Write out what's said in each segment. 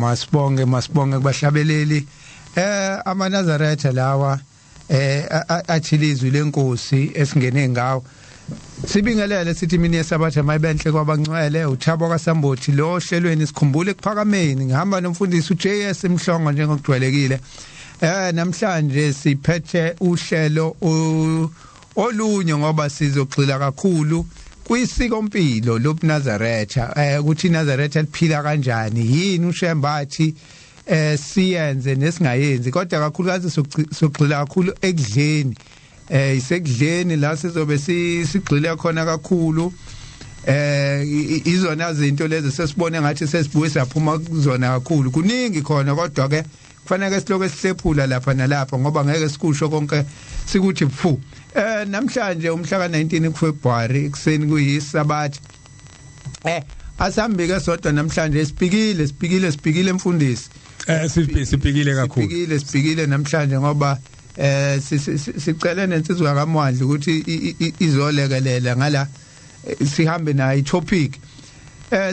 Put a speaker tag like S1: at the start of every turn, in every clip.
S1: Awu, masibonge kubahlabeleli. AmaNazaretha lawa athilizwi lenkosi esingene ngawo. Sibingelele sithi mini yesabatha mayibenhle kwabangcwele. Uthabo kaSambothi lo hlelweni sikhumbule ekuphakameni, ngihamba nomfundisi uJS Mhlongo njengokujwayelekile. Namhlanje siphethe uhlelo olunye ngoba sizogxila kakhulu kwisiko mpilo lobuNazaretha, ukuthi iNazaretha liphila kanjani, yini uShembe athi siyenze nesingayenzi, kodwa kakhulukazi sogxila kakhulu ekudleni. Isekudleni la sizobe sigxile khona kakhulu. Izona zinto lezi sesibone ngathi sesibuye saphuma kuzona kakhulu, kuningi khona, kodwa ke kufanele siloke sihlephula lapha nalapha ngoba ngeke sikusho konke sikuthi pfu. Namhlanje umhla ka19 kuFebruary ekseni kuyisabatha. Asihambike sodwa namhlanje, sipikile sipikile sipikile mfundisi.
S2: Sipikile kakhulu.
S1: Sipikile sipikile namhlanje ngoba sicele nensizwa kaMwandla ukuthi izolekelela ngala, sihambe nayo itopic.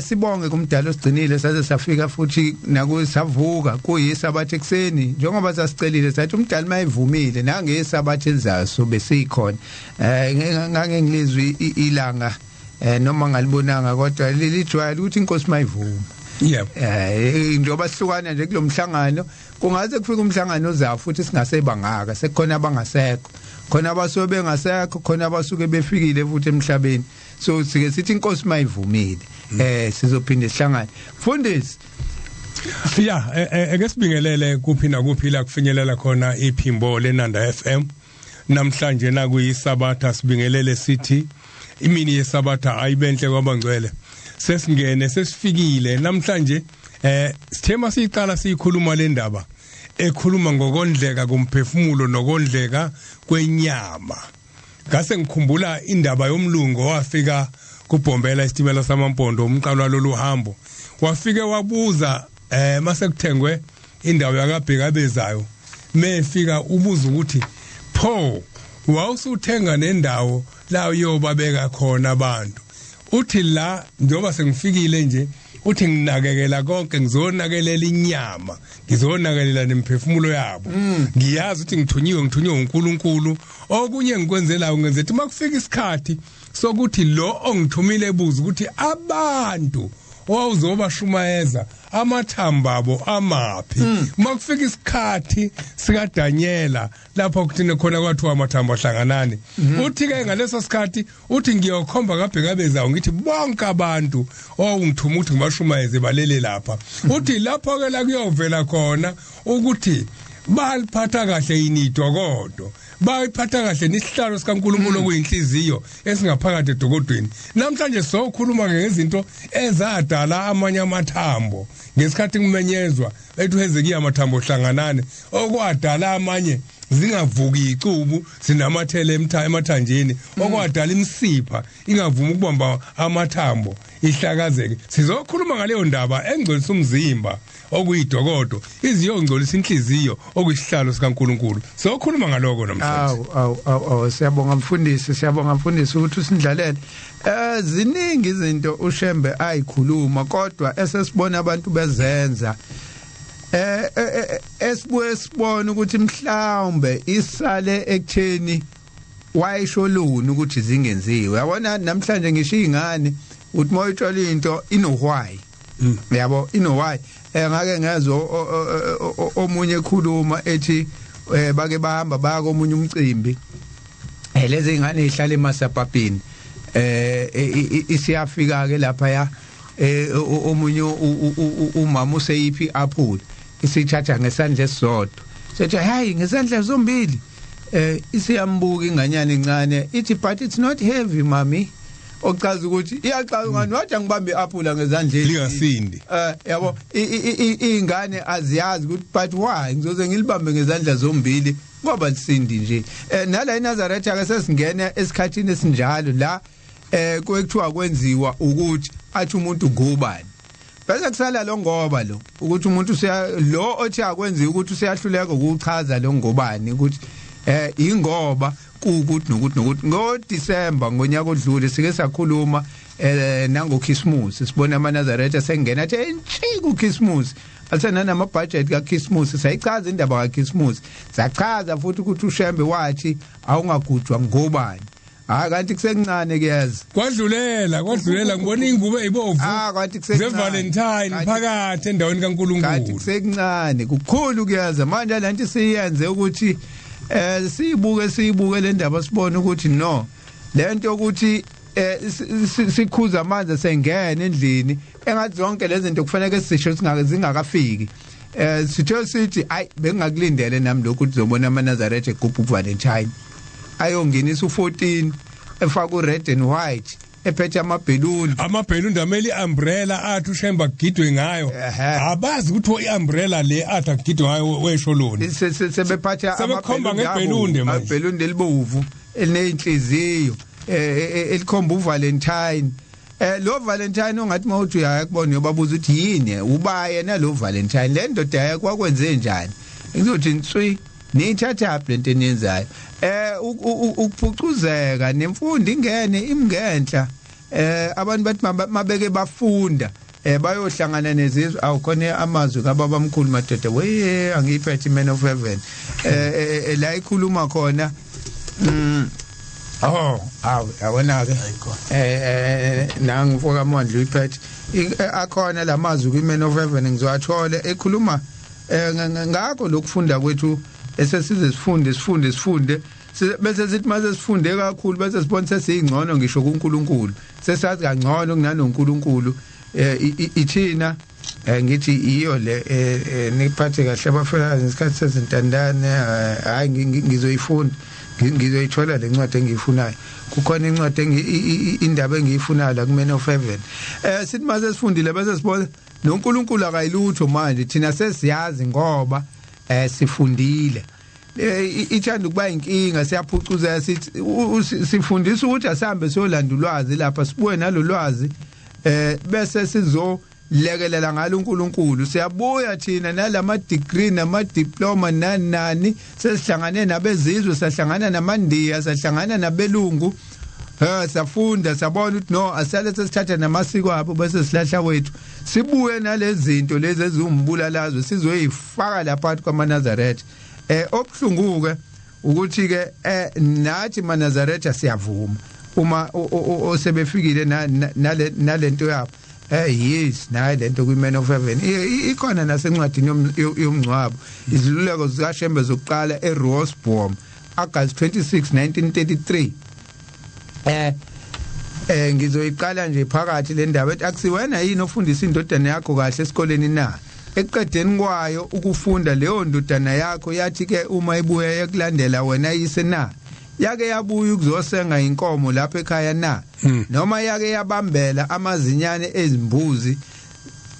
S1: Sibonge kumdala osigcinile saze safika futhi nakusavuka kuyisabatha ekseni njengoba sasicelile, sathi umdala mayivumile nangesabatha elizayo sobe sikhona. Ngake ngilizwe ilanga noma ngalibonanga, kodwa lijwayele ukuthi inkosi mayivuma.
S2: Yebo.
S1: Njengoba sihlukana nje kulomhlangano, kungaze kufike umhlangano ozayo futhi singasebangaka, sekukhona abangasekho, khona abasuke bengasekho, khona abasuke befikile futhi emhlabeni. So sike sithi inkosi mayivumile sizophinde sihlangane, mfundisi.
S2: Ya, ake sibingelele kuphi nakuphi la kufinyelela khona iphimbo leNanda FM. Namhlanje nakuyisabatha, sibingelele sithi imini yesabatha ayibenhle kwabangcwele. Sesingene, sesifikile namhlanje. Sithema siqala siyikhuluma le ndaba ekhuluma ngokondleka komphefumulo nokondleka kwenyama. Ngase ngikhumbula indaba yomlungu owafika kubhombela isitimela samampondo, umqalo lolu hambo. Wafike wabuza mase kuthengwe indawo yakabheka bezayo, mefika ubuza ukuthi pho wawusuthenga nendawo la uyobabeka khona abantu? Uthi la njengoba sengifikile nje, uthi nginakekela konke, ngizonakelela inyama, ngizonakelela nemphefumulo yabo. Ngiyazi ukuthi ngithunyiwe, ngithunywe uNkulunkulu. Okunye ngikwenzelayo, ngenze ukuthi makufika isikhathi sokuthi lo ongithumile ebuza ukuthi abantu owawuzobashumayeza amathambo abo amaphi, makufika isikhathi sikaDaniela lapho kuthina khona kwathiwa amathambo ahlanganani, uthi ke ngaleso sikhathi uthi ngiyokhomba kabhekabezayo, ngithi bonke abantu owungithuma ukuthi ngibashumayeze balele lapha. Uthi lapho ke la kuyovela khona ukuthi baliphatha kahle yini idokodo, bayiphatha kahle nesihlalo sikaNkulunkulu okuyinhliziyo esingaphakathi edokodweni. Namhlanje sokhuluma ngezinto ezadala amanye amathambo ngesikhathi kumenyezwa ethi uHezekiya amathambo hlanganane, okwadala amanye zingavuki icubu sinamathele emathanjeni, okwadala imisipha ingavumi ukubamba amathambo ihlakazeke. Sizokhuluma ngaleyo ndaba engcolisa umzimba okuyidokodo, iziyongcolisa inhliziyo okuyisihlalo sikaNkulunkulu. Sokhuluma ngaloko namhlanje.
S1: Awu awu awu awu, siyabonga mfundisi, siyabonga mfundisi ukuthi usindlalele. Ziningi izinto uShembe ayikhuluma, kodwa esesibona abantu bezenza, esibuye sibona ukuthi mhlawumbe isale ekutheni wayisho luni ukuthi zingenziwe. Yabona namhlanje ngisho izingane uthi moyitshola into ino why, yabo, ino why. Ngake ngezwe omunye ekhuluma ethi bake bahamba baya komunye umcimbi, lezi ingane ihlala emasapapini. Isiyafika ke lapha ya omunye umama useyiphi apple, isithatha ngesandla esisodwa, sethi hayi, ngesandla zombili. Isiyambuka inganyana encane, ithi, "But it's not heavy, mommy." Okuchaza ukuthi iyaxaka ngani wathi angibambe iapple ngezandleni.
S2: Lingasindi.
S1: Yabo, ingane aziyazi ukuthi but why ngizoze ngilibambe ngezandla zombili ngoba lisindi nje. Nala eNazaretha ke sesingena esikhathini esinjalo la kwekuthiwa kwenziwa ukuthi athi umuntu ngubani, bese kusala lo ngoba lo ukuthi umuntu usiya lo othi akwenziwa ukuthi usiyahluleka ukuchaza lo ngobani ukuthi ingoba kuukuthi nokuthi nokuthi. Ngo December ngonyaka odlule sike sakhuluma nango Christmas, sibona amaNazaretha sengena athi entshi ku Christmas. Asenanama budget kaChristmas, sayichaza indaba kaChristmas, sachaza futhi ukuthi uShembe wathi awungagujwa ngobani. Hayi, kanti kusekuncane kuyeza.
S2: Kwadlulela ngibona ingubo ezibovu.
S1: Kanti kusekuncane.
S2: Ze-Valentine phakathi endaweni kaNkulunkulu.
S1: Kanti kusekuncane kukhulu kuyeza. Manje lento siyenze ukuthi siyibuke le ndaba, sibone ukuthi no, lento ukuthi sikhuza amanzi sengena endlini, engathi zonke lezi zinto kufanele sisho zingakafiki. Sithe sithi ayi, bengingakulindele nami lokhu ukuthi uzobona amaNazaretha egubha uValentine, ayongenisa u14 efaka ured and white, ephethe amabheluni.
S2: Amabheluni amele iumbrella athi uShembe agidwe ngayo. Abazi ukuthi iumbrella le athi agidwe ngayo wesho lona.
S1: Sebephatha
S2: amabheluni,
S1: amabheluni elibovu elinenhliziyo elikhomba uValentine. Lo Valentine ongathi mawuthi uyakubona uyobabuza ukuthi yini uba yena lo Valentine, le ndoda yakwenze njani? Ngizothi nswi, niyithatha phi lento eniyenzayo? Ukuphucuzeka nemfundo ingene imngenhla. Abantu bathi mabeke bafunda bayohlangana nezizwe. Awukhona amazwi kababa mkhulu madoda, we angiyiphethe Man of Heaven la ikhuluma khona. Oh, awu yabona ke nangifoka amandla uyiphethe akhona lamazwi kwi Man of Heaven, ngizowathola ekhuluma ngakho lokufunda kwethu esesize sifunde bese sithi mase sifunde kakhulu bese sibona sesiyingcono ngisho kuNkulunkulu, sesazi kangcono kunanoNkulunkulu. Ithina ngithi iyo le niphathe kahle abafikazi ngesikhathi sezintandane. Hayi, ngizoyifunda, ngizoyithola le ncwadi engiyifunayo. Kukhona incwadi indaba engiyifunayo la ku Man of Heaven. Sithi mase sifundile bese sibona noNkulunkulu akayilutho manje, thina sesiyazi ngoba sifundile. Ithanda ukuba inkinga, siyaphucuza, sithi sifundisa ukuthi asihambe siyolanda ulwazi lapha, sibuye nalolwazi bese sizolekelela ngalo uNkulunkulu. Siyabuya thina nalama degree nama diploma nani nani, sesihlangane nabezizwe, sahlangana namaNdiya, sahlangana nabelungu, safunda sabona ukuthi no, asale sesithatha namasiko abo bese silahla wethu, sibuye nalezi zinto lezi eziwumbulalazwe sizoyifaka lapha kwamaNazaretha. Obuhlungu ke ukuthi ke nathi maNazaretha siyavuma uma osebefikile nalento yabo. Yes, nayi lento kwi Man of Heaven ikhona nasencwadini yomngcwabo, iziluleko zikaShembe zokuqala eRosboom, August 26 1933. Ngizoyiqala nje phakathi le ndaba ethi akusiwena yini ofundisa indodana yakho kahle esikoleni na? Ekuqedeni kwayo ukufunda leyo ndodana yakho yathi ke uma ibuya yakulandela wena yise na? Yake yabuya ukuzosenga inkomo lapha ekhaya na? Noma yake yabambela amazinyane ezimbuzi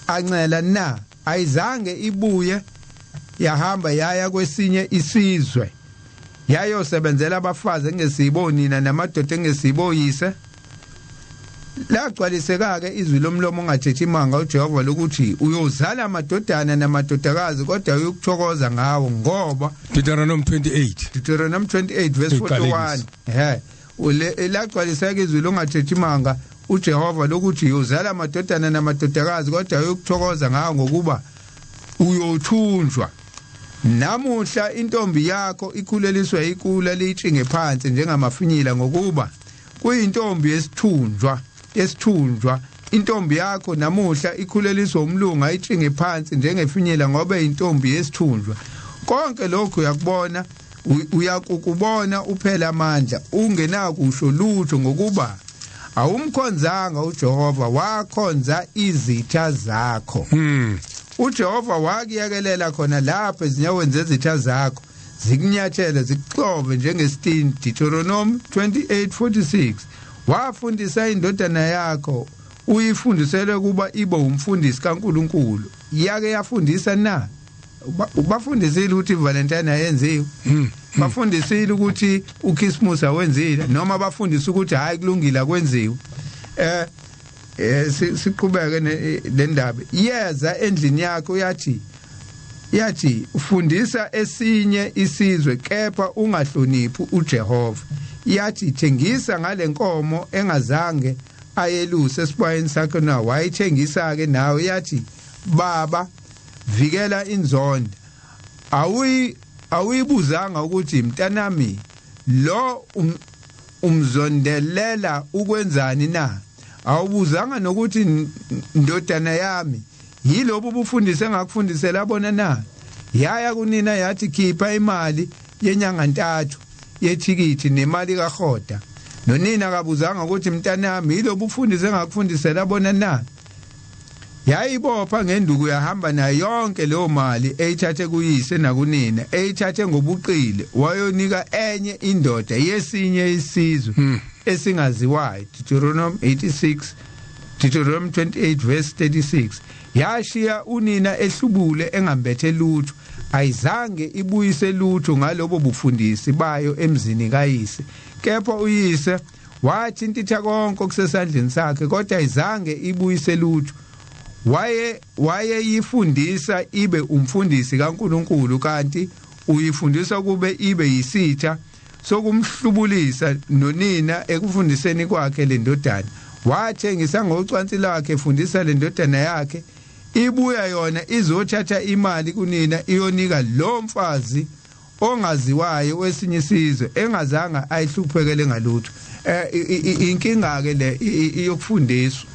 S1: ancela na? Ayizange ibuye, yahamba yaya kwesinye isizwe, yayosebenzela abafazi engesibonina namadoda engesiboyise. Lagcwaliseka ke izwi lomlomo ongathethi imanga uJehova lokuthi uyozala amadodana namadodakazi kodwa uyokuthokoza ngawo, ngoba
S2: Deuteronomy 28
S1: Deuteronomy 28 verse 41. Lagcwaliseka izwi longathethi imanga uJehova lokuthi uyozala amadodana namadodakazi kodwa uyokuthokoza ngawo, ngokuba uyothunjwa. Namuhla intombi yakho ikhuleliswa ikula litshinge phansi njengamafinyila, ngokuba kuyintombi yesithunjwa. Intombi yakho namuhla ikhuleliswa umlungu ayitshinge phansi njengefinyila, ngoba intombi yesithunjwa. Konke lokhu uyakubona, uyakubona uphela amandla, ungenakusho lutho, ngokuba awumkhonzanga uJehova, wakhonza izitha zakho. uJehova wakuyekelela khona lapha ezinyaweni zezitha zakho, zikunyathele zikuxove njengesitini. Deuteronomy 28:46. Wafundisa indodana yakho, uyifundisele kuba ibe umfundisi kaNkuluNkulu. Yake yafundisa na? Ubafundisile ukuthi Valentine ayenziwe, bafundisile ukuthi uChristmas awenzile, noma bafundisa ukuthi hayi kulungile akwenziwe. Siqhubeke le ndaba. Yeza endlini yakho yathi ufundisa esinye isizwe kepha ungahloniphi uJehova. Yathi thengisa ngalenkomo engazange ayeluse esibayeni sakho na, wayithengisa ke nawe. Yathi baba Vikela inzondo. Awuyibuzanga ukuthi mntanami lo umzondelela ukwenzani na? Awubuzanga nokuthi ndodana yami yilobu bufundise engakufundisela bona na? Yaya kunina yathi khipha imali yenyanga ntathu yethikithi nemali kaHoda. Nonina akabuzanga ukuthi mntanami yilobu bufundise engakufundisela bona na? Yayibopha ngenduku yahamba nayo yonke leyo mali eyithathe kuyise nakunina, eyithathe ngobuqili wayonika enye indoda yesinye isizwe esingaziwayo. Deuteronomy 86, Deuteronomy 28 verse 36. Yashiya unina ehlubule engambethe lutho, ayizange ibuyise lutho ngalobo bufundisi bayo emzini kayise. Kepha uyise wathintitha konke okusesandleni sakhe, kodwa ayizange ibuyise lutho. Wayeyifundisa ibe umfundisi kaNkuluNkulu, kanti uyifundisa kube ibe yisitha sokumhlubulisa nonina ekufundiseni kwakhe le ndodana. Wathengisa ngocansi lakhe efundisa le ndodana yakhe, ibuya yona izothatha imali kunina iyonika lo mfazi ongaziwayo wesinye isizwe engazange ayihluphekele ngalutho. Inkinga ke le iyokufundiswa.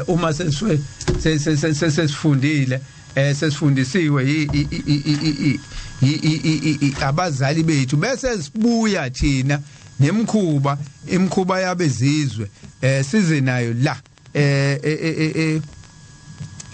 S1: Uma sesifundile, sesifundisiwe abazali bethu, bese sibuya thina nemkhuba, imkhuba yabezizwe size nayo la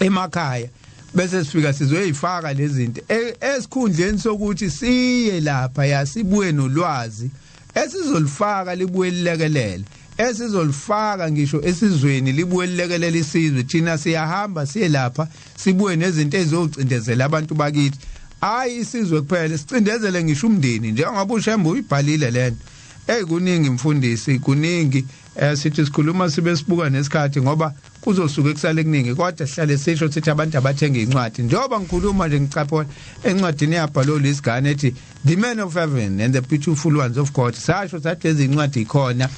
S1: emakhaya, bese sifika sizoyifaka lezi zinto esikhundleni sokuthi siye lapha yasibuye nolwazi esizolifaka libuye lilekelele, esizolifaka ngisho esizweni libuye lilekelele isizwe. Thina siyahamba siye lapha sibuye nezinto ezizocindezela abantu bakithi, hayi isizwe kuphela, sicindezele ngisho umndeni, njengoba uShembe uyibhalile lento. Hey, kuningi mfundisi, kuningi. Sithi sikhuluma sibe sibuka nesikhathi ngoba kuzosuke kusale kuningi, kodwa sihlale sisho sithi abantu abathenga incwadi. Njengoba ngikhuluma nje ngicaphona encwadini yabhalwa lesigane ethi The Man of Heaven and the Beautiful Ones of God. Sasho sathi lezi incwadi ikhona,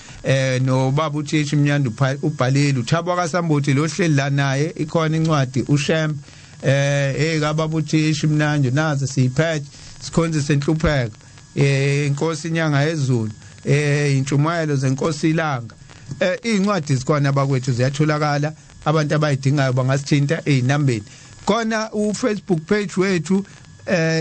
S1: nobaba uThisha Mnyandu ubhalile, uThabo kaSambuthi lo hleli la naye ikhona incwadi, uShembe hey kababa uThisha Mnyandu nazi siyiphethe, sikhonze senhlupheko, inkosi inyanga yezulu, intshumayelo zenkosi ilanga. Incwadi zikhona abakwethu, ziyatholakala, abantu abayidingayo bangasithinta ezinambeni. Khona uFacebook page wethu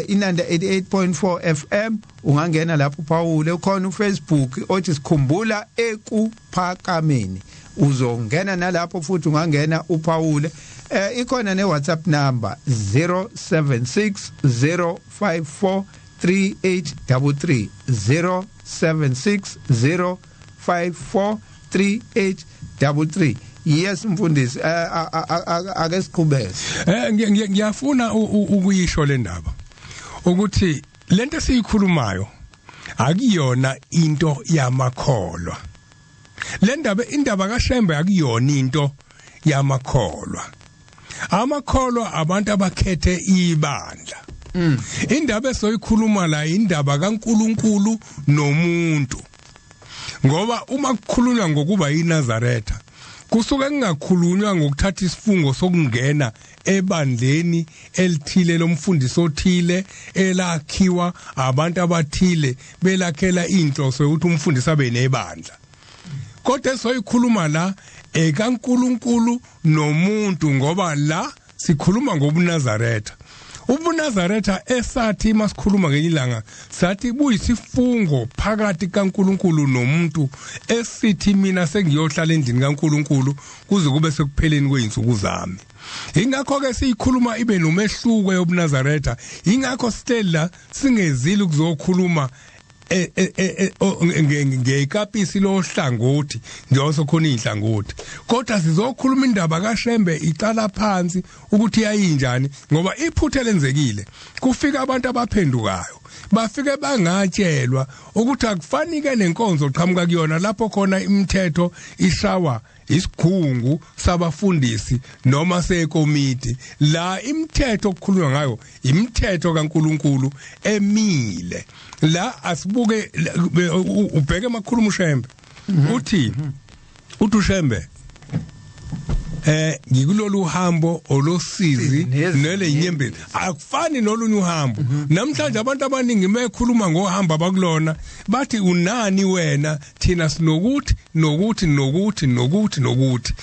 S1: Inanda 88.4 FM, ungangena lapho uphawule. Ukhona uFacebook othi Sikhumbula Ekuphakameni, uzongena nalapho futhi ungangena uphawule. Ikhona ne WhatsApp number 076 054 3833, 076 054 3833. Yes mfundisi, ake siqhubeke.
S2: Ngiyafuna ukuyisho le ndaba ukuthi lento esiyikhulumayo akuyona into yamakholwa. Le ndaba, indaba kaShembe akuyona into yamakholwa. Amakholwa abantu abakhethe ibandla. Indaba esoyikhuluma la indaba kaNkuluNkulu nomuntu. Ngoba uma kukhulunywa ngokuba yiNazaretha, kusuke kungakhulunywa ngokuthatha isifungo sokungena ebandleni elithile lomfundisi othile elakhiwa abantu abathile belakhela inhloso yokuthi umfundisi abe nebandla. Kodwa esoyikhuluma la ekaNkuluNkulu nomuntu, ngoba la sikhuluma ngobuNazaretha. UbuNazaretha esathi masikhuluma ngelinye ilanga sathi buyisifungo phakathi kaNkuluNkulu nomuntu, esithi mina sengiyohlala endlini kaNkuluNkulu kuze kube sekupheleni kweinsuku zami. Ingakho ke siyikhuluma ibe nomehluko yobuNazaretha. Ingakho sitela singezili ukuzokhuluma ngekapisi lohlangothi njengoba khona inhlangothi, kodwa sizokhuluma indaba kaShembe iqala phansi ukuthi yayinjani, ngoba iphutha lenzekile. Kufika abantu abaphendukayo bafike bangatshelwa ukuthi akufanike nenkonzo oqhamuka kuyona lapho khona imithetho ishawa isikhungu sabafundisi noma sekomiti. La imithetho okukhulunywa ngayo imithetho kaNkuluNkulu emile. La asibuke, ubheke emakhuluma uShembe, uthi uShembe Ngikulolu hambo olosizi nelenyembezi, akufani nolunye uhambo. Namhlanje abantu abaningi mekhuluma ngohamba abakulona bathi unani wena, thina sinokuthi nokuthi nokuthi nokuthi nokuthi.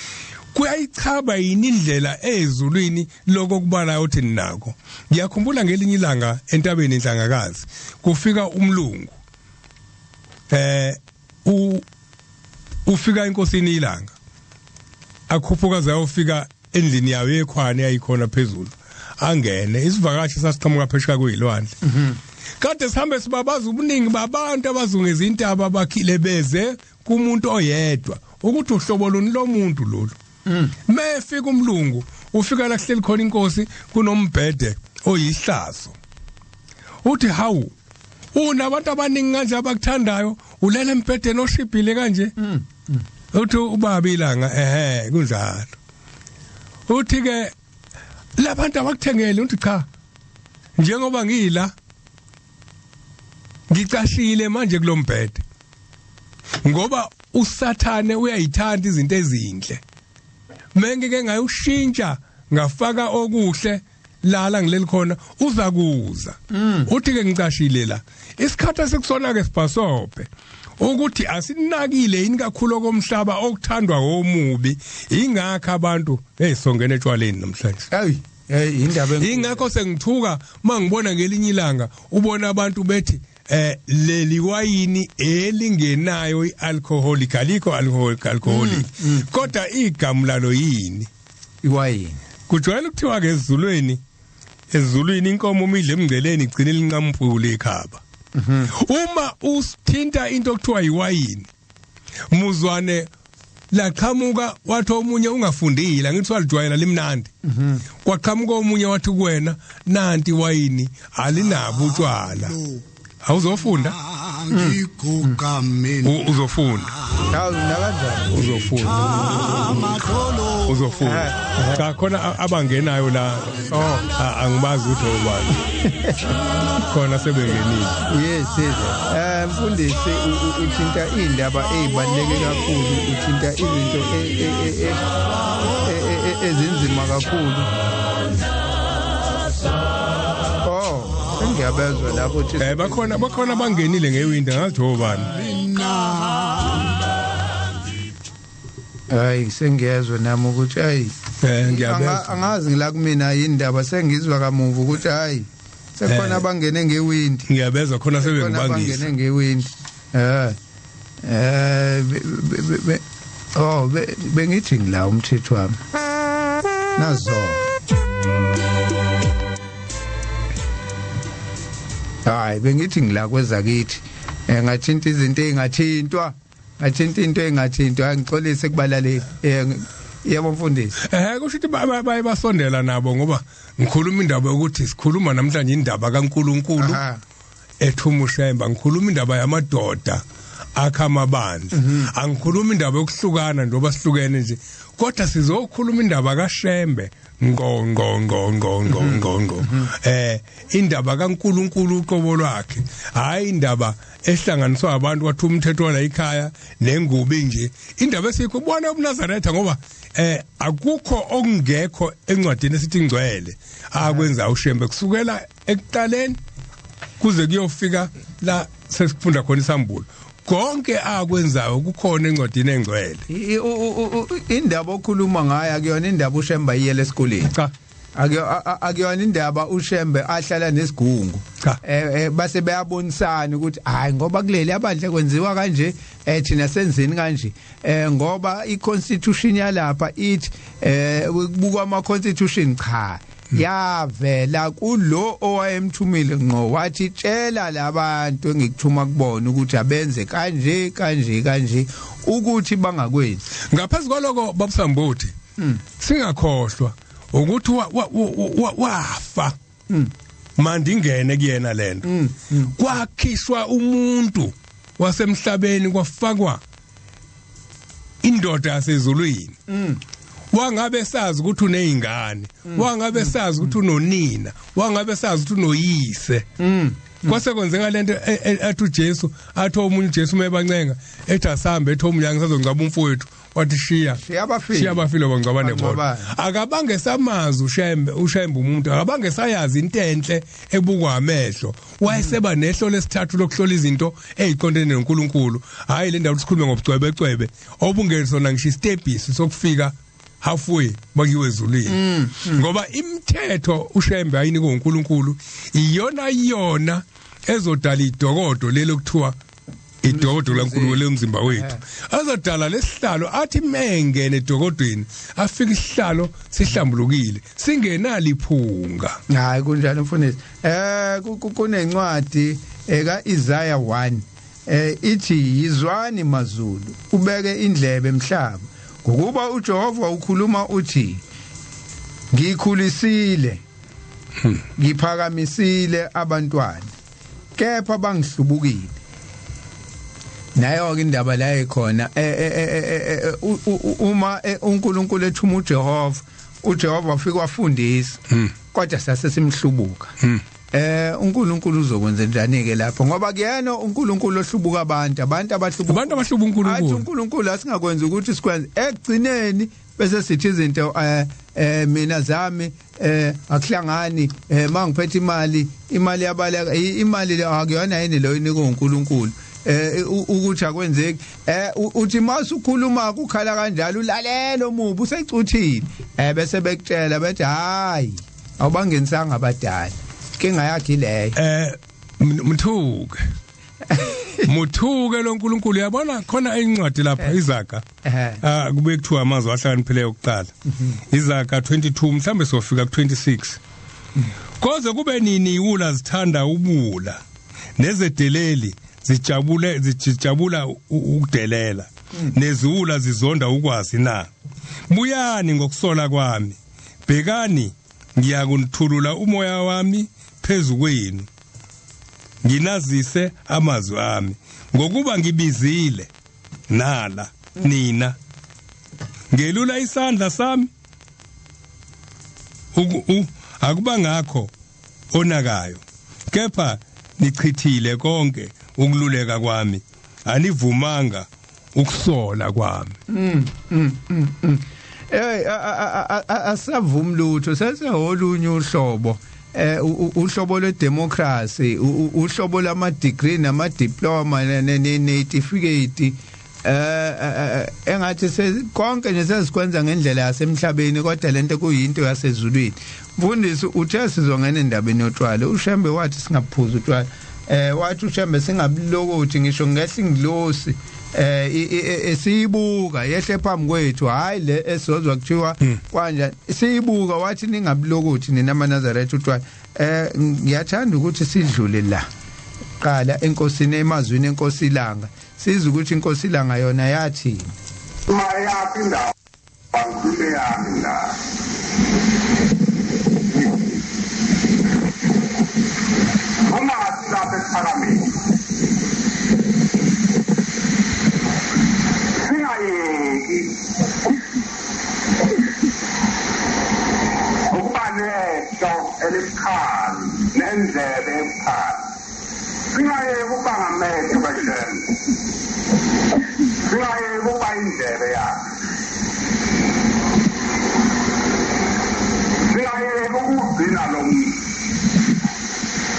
S2: Kuyayichaba yini indlela ezulwini lokho kubala uthi ninako? Ngiyakhumbula ngelinye ilanga entabeni inhlangakazi kufika umlungu, ufika enkosini ilanga, akhuphuka zayofika endlini yayo ekhwane ayikhona phezulu, angene. Isivakashi sasiqhamuka phesheya kuyilwandle. Kade sihambe sibabaza ubuningi babantu abazungeza intaba bakhile beze kumuntu oyedwa, ukuthi uhlobo luni lomuntu lolu. Mefika umlungu, ufika la kuhleli khona inkosi, kunombhede oyihlazo. Uthi hawu, unabantu abaningi kanje abakuthandayo, ulele embhedeni oshibhile kanje. Uthi ubaba ilanga, ehe kunjalo. Uthi ke labantu abakuthengele, uthi cha, njengoba ngila ngicashile manje kulombhede, ngoba uSathane uyayithanda izinto ezinhle. Mengike ngayushintsha ngafaka okuhle lala ngileli khona, uza kuza. Uthi ke ngicashile la. Isikhathi esikusona ke sibhasope ukuthi asinakile yini kakhulu komhlaba okuthandwa omubi, ingakho abantu esongena etshwaleni namhlanje.
S1: Hey, hey, indaba enkulu.
S2: Ingakho sengithuka mangibona ngelinye ilanga ubona abantu bethi leli wayini elingenayo ialcoholic, alikho alcoholic, kodwa igama lalo yini?
S1: Iwayini.
S2: Kujwayele ukuthiwa ke ezulwini, ezulwini inkomo uma idle emngceleni igcina linqamphule ikhaba. Uma usithinta into okuthiwa iwayini, muzwane laqhamuka wathi omunye ungafundile, ngithi walijwayela limnandi. Kwaqhamuka omunye wathi kuwena nanti iwayini alinabo utshwala. Awuzofunda?
S3: Ngiguga mina.
S2: Uzofunda.
S1: Hawu, nakanjani?
S2: Uzofunda. Uzofunda. Cha, khona abangenayo la.
S1: Oh,
S2: angibazi ukuthi obani. Khona sebengenile.
S1: Yes, yes. Mfundisi, uthinta indaba ezibaluleke kakhulu, uthinta izinto ezinzima kakhulu. Oh, sengiyabezwa lapho uthi
S2: Bakhona abangenile ngewindow, ngathi obani.
S1: Hayi, sengiyezwa nami ukuthi hayi.
S2: Ngiyabezwa.
S1: Angazi ngila kumina indaba, sengizwa kamuva ukuthi hayi, sekhona abangene ngewindi.
S2: Ngiyabezwa khona
S1: Sekhona
S2: sebengibangisa.
S1: abangene ngewindi. Oh, bengithi ngila umthetho wami. Nazo. Hayi, bengithi ngila kwezakithi. Ngathinta izinto ezingathintwa. Ngathinta into engathintwa, ngixolise kubalaleli. Yebo mfundisi.
S2: Kusho ukuthi baye basondela nabo, ngoba ngikhuluma indaba yokuthi sikhuluma namhlanje indaba kaNkuluNkulu ethumushemba, ngikhuluma indaba yamadoda akha amabandla. Angikhuluma indaba yokuhlukana njengoba sihlukene nje, kodwa sizokhuluma indaba kaShembe ngo ngo ngo ngo ngo ngo ngo. Indaba kaNkuluNkulu uqobo lwakhe, hayi indaba ehlanganiswa abantu kwathi umthetho wala ekhaya nengubi nje. Indaba esiyikubona ubuNazaretha, ngoba akukho okungekho encwadini esithi ingcwele akwenza uShembe kusukela ekuqaleni kuze kuyofika la sesifunda khona isambulo. Konke akwenzayo kukhona encwadini engcwele.
S1: Indaba okhuluma ngayo akuyona indaba uShembe ayiyele esikoleni.
S2: Cha.
S1: Akuyona indaba uShembe ahlala nesigungu.
S2: Cha.
S1: Base bayabonisana ukuthi hayi, ngoba kuleli abandle kwenziwa kanje, thina senzeni kanje, ngoba iconstitution yalapha ithi kubukwa ama constitution. Cha, yavela kulo owayemthumile ngqo, wathi tshela labantu engikuthuma kubona ukuthi abenze kanje kanje kanje, ukuthi bangakwenzi.
S2: Ngaphezu kwaloko babusambuthi, singakhohlwa ukuthi wafa. Mandingene kuyena lento. Kwakhishwa umuntu wasemhlabeni, kwafakwa indoda yasezulwini. Wangabe sazi ukuthi unezingane, wangabe sazi ukuthi unonina, wangabe sazi ukuthi unoyise. Kwase kwenzeka lento athi uJesu, athi omunye uJesu mayebancenga ethi asambe, ethi omunye angisazongcwaba umfowethu, wathi shiya
S1: shiya
S2: abafile bangcwabane bona. Akabange samazi uShembe, uShembe umuntu akabange sayazi into enhle ebukwa amehlo, wayeseba nehlo lesithathu lokuhlola izinto eziqondene noNkulunkulu. Hayi le ndawo sikhulume ngobucwebecwebe obungesona ngisho istepisi sokufika halfway bakiwe ezulwini, ngoba imithetho uShembe ayinikwe uNkulunkulu iyona yona ezodala idokodo lelo kuthiwa idokodo laNkulunkulu lomzimba wethu, azodala lesihlalo athi mengene edokodweni afike isihlalo sihlambulukile singenali iphunga.
S1: Hayi kunjalo mfundisi. Kunencwadi eka Isaiah 1 ithi yizwani mazulu ubeke indlebe emhlaba, ngokuba uJehova ukhuluma uthi ngikhulisile ngiphakamisile abantwana kepha bangihlubukile. Nayo ke indaba la ikhona, uma uNkulunkulu ethuma uJehova, uJehova ufika wafundisa kodwa sase simhlubuka. uNkulunkulu uzokwenza njani ke lapho, ngoba kuyena uNkulunkulu ohlubuka abantu, abantu abahlubuka,
S2: abantu abahlubuka uNkulunkulu.
S1: Athi uNkulunkulu asingakwenza ukuthi sikwenze ekugcineni bese sithi izinto mina zami akuhlangani, mangiphethe imali yabaleka, imali akuyona yini lo inikwe uNkulunkulu ukuthi akwenzeki. Uthi masukhuluma kukhala kanjalo ulalela omubi usecuthile, bese bekutshela bethi hayi awubangenisanga abadala, inkinga yakhe leyo.
S2: Mthuke muthuke lo nkulunkulu. Yabona khona incwadi lapha iZaga, kube kuthiwa amazwi ahlakaniphileyo kuqala, iZaga 22 mhlambe sofika ku26. Koze kube nini iwula zithanda ubula nezedeleli zijabule zijabula ukudelela, neziwula zizonda ukwazi na? Buyani ngokusola kwami, bhekani ngiyakunithulula umoya wami phezu kwenu, nginazise amazwi ami, ngokuba ngibizile nala nina, ngelula isandla sami akuba ngakho onakayo, kepha nichithile konke ukululeka kwami, anivumanga ukusola kwami.
S1: Asavumi lutho, seseholunye uhlobo, uhlobo lwedemocracy, uhlobo lama degree nama diploma ne certificate, engathi konke nje sesikwenza ngendlela yasemhlabeni, kodwa lento kuyinto yasezulwini. Mfundisi uthe sizongena endabeni yotshwala, uShembe wathi singaphuza utshwala, wathi uShembe singabilokothi ngisho ngehla ingilosi esiyibuka yehle phambi kwethu, hayi le esizozwa kuthiwa kanje siyibuka, wathi ningabilokothi nina amaNazaretha utshwala. Ngiyathanda ukuthi sidlule la qala enkosini, emazwini enkosi ilanga, sizwe ukuthi inkosi ilanga yona yathi
S4: mayaphi indawo bangikhule yami la uma lapha esiphakameni singayeki ukuba nehlo elibukhali nendlebe ebukhali, singayeki ukuba ngamehlo kaShembe, singayeki ukuba indlebe yakhe, singayeki ukugcina lo muntu,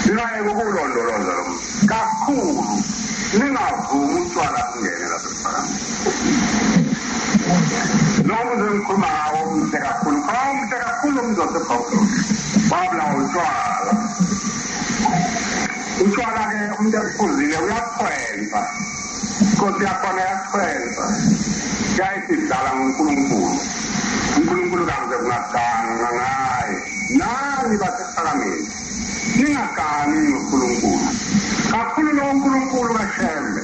S4: singayeki ukulondoloza lo muntu kakhulu. Ningavumi utshwala bungene lapha esiphakameni. Lo mzi engikhuluma ngawo muhle kakhulu, muhle kakhulu umzi waseBhawukloof, wabulawa utshwala. Utshwala-ke umuntu ephuzile uyakhwenza, inkosi yakhona yakhwenza, yayithi idlala ngoNkulunkulu, uNkulunkulu kaze kungaganga ngaye. Nani basephakameni ningagangi ngoNkulunkulu kakhulu, lo uNkulunkulu kaShembe,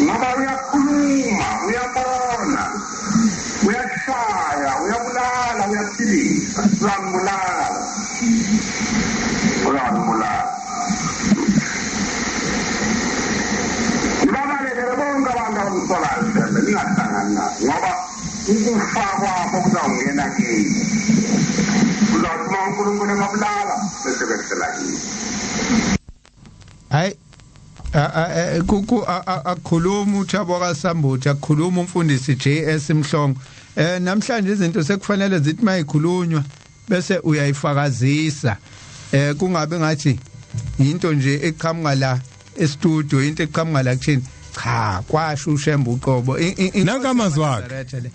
S4: ngoba uyakhuluma, uyabona, uyashaya, uyabulala, uyaphilisa, uyambulala, uyambulala. Nibabalekele bonke abantu abamsolayo Shembe, ningahlangani nabo, ngoba ukufa kwabo kuzawungena kini, kuzawuthi uma uNkulunkulu emabulala bese behlela kini.
S1: Hayi, kuku akukhuluma uThabo kaSambuthi, akukhuluma umfundisi JS Mhlongo. Namhlanje izinto sekufanele zithi mayikhulunywa bese uyayifakazisa, kungabe ngathi into nje eqhamuka la e-studio, into eqhamuka la kuthini. Cha, kwasho uShembe uqobo.
S2: Nanka amazwi akhe.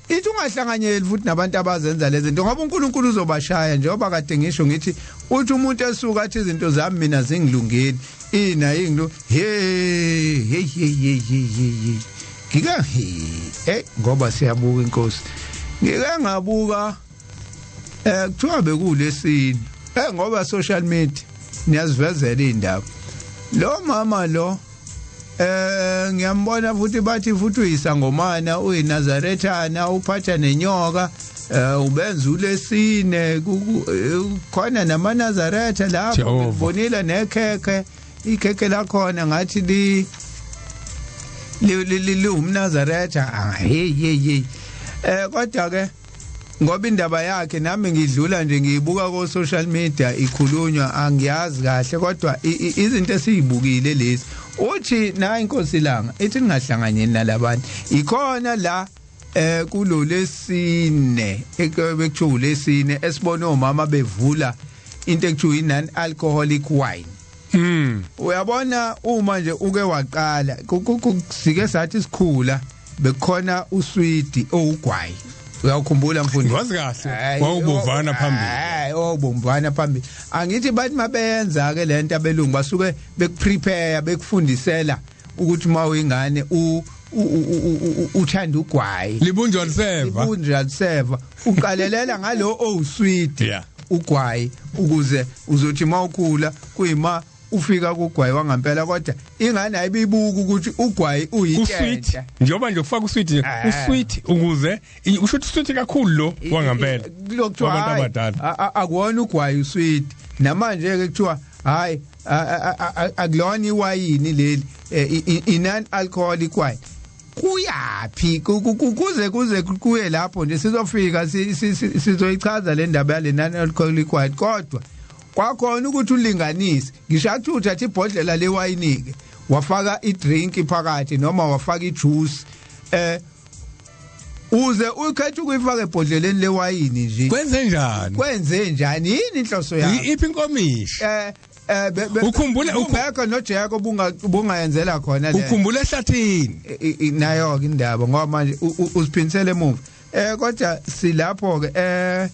S1: Ithi ungahlanganyeli futhi nabantu abazenza lezi zinto, ngoba uNkulunkulu uzobashaya. Njengoba kade ngisho ngithi, uthi umuntu esuka athi izinto zami mina zingilungile, ina yingilu, hey hey hey hey hey hey, ngike ngoba siyabuka inkosi, ngike ngabuka kuthiwa bekulesini, ngoba social media niyazivezela indaba. Lo mama lo, ngiyambona futhi, bathi futhi uyisangomana, uyiNazarethana, uphatha nenyoka, ubenza ulesine, khona namaNazaretha lapho.
S2: Jehova.
S1: Ngibonile nekhekhe, ikhekhe lakhona ngathi li li umNazaretha. Ah, hey hey hey, kodwa ke ngoba indaba yakhe nami ngidlula nje ngiyibuka ko social media ikhulunywa, angiyazi kahle, kodwa izinto esizibukile lezi, uthi na inkosi langa ithi ningahlanganyeli nalabantu. Ikhona la kulo lesine, ekubekuthiwa lesine, esibona omama bevula into ekuthiwa i-non alcoholic wine. Uyabona, uma nje uke waqala, sike sathi sikhula bekukhona uswidi owugwayi, uyawukhumbula mfundi?
S2: Ngwazi kahle, wawubovana phambili.
S1: Hayi, owubomvana phambili. Angithi bathi mabeyenza ke lento abelungu, basuke bekuprepare, bekufundisela ukuthi uma uyingane uthanda ugwayi.
S2: Libunjwa liseva.
S1: Libunjwa liseva, uqalelela ngalo owuswidi ugwayi, ukuze uzothi mawukhula kuyima ufika kugwayi wangampela, kodwa ingane ayibibuka ukuthi ugwayi
S2: usweet.
S1: Uyintshenta.
S2: Njengoba nje ufaka usweet nje, usweet ukuze usho ukuthi usweet kakhulu lo wangampela.
S1: Kulokuthiwa
S2: Wabantu
S1: hhayi,
S2: abadala.
S1: akuwona ugwayi usweet. Namanje ke kuthiwa hayi, akulona iwayini leli, i-non alcoholic wine. Kuyapi kuze kuye lapho nje sizofika, sizoyichaza le ndaba yale non alcoholic wine, kodwa kwakhona ukuthi ulinganise. Ngisho athi uthatha ibhodlela lewayini ke, wafaka idrink phakathi noma wafaka ijuice, uze ukhethe ukuyifaka ebhodleleni lewayini nje.
S2: Kwenze njani?
S1: Kwenze njani? Yini inhloso yakho?
S2: Iphi inkomishi?
S1: Ungekho noJacob bungayenzela khona le.
S2: Ukhumbule ehlathini.
S1: Nayo ke indaba, ngoba manje uziphinisele emuva. Kodwa silapho ke,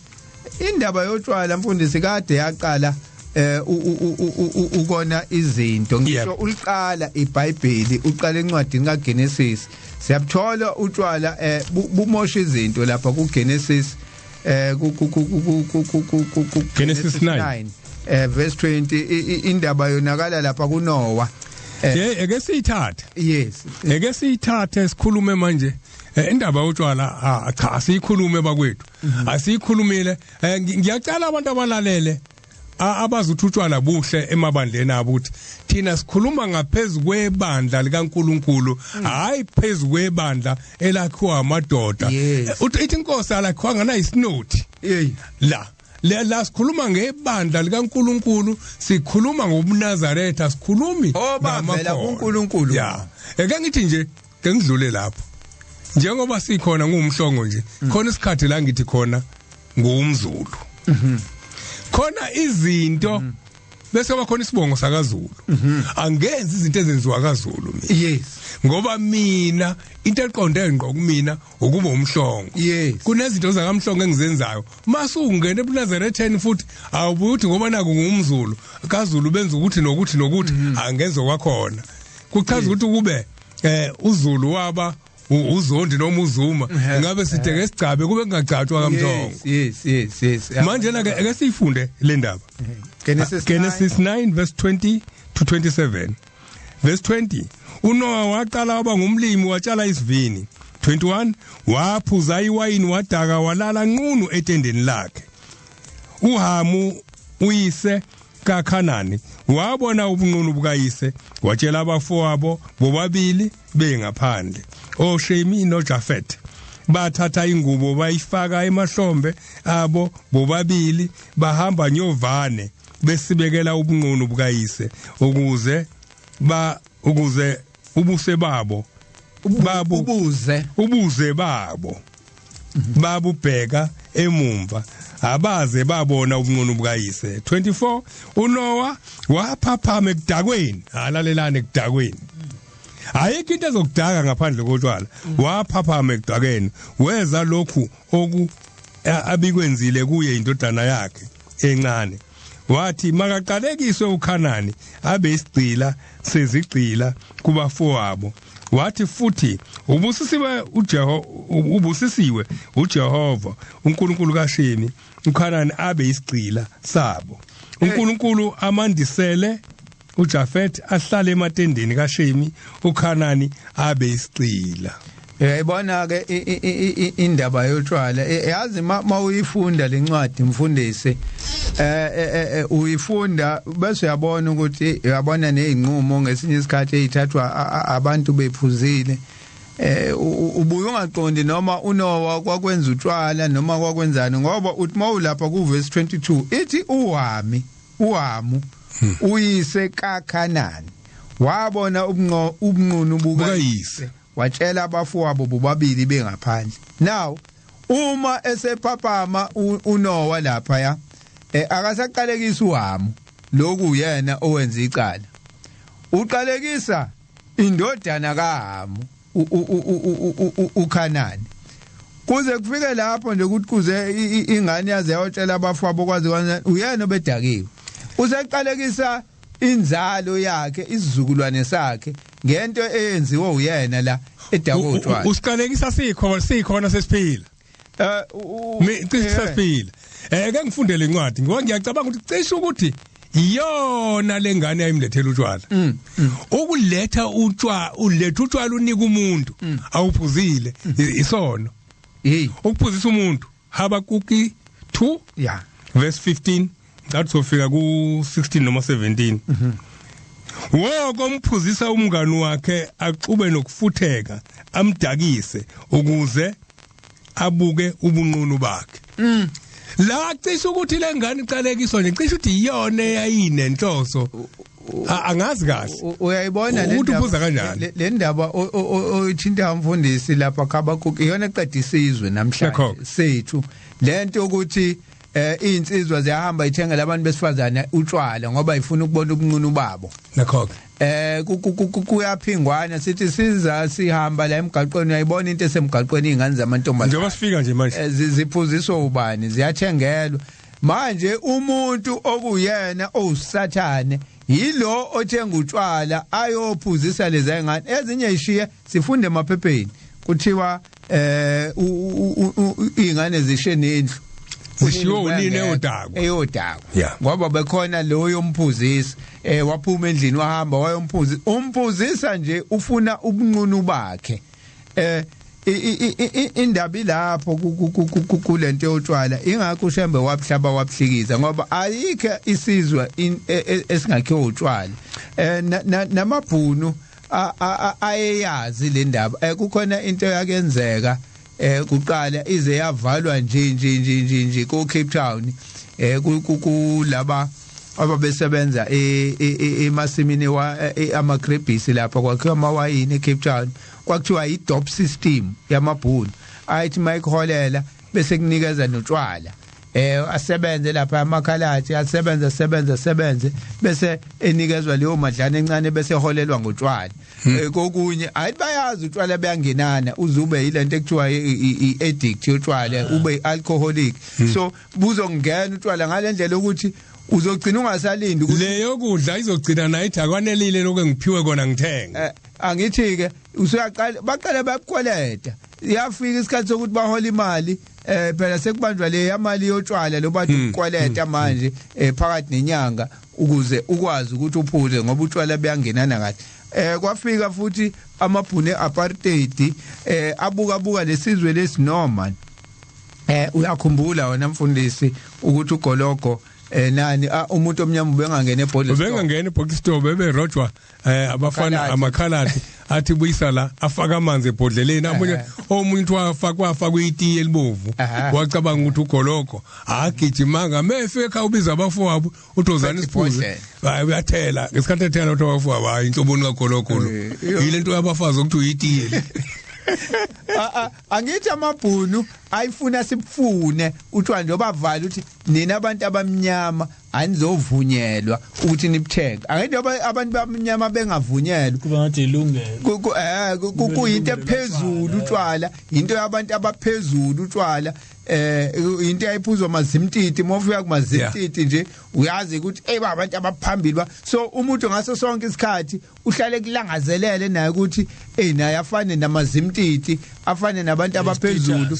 S1: indaba yotshwala mfundisi kade yaqala ukona izinto. Ngisho uliqala iBhayibheli, uqala encwadini kaGenesis, siyabuthola utshwala bumosha izinto lapha kuGenesis, ku ku ku ku ku ku ku ku ku
S2: Genesis 9.
S1: Verse 20, indaba yonakala lapha kuNoah.
S2: Hey, ake siyithathe.
S1: Yes.
S2: Ake siyithathe sikhulume manje. Indaba yotshwala, cha, asiyikhulume bakwethu. Asiyikhulumile. Ngiyacela abantu abalalele abazi ukuthi utshwala buhle emabandleni abo, ukuthi thina sikhuluma ngaphezulu kwebandla likaNkuluNkulu, hayi phezulu kwebandla elakhiwa amadoda. Uthi ithi inkosi alakhiwa ngana isinothi.
S1: Hey.
S2: La sikhuluma ngebandla likaNkuluNkulu, sikhuluma ngobuNazaretha, sikhulumi
S1: Obavela
S2: ngamakholwa.
S1: kuNkulunkulu.
S2: Ya, eke ngithi nje ke ngidlule lapho, njengoba sikhona ngumhlongo nje, khona isikhathi la ngithi khona ngumZulu, khona izinto bese kwakhona isibongo sakaZulu, angenzi izinto ezenziwa kaZulu mina, ngoba mina into eqonde ngqo kumina ukuba umhlongo. Kunezinto zakamhlongo engizenzayo. Mase ungena ebuNazaretheni futhi awubuye uthi ngoba naku ngumZulu, kaZulu benza ukuthi nokuthi nokuthi, angenze kwakhona. Kuchaza ukuthi kube uZulu waba uZondi noma uZuma, ngabe side ke sigcabe kube kungagcatshwa kaMhlongo.
S1: Yes.
S2: Manje na ke ake siyifunde le ndaba.
S1: Genesis.
S2: Genesis 9 verse 20 to 27. Verse 20, uNoah waqala waba ngumlimi, watshala isivini. 21, waphuza iwayini, wadaka, walala nqunu etendeni lakhe. uHamu uyise kaKhanani wabona ubunqunu bukayise, watshela abafowabo bobabili bengaphandle, oShemi noJafet. Bathatha ingubo bayifaka emahlombe abo bobabili, bahamba nyovane. Besibekela ubunqunu bukayise ukuze ukuze ubuse babo ubuze babo babubheka emumva, abaze babona ubunqunu bukayise. 24 uNoah waphaphama ekudakweni. Alalelana ekudakweni, ayikho into ezokudaka ngaphandle kotshwala. Waphaphama ekudakeni, weza lokhu oku abikwenzile kuye indodana yakhe encane. Wathi makaqalekiswe uKhanani abe isigcila sezigcila kubafowabo. Wathi futhi ubusisiwe ubusisiwe uJehova uNkulunkulu kaShemi, uKhanani abe isigcila sabo. uNkulunkulu amandisele uJafet ahlale ematendeni kaShemi, uKhanani abe isigcila.
S1: Uyayibona ke indaba yotshwala, yazi mawuyifunda lencwadi mfundisi, uyifunda bese uyabona ukuthi uyabona nezinqumo ngesinye isikhathi ezithathwa abantu bephuzile. Ubuye ungaqondi noma uNoah kwakwenza utshwala noma kwakwenzani, ngoba uthi mawulapha ku verse 22 ithi uHami uHamu uyise kaKhanani wabona ubunqunu bukayise, watshela abafowabo bobabili bengaphandle. Now uma esephaphama uNoah lapha ya akasaqalekisa uHamu, lokhu yena owenza icala, uqalekisa indodana kaHamu uKhanani. Kuze kufike lapho nje ukuthi kuze ingane yaze yayotshela abafowabo kwazi uyena obedakiwe, useqalekisa inzalo yakhe, isizukulwane sakhe ngento eyenziwe uyena la edakwe utshwala.
S2: Usiqalekisa sikhona sesiphila. Cishe sesiphila. Ke ngifundele incwadi ngoba ngiyacabanga ukuthi cishe ukuthi iyona lengane ayimlethela utshwala. Ukuletha utshwala, uletha utshwala unika umuntu awuphuzile isono. Ukuphuzisa umuntu Habakuki 2 verse 15 ngathi sofika ku 16 noma 17. Woko umphuzisa umngani wakhe axube nokufutheka amdakise ukuze abuke ubunqunu bakhe. La cishe ukuthi lengane iqalekiswa nje, cishe ukuthi iyona eyayinenhloso. Angazi kahle.
S1: Uyayibona le
S2: ndaba,
S1: le ndaba oyithinta umfundisi lapha Habakuki iyona eqeda isizwe namhlanje sethu. Lento ukuthi insizwa ziyahamba ithengela abantu besifazane utshwala ngoba ifuna ukubona ubunqunu babo.
S2: Nakho
S1: kuyaphingwana sithi siza sihamba la emgaqweni, uyayibona into esemgaqweni, izingane zamantombazane
S2: njengoba sifika nje manje
S1: ziphuziswa ubani, ziyathengelwa. Manje umuntu okuyena owusathane yilo othenga utshwala ayophuzisa lezi ngane, ezinye ishiye sifunde emaphepheni kuthiwa izingane zishe nendlu
S2: zishiwo unini eyodakwa,
S1: ngoba bekhona lo yomphuzisa waphuma endlini wahamba wayomphuzisa, umphuzisa nje ufuna ubunqunu bakhe. Indaba ilapho kulento yotshwala, ingakho uShembe wabuhlaba wabuhlikiza ngoba ayikho isizwe esingakhiwe utshwala. Namabhunu ayeyazi le ndaba. Kukhona into yakenzeka kuqala ize yavalwa nje ko Cape Town, kulaba ababesebenza emasimini amagrebhisi lapha kwakhiwa amawayini eCape Town, kwakuthiwa i-dop system yamabhunu, ayithi mayiholela bese kunikeza notshwala, asebenze lapha amakhalathi, asebenze bese enikezwa leyo madlana encane bese eholelwa ngotshwala. Kokunye ayi bayazi utshwala buyangenana, uzube yilento ekuthiwa i-addict yotshwala, ube alcoholic. So buzongena utshwala ngalendlela ukuthi uzogcina ungasalindi
S2: ukuthi leyo kudla izogcina nayithi akwanelile lokho engiphiwe kona ngithenga.
S1: Angithi ke usuyaqala baqale bayakukweleta, iyafika isikhathi sokuthi bahola imali, phela sekubanjwa le yamali yotshwala lo bathi ukukweleta manje phakathi nenyanga ukuze ukwazi ukuthi uphuze ngoba utshwala buyangenana kahle. Kwafika futhi amabhune apartheid, abuka lesizwe lesinoma. Uyakhumbula wena mfundisi ukuthi ugologo nani umuntu omnyama ubengangena ebhodle
S2: ubengangena ebhodle store, beberojwa abafana amakhaladi Athi buyisa la, afaka amanzi ebhodleleni. Omunye omuntu wafakwa itiye elibovu, wacabanga ukuthi ugoloko. Agijimanga mefika ubiza abafowabo, uthozana isiphuze. Hayi, uyathela ngesikhathi ethela, uthi abafowabo, hayi, inhloboni kagoloko lo, yile nto yabafazi okuthi uyitiye.
S1: Angithi amabhunu ayifuna sibufune utshwala, njengoba bavala ukuthi nina abantu abamnyama anizovunyelwa ukuthi nibuthenge. Angithi njengoba abantu abamnyama bengavunyelwa,
S5: kuba ngathi ilungelo.
S1: Kuyinto ephezulu utshwala, into yabantu abaphezulu utshwala, into ayiphuzwa mazimtiti. Mofika kumazimtiti nje uyazi ukuthi hey, abantu abaphambili ba. So umuntu ngaso sonke isikhathi uhlale kulangazelele naye ukuthi hey, naye afane namazimtiti, afane nabantu abaphezulu,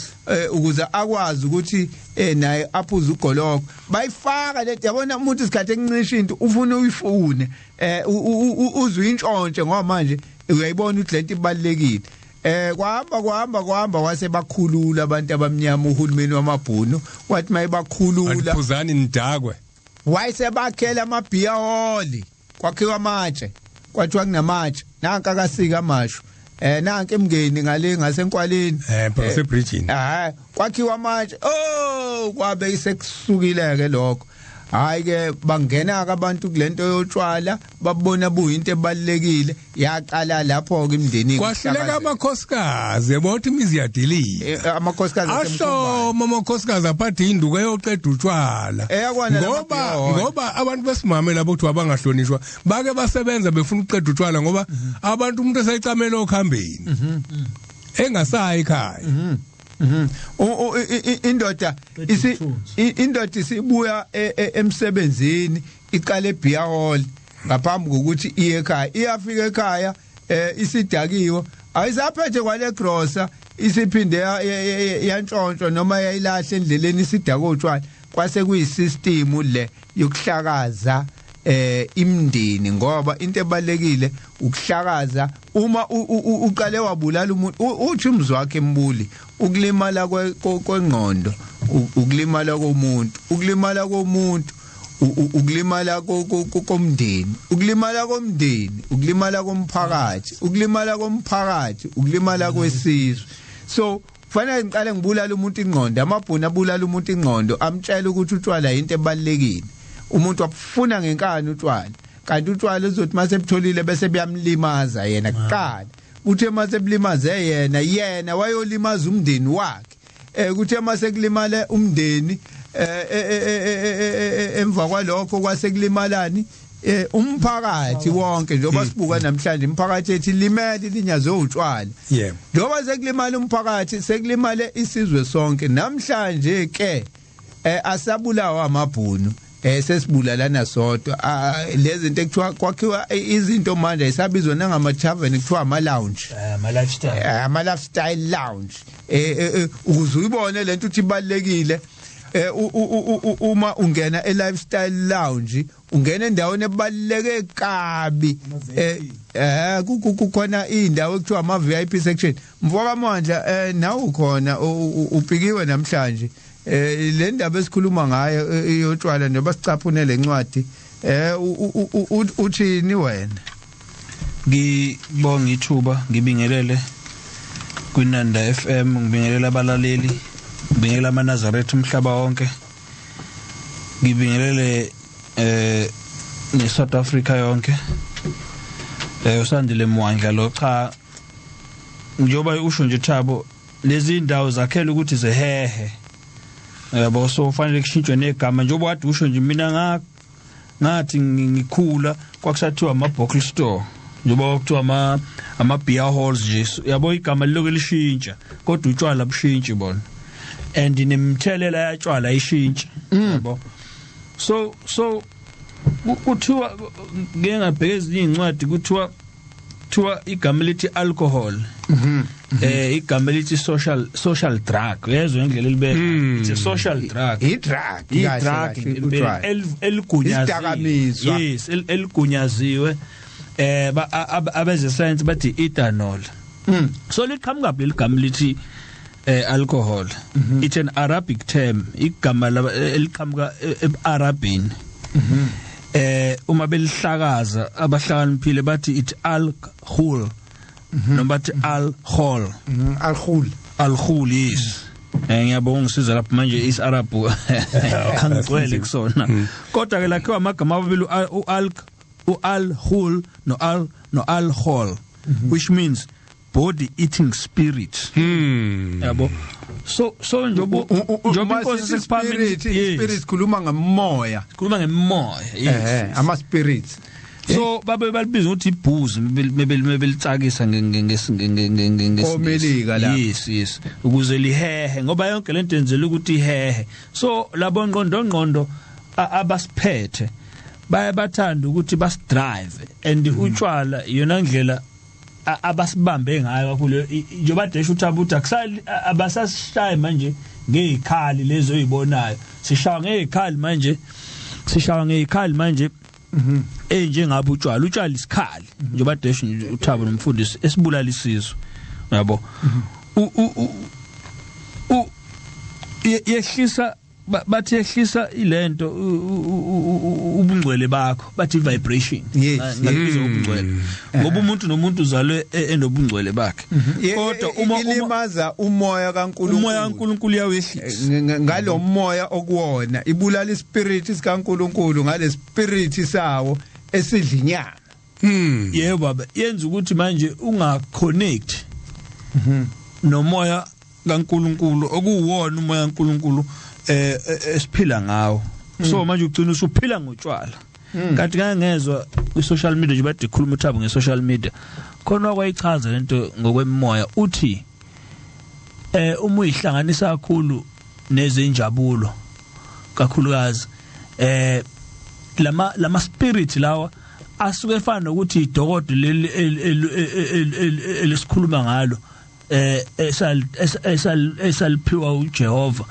S1: ukuze akwazi ukuthi naye aphuze ugoloko. Bayifaka le, yabona, umuntu isikhathi encincisha into ufuna uyifune, uzwe intshontshe, ngoba manje uyayibona ukuthi lento ibalekile. Kwahamba kwahamba kwahamba, kwase bakhulula abantu abamnyama. Uhulumeni wamabhunu wathi mayibakhulula,
S2: "Phuzani nidakwe."
S1: Wayesebakhela amabhiya hall, kwakhiwa amatshe, kwathiwa kunamatshe nanka kasika amashu, nanka emngeni ngale ngasenkwaleni.
S2: Phela bridgini.
S1: Hayi, kwakhiwa amatshe. Oh, kwabe sekusukile ke lokho. Hayi ke, bangena ke abantu kulento yotshwala, babona buyinto ebalekile. Yaqala lapho ke imndeni.
S2: Kwahluleka amakhosikazi, yabo, ukuthi imizi yadilika.
S1: Amakhosikazi.
S2: Ahloma amakhosikazi aphathe induku eyoqeda utshwala.
S1: Eyakwana.
S2: Ngoba abantu besimame labo kuthiwa abangahlonishwa bake basebenza befuna ukuqeda utshwala, ngoba abantu umuntu esayicamela okhambeni engasayi ekhaya.
S1: Indoda isi indoda isibuya emsebenzini, iqale ebeer hall ngaphambi kokuthi iye ekhaya. Iyafika ekhaya isidakiwe, ayisaphethe kwale grocer, isiphinde yantshontsho noma yayilahla endleleni, isidako utshwala. Kwase kuyisystem le yokuhlakaza imndeni, ngoba into ebalekile ukuhlakaza. Uma uqale wabulala umuntu, uthi umzwa wakhe embuli, ukulimala kwengqondo, ukulimala komuntu, ukulimala komuntu, ukulimala komndeni, ukulimala komndeni, ukulimala komphakathi, ukulimala komphakathi, ukulimala kwesizwe. So kufanele ngiqale ngibulala umuntu ingqondo. Amabhunu abulala umuntu ingqondo, amtshela ukuthi utshwala into ebalekile. Umuntu wabufuna ngenkani utshwala, kanti utshwala uzothi mase butholile bese buyamlimaza yena kuqala. Uthe mase bulimaze yena, yena wayolimaza umndeni wakhe. Kuthe mase kulimale umndeni, emva kwalokho kwase kulimalani umphakathi wonke, njengoba sibuka namhlanje imphakathi ethi limele, linyazwe utshwala. Njengoba sekulimala umphakathi, sekulimale isizwe sonke. Namhlanje ke asabulawa amabhunu, sesibulalana sodwa. Lezi zinto ekuthiwa kwakhiwa izinto manje ayisabizwa nangama tavern, kuthiwa ama lounge.
S5: Ama lifestyle.
S1: Ama lifestyle lounge. Ukuze uyibone lento uthi ibalekile, uma ungena e lifestyle lounge, ungena endaweni ebaleke kabi. Kukhona indawo ekuthiwa ama VIP section. Mfoka Mandla, nawe ukhona, upikiwe namhlanje. Le ndaba esikhuluma ngayo iyotshwala, njengoba sicaphune lencwadi, uthini wena?
S5: Ngibonga ithuba, ngibingelele kwinanda FM, ngibingelele abalaleli, ngibingelele amaNazaretha umhlaba wonke, ngibingelele ne South Africa yonke. Usandile Mwandla lo. Cha, njengoba usho nje Thabo, lezi indawo zakhela ukuthi zihehe, yabo, so kufanele kushintshwe negama. Njengoba kade usho nje, mina ngathi ngikhula kwakusathiwa ama bottle store, njengoba kuthiwa ama beer halls nje, yabo, igama liloku lishintsha, kodwa utshwala bushintshi bona, and nemthelela yatshwala ayishintshi, yabo. So kuthiwa, ngeke ngabheka ezinye incwadi, kuthiwa igama elithi alcohol, igama elithi social drug, uyezwa indlela elibeka, it's a social drug.
S1: I-drug.
S5: I-drug eligunyaziwe.
S1: Isidakamizwa.
S5: Yes, eligunyaziwe. Abeze science bathi ethanol. So liqhamuka leli gama lithi alcohol. It's an Arabic term, igama eliqhamuka eArabini. Uma belihlakaza abahlakaniphile bathi it alcohol, Noma bathi al-hol.
S1: Al-khul.
S5: Al-khul, yes. Ngiyabonga ngisiza lapho manje isiArab angigcwele kusona. Kodwa ke lakhiwa amagama amabili, u-alk, u-al-hul no-al no-al-hol, which means body eating spirit. Yabo, so njobo inkosi
S1: sekuphambili spirit khuluma ngomoya,
S5: khuluma ngemoya, yes,
S1: ama spirits.
S5: So babe balibiza ukuthi ibhuzi mebelitsakisa
S1: ngemelika la,
S5: yes, ukuze lihehe, ngoba yonke lento yenzela ukuthi ihehe. So labo ngqondo abasiphethe baye bathanda ukuthi basidrive, and utshwala iyona ndlela abasibambe ngayo kakhulu. Njengoba desho uThabo akusali abasasishayi manje ngezikhali lezo ozibonayo, sishawa ngezikhali manje, sishawa ngezikhali manje enjengabe utshwala isikhali, njengoba desho uThabo nomfundisi esibulala isizwe, yabo. U yehlisa, bathi yehlisa ilento ubungcwele bakho, bathi vibration, ngakubiza ubungcwele, ngoba umuntu nomuntu uzalwe enobungcwele bakhe.
S1: Kodwa uma ilimaza umoya kaNkuluNkulu,
S5: umoya kaNkuluNkulu uyawehlisa
S1: ngalomoya okuwona, ibulala ispirit sikaNkuluNkulu ngale spirit sawo esidlinyana.
S5: Yebo baba, yenza ukuthi manje ungaconnect nomoya kaNkuluNkulu, okuwona umoya kaNkuluNkulu esiphila ngawo. So manje ugcina usuphila ngotshwala. Kanti ngangezwa ku social media nje bade khuluma uThabo nge social media, khona kwayichaza lento ngokwemoya, uthi uma uyihlanganisa kakhulu nezinjabulo kakhulukazi, lama spirit lawa asuke efana nokuthi idokodo leli elisikhuluma ngalo esaliphiwa uJehova,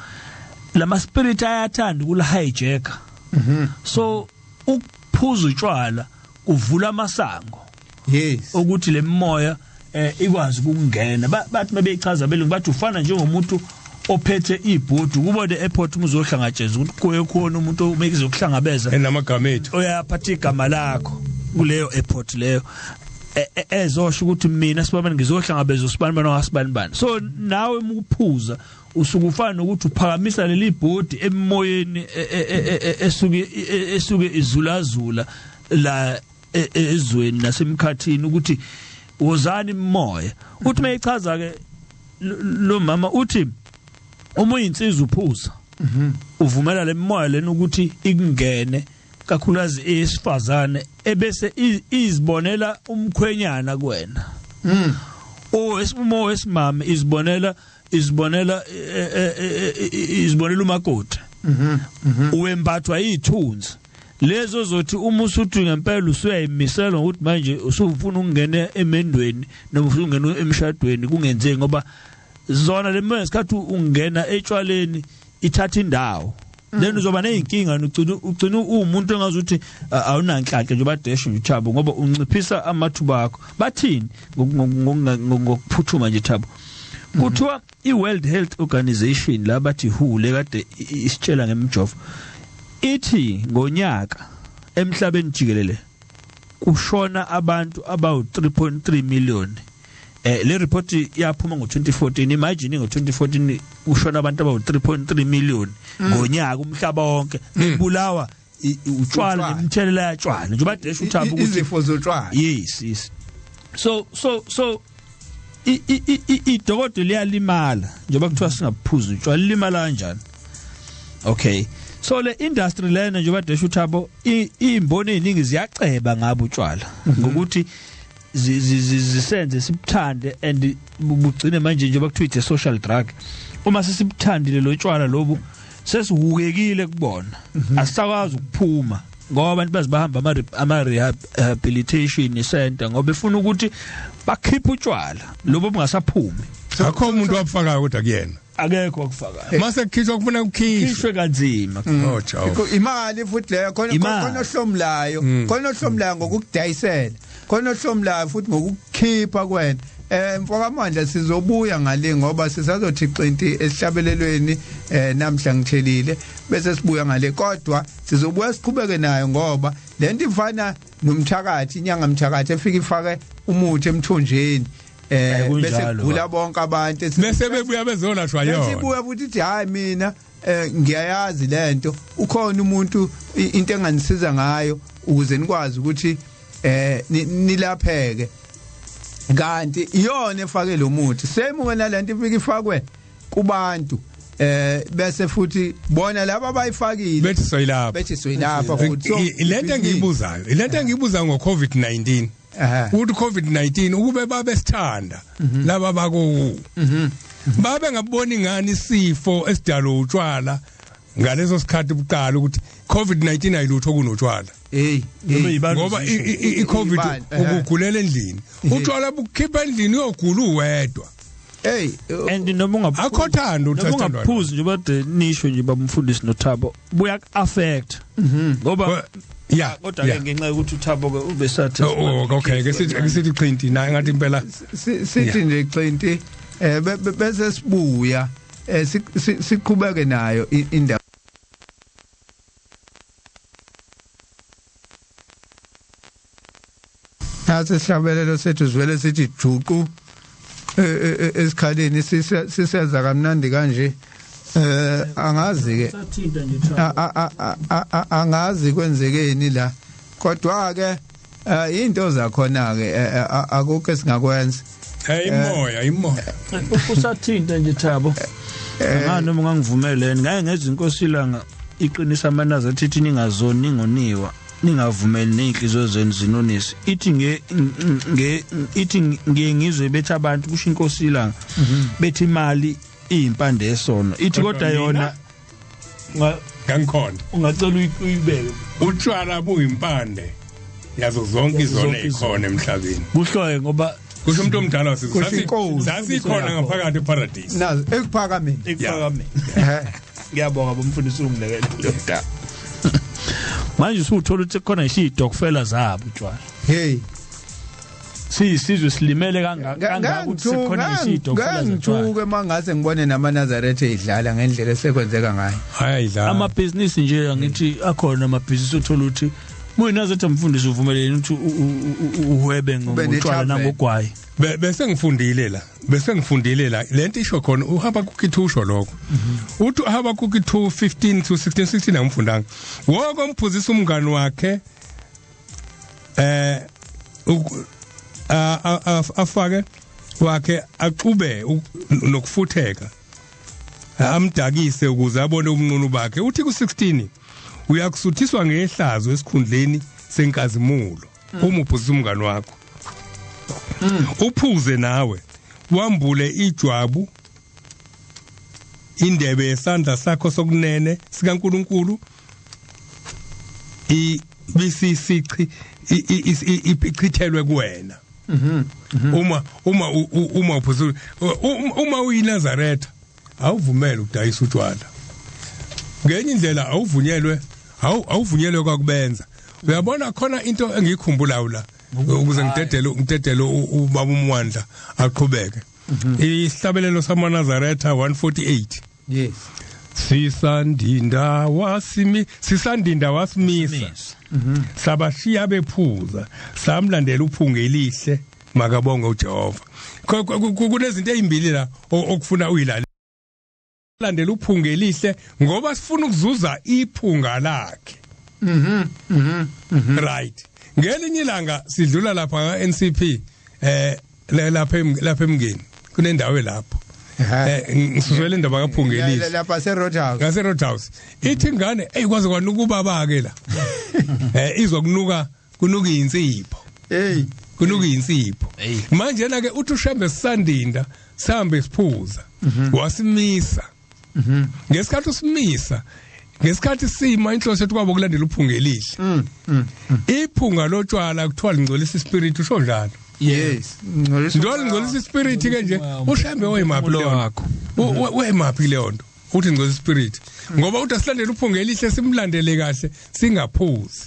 S5: lama spirit ayathanda ukula hijack. So ukuphuza utshwala kuvula amasango,
S1: yes,
S5: ukuthi lemoya ikwazi ukungena. Bathi mabeyichaza belungu bathi ufana njengomuntu ophethe ibhodi, kubone airport uma uzohlangatshezwa ukuthi kuye khona umuntu omekizokuhlangabeza
S2: enamagama ethu,
S5: uyaphatha igama lakho kuleyo airport leyo, ezosho ukuthi mina sibabani ngizohlangabeza usibani bani wasibani bani. So nawe ukuphuza usuke ufana nokuthi uphakamisa leli bhodi emoyeni esuke izulazula la ezweni nasemkhathini, ukuthi wozani imoya. Uthi mayichaza ke lo mama uthi uma uyinsizwa uphuza uvumela lemoya lena ukuthi ikungene, kakhulukazi esifazane, ebese izibonela umkhwenyana kuwena. Owesimame izibonela umakoti. Uwembathwa izithunzi lezo zothi uma usuthi ngempela usuyayimisela ukuthi manje usufuna ukungena emendweni noma ufuna ukungena emshadweni, kungenzeki ngoba zona le moya isikhathi ungena etshwaleni ithatha indawo. Then uzoba nezinkinga, ugcina umuntu engazuthi awunanhlanhla njengoba dash nje uThabo, ngoba unciphisa amathuba akho. Bathini ngokuphuthuma nje Thabo? Kuthiwa iWorld Health Organization la bathi WHO le kade isitshela ngemjovo, ithi ngonyaka emhlabeni jikelele kushona abantu abawu 3.3 million. Le report yaphuma ngo2014. Imagine ngo2014 kushona abantu abawu 3.3 million ngonyaka umhlaba wonke, bebulawa utshwala nemthelela yatshwala, njengoba desho uThabo
S1: ukuthi izifo zotshwala.
S5: Yes. So idokodo liyalimala njengoba kuthiwa singaphuza utshwala, limala kanjani? Okay, so le industry lena njengoba desho uThabo, izimboni eziningi ziyaceba ngabo utshwala ngokuthi zisenze sibuthande, and bugcine manje njengoba kuthiwa it's a social drug. Uma sesibuthandile lo tshwala lobu, sesihukekile kubona, asisakwazi ukuphuma, ngoba abantu bazibahamba ama rehabilitation center ngoba befuna ukuthi bakhiphe utshwala lobo bungasaphumi.
S2: Akho umuntu wabufakayo kodwa kuyena
S5: akekho wakufakayo,
S2: mase kukhishwa kufuna
S5: kukhishwe kanzima.
S2: Oh ciao,
S1: imali futhi leyo khona ohlomlayo, khona ohlomlayo ngokukudayisela, khona ohlomlayo futhi ngokukhipha kwena. Mfokamandla sizobuya ngale ngoba sisazothi qinti esihlabelelweni namhla ngithelile, bese sibuya ngale, kodwa sizobuya siqhubeke nayo ngoba lento ifana nomthakathi, inyanga mthakathi efika ifake umuthi emthonjeni. Bese kugula bonke abantu,
S2: bese bebuya bezolashwa yona,
S1: bese buya futhi ithi hayi mina ngiyayazi lento, ukhona umuntu into enganisiza ngayo ukuze nikwazi ukuthi nilapheke, kanti iyona efake lo muthi. Same wena lento ifike ifakwe kubantu, bese futhi bona laba abayifakile
S2: bethi
S1: soyilapha futhi.
S2: So lento engiyibuzayo ngo COVID-19, ukuthi COVID-19 ukube babesithanda laba bako babe ngaboni ngani isifo esidalo utshwala ngaleso sikhathi buqala ukuthi COVID-19 ayilutho kunotshwala.
S1: Hey,
S2: ngoba i-COVID ukugulela endlini, utshwala bukhipha endlini uyogula uwedwa.
S1: Hey,
S5: and noma
S2: ungakhothanda
S5: ungaphuzi nje bade nisho nje babumfundisi noThabo buya affect ngoba
S2: yeah,
S5: kodwa ke ngenxa yokuthi uThabo ke ubesathi
S2: okay ke sithi qhinti na ngathi impela
S1: sithi nje qhinti, bese sibuya siqhubeke nayo indaba. Nathi sihlabelelo sethu sivele sithi juqu esikhaleni siseza kamnandi kanje. Angazi ke angazi kwenzekeni la, kodwa ke into zakhona ke akukho esingakwenza.
S2: Hey, imoya
S5: usathinta nje Thabo, ngani noma ungangivumeleni ngaye ngezinkosi ilanga iqinisa amanazaretha ithi ningazoni ningoniwa, ningavumeli nezinhliziyo zenu zinonise. Ithi nge ithi ngiye ngizwe bethi abantu kusho inkosi ilanga bethi imali iyimpande yesono, ithi kodwa yona
S2: ngangikhona
S5: ungacela uyibeke.
S2: Utshwala buyimpande yazo zonke izono ezikhona emhlabeni,
S5: buhloye ngoba
S2: kusho umuntu omdala sasikhona ngaphakathi eparadise
S1: nazo ekuphakameni.
S5: Ngiyabonga bomfundisi ungilekele lo. Manje usuthola ukuthi khona isitokfela zabo utshwala.
S1: Hey,
S5: sisizwe silimele kangaka ukuthi sekukhona isitokfela
S1: zatshwala. Ngithuke mangase ngibone namaNazaretha edlala ngendlela esekwenzeka ngayo.
S2: Hayi idlala
S5: amabhizinisi nje, angithi akhona amabhizinisi uthola ukuthi muyinazethe mfundisi uvumelene ukuthi uhwebe ngotshwala nangogwayi.
S2: Bese ngifundile la lento isho khona uHabakuki 2 usho lokho. Uthi uHabakuki 2:15 to 16 angifundanga. Woko umphuzisa umngani wakhe afake wakhe axube nokufutheka amdakise ukuze abone ubunqunu bakhe. Uthi ku16 uyakusuthiswa ngehlazo esikhundleni senkazimulo uma uphuzisa umngani wakho. Uphuze nawe wambule ijwabu indebe yesandla sakho sokunene sikaNkuluNkulu ibisisichi ichithelwe kuwena. Uma uma uma uphuza uma uyiNazaretha awuvumele ukudayisa utshwala. Ngenye indlela awuvunyelwe awuvunyelwe kwakubenza. Uyabona khona into engiyikhumbulayo la ukuze ngidedele ubaba uMwandla aqhubeke. Isihlabelelo samaNazaretha 148.
S1: Yes.
S2: Sisandinda wasimisa. Sabashiya bephuza, samlandela uphunga elihle, makabonge uJehova. Kunezinto ezimbili la okufuna uyilalele. Landela uphunga elihle ngoba sifuna ukuzuza iphunga lakhe. Right. Ngelinye ilanga sidlula lapha ka NCP lapha emngeni kunendawo lapho ngisuzwele indaba kaPhungelihle
S1: lapha se Roadhouse,
S2: ngase Roadhouse. Ithi ingane hey kwaze kwanuka ubaba ke la izwa kunuka insipho.
S1: Hey,
S2: kunuka insipho manje na ke uthi uShembe sisandinda sihambe siphuza wasimisa. Ngesikhathi usimisa, ngesikhathi sima inhloso yethu kwabo kulandela uphunga elihle. Iphunga lotshwala kuthiwa lingcolisa ispirit, usho njalo.
S1: Yes,
S2: ngcolisa ispirit ke nje uShembe wemaphi leyo wakho, wemaphi leyo nto uthi ngcolisa ispirit ngoba uthi asilandele uphunga elihle simlandele kahle singaphuzi.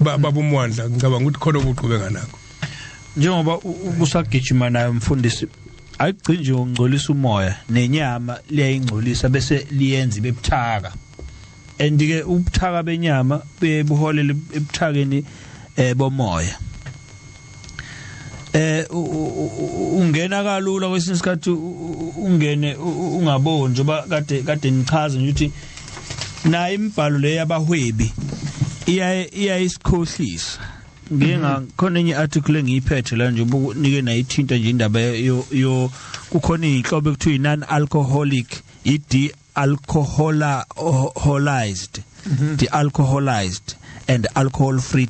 S2: Baba uMwandla ngicabanga ukuthi khona okuqhubeka nakho
S5: njengoba ubusagijima nayo mfundisi. Ayigcini nje ngongcolisa umoya nenyama liyayingcolisa bese liyenza ibebuthaka. And ke ubuthaka benyama bebuholela ebuthakeni bomoya. Ungena kalula kwesinye isikhathi, ungene ungaboni, njengoba kade nichaza nje ukuthi nayo imibhalo le yabahwebi iyayisikhohlisa. Ngike ngakhona enye article engiyiphethe la nje, nike nayithinta nje indaba yo kukhona inhlobo ekuthiwa non alcoholic, i de-alcoholized, de-alcoholized and alcohol free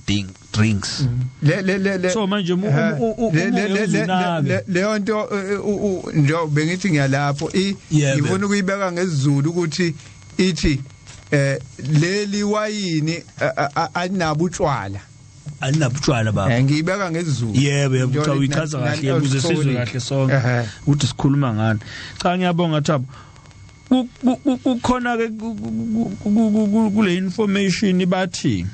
S5: drinks.
S1: Le le le le
S5: So manje
S1: leyo nto nje bengithi ngiyalapho, ngifuna ukuyibeka ngesiZulu ukuthi ithi leli wayini alinabo utshwala.
S5: Alinabutshwala baba.
S1: Ngiyibeka ngesiZulu.
S5: Yebo, cha, uyichaza kahle ukuze sizwe kahle sonke ukuthi sikhuluma ngani. Cha, ngiyabonga Thabo. Kukhona ke kule information bathi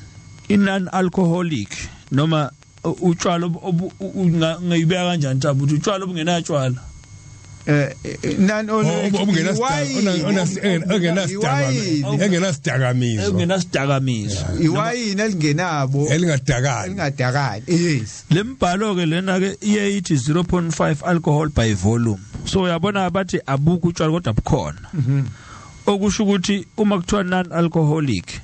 S5: i non alcoholic noma utshwala, ngiyibeka kanjani Thabo, ukuthi utshwala obungenatshwala?
S1: Non
S2: Ongenasidakamizwa.
S1: Iwayini elingenabo
S2: Elingadakani.
S1: Elingadakani, yes.
S5: Lembhalo ke lena ke iye ithi 0.5 alcohol by volume, so uyabona bathi abukho utshwala kodwa bukhona, okusho ukuthi uma kuthiwa non alcoholic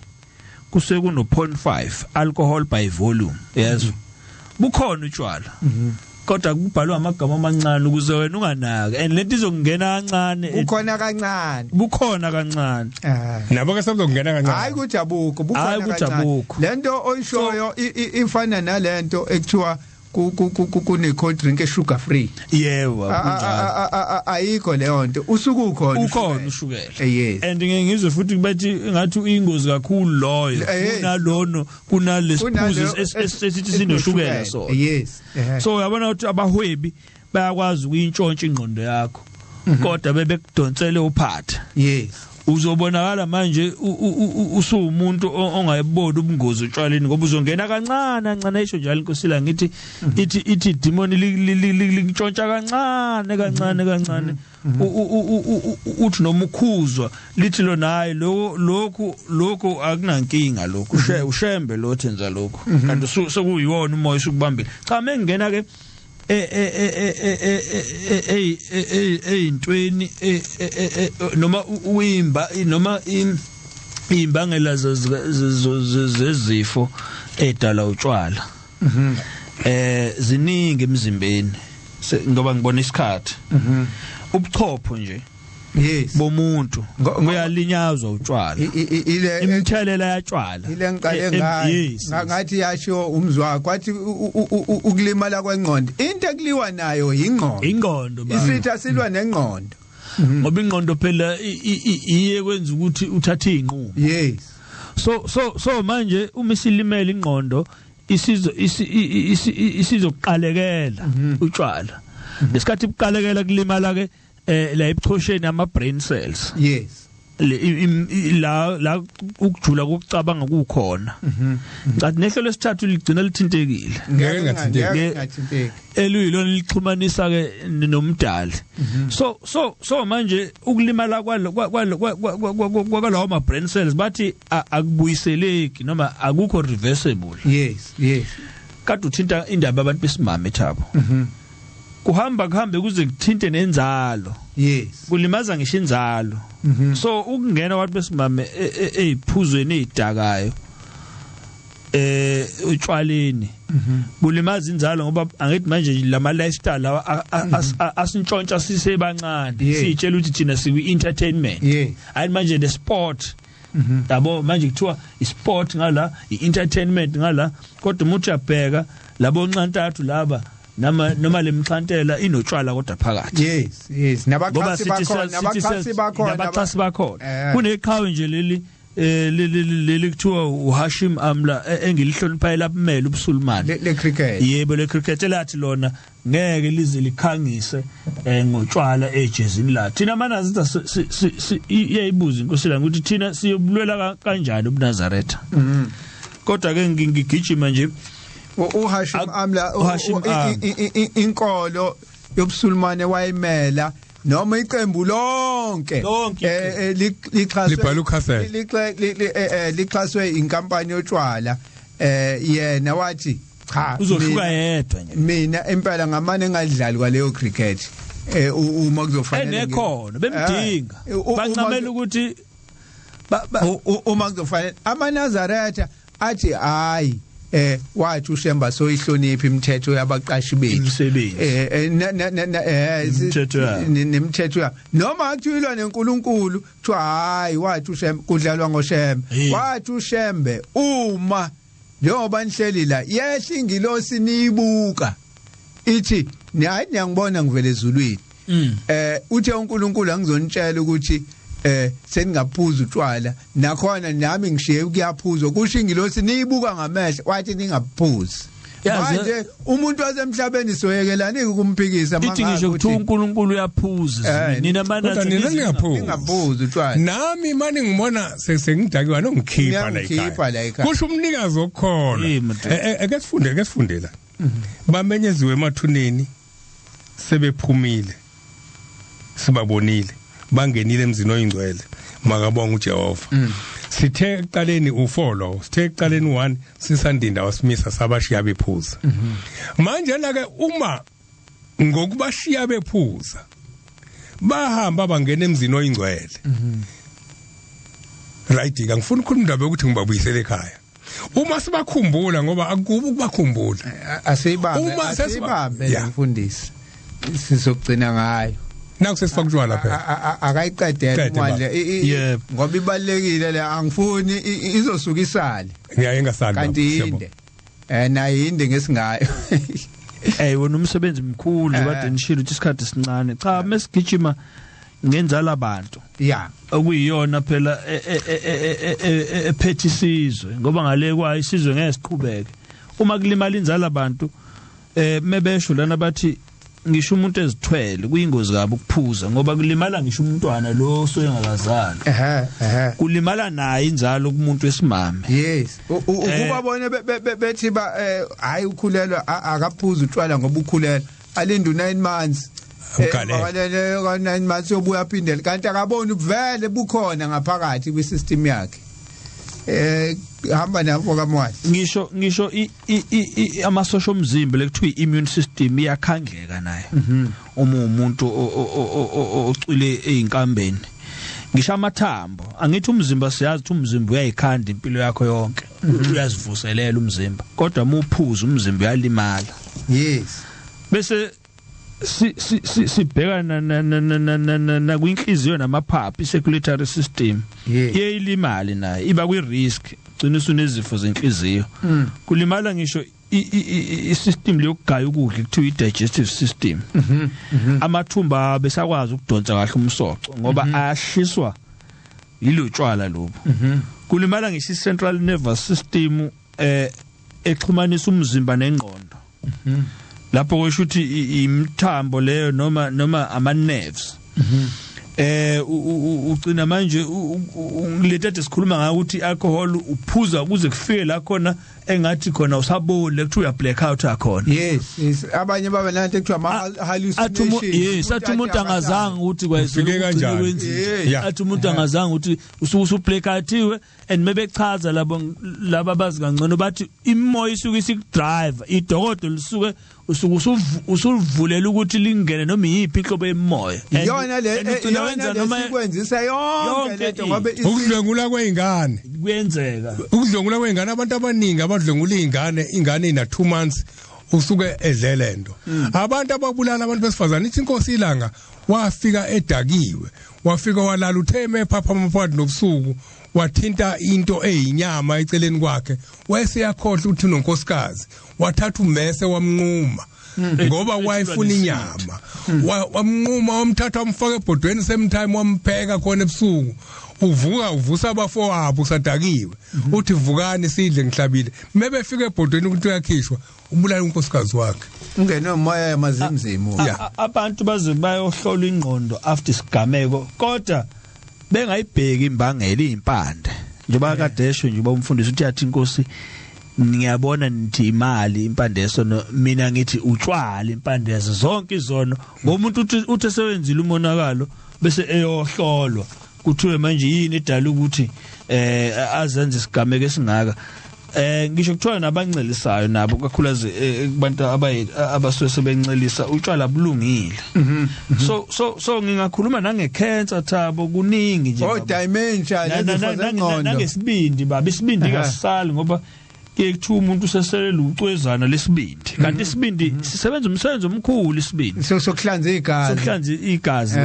S5: kusuke kuno 0.5 alcohol by volume. Yes, bukhona utshwala kodwa kubhalwa amagama amancane ukuze wena unganaki, and lento izongena kancane.
S1: Ukhona kancane.
S5: Bukhona kancane.
S2: Nabo ke sebezongena kancane.
S1: Hayi ukuthi abukho, bukhona
S5: Hayi ukuthi
S1: kancane.
S5: Abukho.
S1: Lento oyishoyo ifana nalento ekuthiwa kune cold drink e sugar free.
S5: Yebo, kunjalo.
S1: Ayikho leyo nto, usuke ukhona.
S5: Ukhona ushukela.
S1: Yes.
S5: And ngeke ngizwe futhi bathi ngathi uyingozi kakhulu loyo kunalono, kunalesiphuzo esithi sinoshukela sona. So uyabona ukuthi abahwebi bayakwazi ukuyintshontsha ingqondo yakho kodwa bebekudonsele uphatha. Uzobonakala manje usuwumuntu ongayiboni ubungozi utshwaleni ngoba uzongena kancane kancane. Isho njalo inkosi la ngithi ithi demon likutshontsha kancane kancane kancane, uthi noma ukhuzwa lithi lona, hayi, lokhu lokhu akunankinga, lokhu ushembe lo thenza lokhu, kanti sekuyiwona umoya usukubambile. Cha, mengingena ke eyintweni noma uyimba noma imbangela zezifo edala utshwala ziningi emzimbeni, ngoba ngibona isikhathi, ubuchopho nje bomuntu buyalinyazwa utshwala,
S1: Ile
S5: imithelela yatshwala.
S1: Ile ngiqale ngayo ngathi yasho umzwa kwathi ukulimala kwengqondo, into ekuliwa nayo ingqondo.
S5: Ingqondo baba.
S1: Isitha silwa nengqondo.
S5: Ngoba ingqondo phela iye kwenza ukuthi uthathe izinqumo. So manje uma isilimele ingqondo, isizo isizoqalekela utshwala. Lesikhathi buqalekela kulimala ke la ebuchosheni ama brain cells. La ukujula kokucabanga kukhona. Ngathi nehlo lesithathu ligcina lithintekile.
S2: Ngeke lingathinteki.
S1: Ngathinteki.
S5: Eluyilona lixhumanisa ke nomdali. So manje ukulimala kwalo kwalawo ma brain cells bathi akubuyiseleki noma akukho reversible.
S1: yes
S5: Kade uthinta indaba abantu besimame, Thabo, kuhamba kuhambe kuze kuthinte nenzalo. Kulimaza ngisho inzalo. So ukungena kwabantu besimame eziphuzweni ezidakayo, utshwaleni, bulimaza inzalo, ngoba angithi manje lama lifestyle lawa asintshontsha sisebancane, sitshela ukuthi thina sikwi entertainment. Hayi, manje the sport, yabo, manje kuthiwa isport ngala, i-entertainment ngala, kodwa umuntu uyabheka labo nxantathu laba nama noma lemxhantela inotshwala kodwa phakathi.
S1: Yes,
S5: Ngoba
S1: nabaxhasi
S5: sithi
S1: bakhona, nabaxhasi bakhona.
S5: Nabaxhasi bakhona. Kuneqhawe nje leli leli kuthiwa uHashim Amla engilihlonipha lapmele ubusulumane.
S1: Le cricket.
S5: Yebo, le cricket, elathi lona ngeke lize likhangise ngotshwala ejezini la. Thina manazi iyayibuza inkosi la ukuthi thina siyobulwela kanjani ubuNazaretha. Kodwa ke ngigijima nje.
S1: uHashim Amla,
S5: uHashim Amla.
S1: Inkolo yobusulumane wayimela noma iqembu lonke.
S5: Lonke.
S1: Lixhaswe
S2: Libhala ukhasela.
S1: Lixhaswe inkampani yotshwala, yena wathi Cha,
S5: Uzohluka yedwa nje.
S1: Mina impela ngamane ngadlali kwaleyo cricket uma kuzofanele
S5: Enekhono bemdinga. Bancamela ukuthi
S1: uma kuzofanele amaNazaretha athi hayi, wathi uShemba soyihlonipha imithetho yabaqashi bethu.
S5: Imisebenzi. Imithetho yabo.
S1: Nemithetho yabo, noma kuthiwa neNkulunkulu kuthiwa hayi, wathi uShembe kudlalwa ngoShembe. Wathi uShembe uma njengoba nihleli la, yehla ingilosi niyibuka ithi hayi, niyangibona ngivele ezulwini. Uthe uNkulunkulu angizonitshela ukuthi seningaphuza utshwala, nakhona nami ngishiye kuyaphuzwa, kusho ingilosi niyibuka ngamehlo, wathi ningaphuzi.
S5: Yazi-
S1: Manje umuntu wasemhlabeni soyekelani ukumphikisa?
S5: Ithi ngisho kuthiwa uNkulunkulu uyaphuza, nina
S2: Kodwa
S5: manje
S2: nina ningaphuzi.
S1: Ningaphuzi utshwala.
S2: Nami manje ngibona sengidakiwa nongikhipha la
S1: Niyangikhipha la
S2: ekhaya,
S1: ekhaya.
S2: kusho umnikazi okukholwa.
S5: Eh, madoda.
S2: Ake sifunde, ake sifunde la. Bamenyeziwe emathuneni, sebephumile, sibabonile bangenile emzini oyingcwele, makabonga uJehova. Sithe ekuqaleni u4 lo, sithe ekuqaleni u1, sisandinda wasimisa sabashiya bephuza. Manje la ke, uma ngokubashiya bephuza bahamba bangena emzini oyingcwele, right? Ke ngifuna ukukhuluma indaba yokuthi ngibabuyisele ekhaya uma sibakhumbula, ngoba akukubi ukubakhumbula.
S1: Asiyibambe.
S2: Uma
S1: Asiyibambe
S2: Yeah.
S1: mfundisi, sizogcina ngayo.
S2: Naku sesifaka utshwala phela.
S1: Akayiqedele
S2: Qede,
S1: umandla.
S2: baba.
S5: Yebo.
S1: Ngoba ibalekile le, angifuni izosuka isale.
S2: Ngiyaye ngasali, baba.
S1: Kanti
S2: Siyabonga.
S1: yinde nayo yinde ngesingayo.
S5: Wona umsebenzi mkhulu. Kade nishilo ukuthi isikhathi sincane. Cha, mesigijima ngenzala abantu okuyiyona phela ephethe isizwe, ngoba ngale kwayo isizwe ngeke siqhubeke uma kulimala inzala abantu. Mebesho lana bathi ngisho umuntu ezithwele kuyingozi kabi ukuphuza, ngoba kulimala ngisho umntwana lo osuke engakazalwa.
S1: Ehe ehe
S5: Kulimala naye inzalo kumuntu wesimame.
S1: Yes, ukuba bona bethi ba hayi, ukhulelwa, akaphuza utshwala ngoba ukhulelwa, alinde u9 months.
S2: Amgalele.
S1: Makalele ka 9 months yobuya aphindele, kanti akaboni vele bukhona ngaphakathi kwisystem yakhe. Hamba nabo kamwali.
S5: Ngisho amasosha omzimba lekuthiwa i-immune system iyakhandleka nayo uma umuntu ocwile einkambeni. Ngisho amathambo, angithi umzimba, siyazi ukuthi umzimba uyayikhanda impilo yakho yonke, uyazivuselela umzimba, kodwa uma uphuza umzimba uyalimala. Bese sibheka na kwinhliziyo namaphaphu, i-circulatory system iyeyilimali nayo, iba kwi-risk, gcina usunezifo zenhliziyo. Kulimala ngisho i-system leyokugaya ukudla kuthiwa i-digestive system. Amathumba besakwazi ukudonsa kahle umsoco ngoba ayashiswa yilotshwala lobu. Kulimala ngisho i-central nervous system exhumanisa umzimba nengqondo, lapho kusho ukuthi imithambo leyo noma ama nerves. Ugcina manje lethe sikhuluma ngayo ukuthi alcohol uphuza kuze kufike la khona engathi khona usabole, kuthiwa uya blackout akhona.
S1: Yes, abanye babe nanto ekuthiwa ama hallucination.
S5: Yes, athi umuntu angazange ukuthi
S2: Ufike kanjani?
S5: kwenzile. Athi umuntu angazange ukuthi usuke usublackoutiwe, and mebechaza labo laba bazi kangcono bathi imoya isuke isikudrive, idokodo lisuke usuke usuvulela ukuthi lingene noma iyiphi inhlobo yemoya.
S1: Iyona le
S5: And ugcina
S1: iyona
S5: wenza
S1: le
S5: noma
S1: sikwenzisa yonke
S5: yonke
S1: lento
S5: into.
S1: ngoba
S2: Ukudlwengula kwey'ngane.
S5: Kuyenzeka.
S2: Ukudlwengula kwey'ngane, abantu abaningi abadlwengula iy'ngane, ingane ina 2 months usuke edle lento. Abantu ababulala abantu besifazane, ithi inkosi ilanga wafika edakiwe, wafika walala, utheme ephaphama phakathi nobusuku, wathinta into eyinyama eceleni kwakhe, wayeseyakhohlwa ukuthi unonkosikazi, wathatha ummese wamnquma ngoba wayefuna inyama. Wamnquma, wamthatha, wamfaka ebhodweni same time, wampheka khona ebusuku. Uvuka uvusa abafowabo usadakiwe, uthi vukani sidle, ngihlabile. Mebefika ebhodweni ukuthi uyakhishwa, ubulala unkosikazi wakhe.
S1: Ungene umoya yamazimzimu.
S2: Yeah.
S5: Abantu baze bayohlola ingqondo after isigameko, kodwa bengayibheki imbangela, izimpande, njengoba kade esho nje uba umfundisi uthi yathi inkosi, ngiyabona nithi imali impande yesono, mina ngithi utshwala impande yazo zonke izono. Ngomuntu uthi esewenzile umonakalo bese eyohlolwa, kuthiwe manje yini edala ukuthi azenze isigameko esingaka. Ngisho kuthiwa nabancelisayo nabo kakhulukazi kubantu abasuke sebencelisa utshwala bulungile. So ngingakhuluma nangecancer Thabo, kuningi nje.
S1: Oh, dementia, lezifo zengqondo.
S5: Nangesibindi baba, isibindi kasisali ngoba ke kuthiwa umuntu useselele ucwezana lesibindi, kanti isibindi sisebenza umsebenzi omkhulu isibindi.
S1: Sokuhlanza igazi.
S5: Sokuhlanza igazi.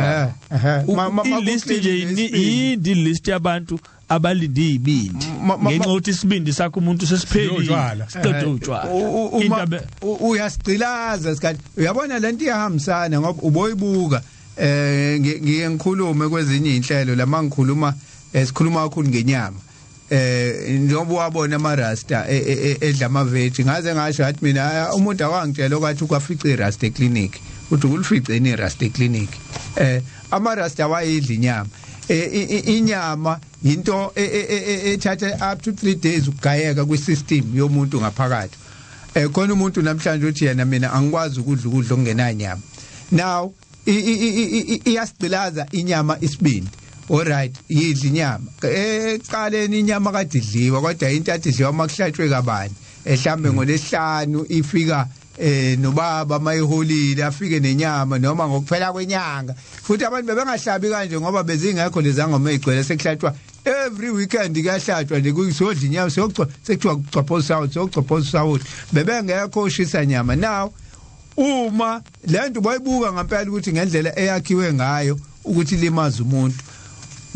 S5: I-list nje yindi list yabantu abalinde izibindi ngenxa yokuthi isibindi sakho umuntu sesiphelile siqede utshwala.
S1: Indaba uyasigcilaza isikhathi, uyabona lento iyahambisana ngoba uboyibuka. Ngiye ngikhulume kwezinye inhlelo lama ngikhuluma sikhuluma kakhulu ngenyama. Njengoba wabona ama rasta edla ama veg, ngaze ngasho athi mina umuntu awangitshela okwathi ukwafica i rasta clinic, uthi ukulifice ni rasta clinic. Ama rasta wayidla inyama. Inyama into ethatha up to 3 days ukugayeka kwi system yomuntu ngaphakathi. Khona umuntu namhlanje uthi yena mina angikwazi ukudla ukudla okungenanyama. Now iyasigcilaza inyama isibindi. Alright, yidla inyama. Ekuqaleni inyama kade idliwa, kodwa into athi idliwa makuhlatshwe kabani. Ehlambe ngolesihlanu ifika nobaba mayiholile afike nenyama noma ngokuphela kwenyanga. Futhi abantu bebengahlabi kanje ngoba bezingekho lezangoma ezigcwele, sekuhlatshwa every weekend kuyahlatshwa nje, kuyisodla inyama sekuthiwa kucopha sawuthi, sokugcopha sawuthi, bebengekho oshisa nyama. Now uma lento bayibuka ngempela ukuthi ngendlela eyakhiwe ngayo ukuthi limaza umuntu,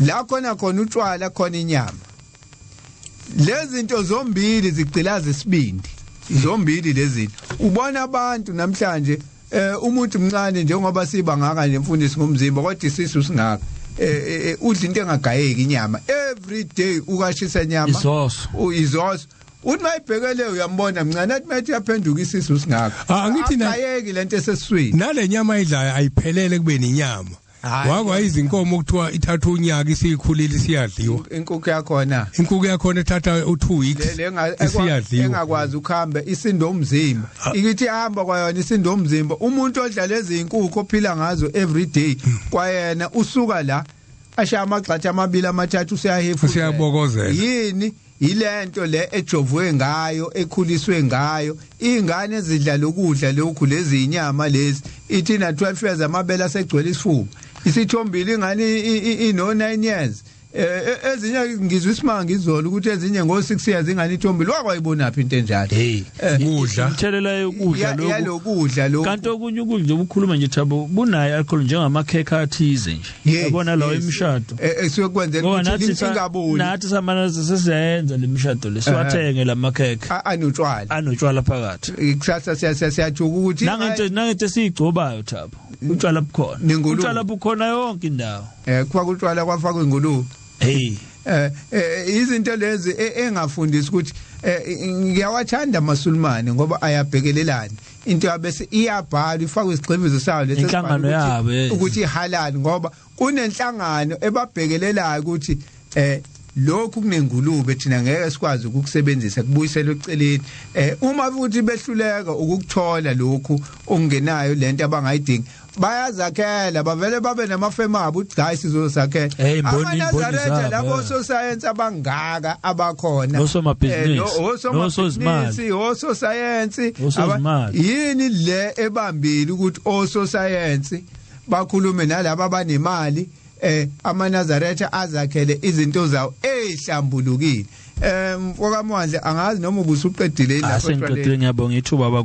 S1: la khona khona utshwala khona inyama, lezi zinto zombili zigcilaza isibindi, zombili lezi zinto. Ubona abantu namhlanje umuntu mncane njengoba siba ngaka nje mfundisi ngomzimba, kodwa isisu singaka, udla into engagayeki inyama every day, ukashisa inyama izoso. Uthi mayibhekele uyambona mncane, athi mayithi yaphenduka isisu singaka.
S2: Angithi
S1: agayeki lento esesiswini.
S2: Nale nyama idlayo ayiphelele kube nenyama. Wakwa izinkomo okuthiwa ithatha unyaka isikhulile isiyadliwa.
S1: Inkukhu yakhona.
S2: Inkukhu yakhona ithatha u2 weeks isiyadliwa.
S1: Engakwazi ukuhamba isindo umzimba. Ikithi ihamba kwayona isindo umzimba. Umuntu odla lezi inkukhu ophila ngazo every day kwayena usuka la ashaya amagxathu amabili amathathu usiyahefu.
S2: Usiyabokozela.
S1: Yini? Ilento le ejovwe ngayo, ekhuliswe ngayo. Ingane ezidla lokudla lokhu lezi inyama lezi ithi na 12 years amabele asegcwele isifuba. Isithombile ingane ino 9 years. Ezinye ngizwe isimanga izolo ukuthi ezinye ngo 6 years ingane ithombile. Wakwayibona phi into enjalo?
S5: Hey,
S2: kudla
S5: umthelela yokudla lokhu.
S1: Yalokudla lokhu.
S5: Kanti okunye ukudla obukhuluma nje Thabo bunayo alcohol njengamakhekhe athize nje. Yabona lawo imishado.
S1: Esuke kwenzela ukuthi ingaboli.
S5: Nathi samana sesiyenza lemishado lesiwathenge lamakhekhe.
S1: Anotshwala.
S5: Anotshwala phakathi.
S1: Kusasa siyathuka ukuthi
S5: nangento esiyigcobayo Thabo. Utshwala bukhona. Utshwala bukhona yonke indawo.
S1: Kufaka utshwala kwafakwa ingulube.
S5: Hey.
S1: Izinto lezi engafundisi ukuthi ngiyawathanda amaSulumane ngoba ayabhekelelana. Into yabese iyabhalwa ifakwe isigxivizo sayo lesi
S5: inhlangano yabo
S1: ukuthi ihalal, ngoba kunenhlangano ebabhekelelayo ukuthi lokhu kunengulube thina ngeke sikwazi ukukusebenzisa, kubuyiselwe eceleni. Uma futhi behluleka ukukuthola lokhu okungenayo lento abangayidingi, bayazakhela bavele babe namafema abo ukuthi hayi sizosakhela. AmaNazaretha labo sosayensi abangaka abakhona,
S5: osomabhizinisi,
S1: ososayensi, yini le ebambile ukuthi ososayensi bakhulume nalabo abanemali? AmaNazaretha azakhele izinto zawo ezihlambulukile. Mfokamandla angazi noma ubusuqedile lapho.
S5: Asengiqedile, ngiyabonga ithuba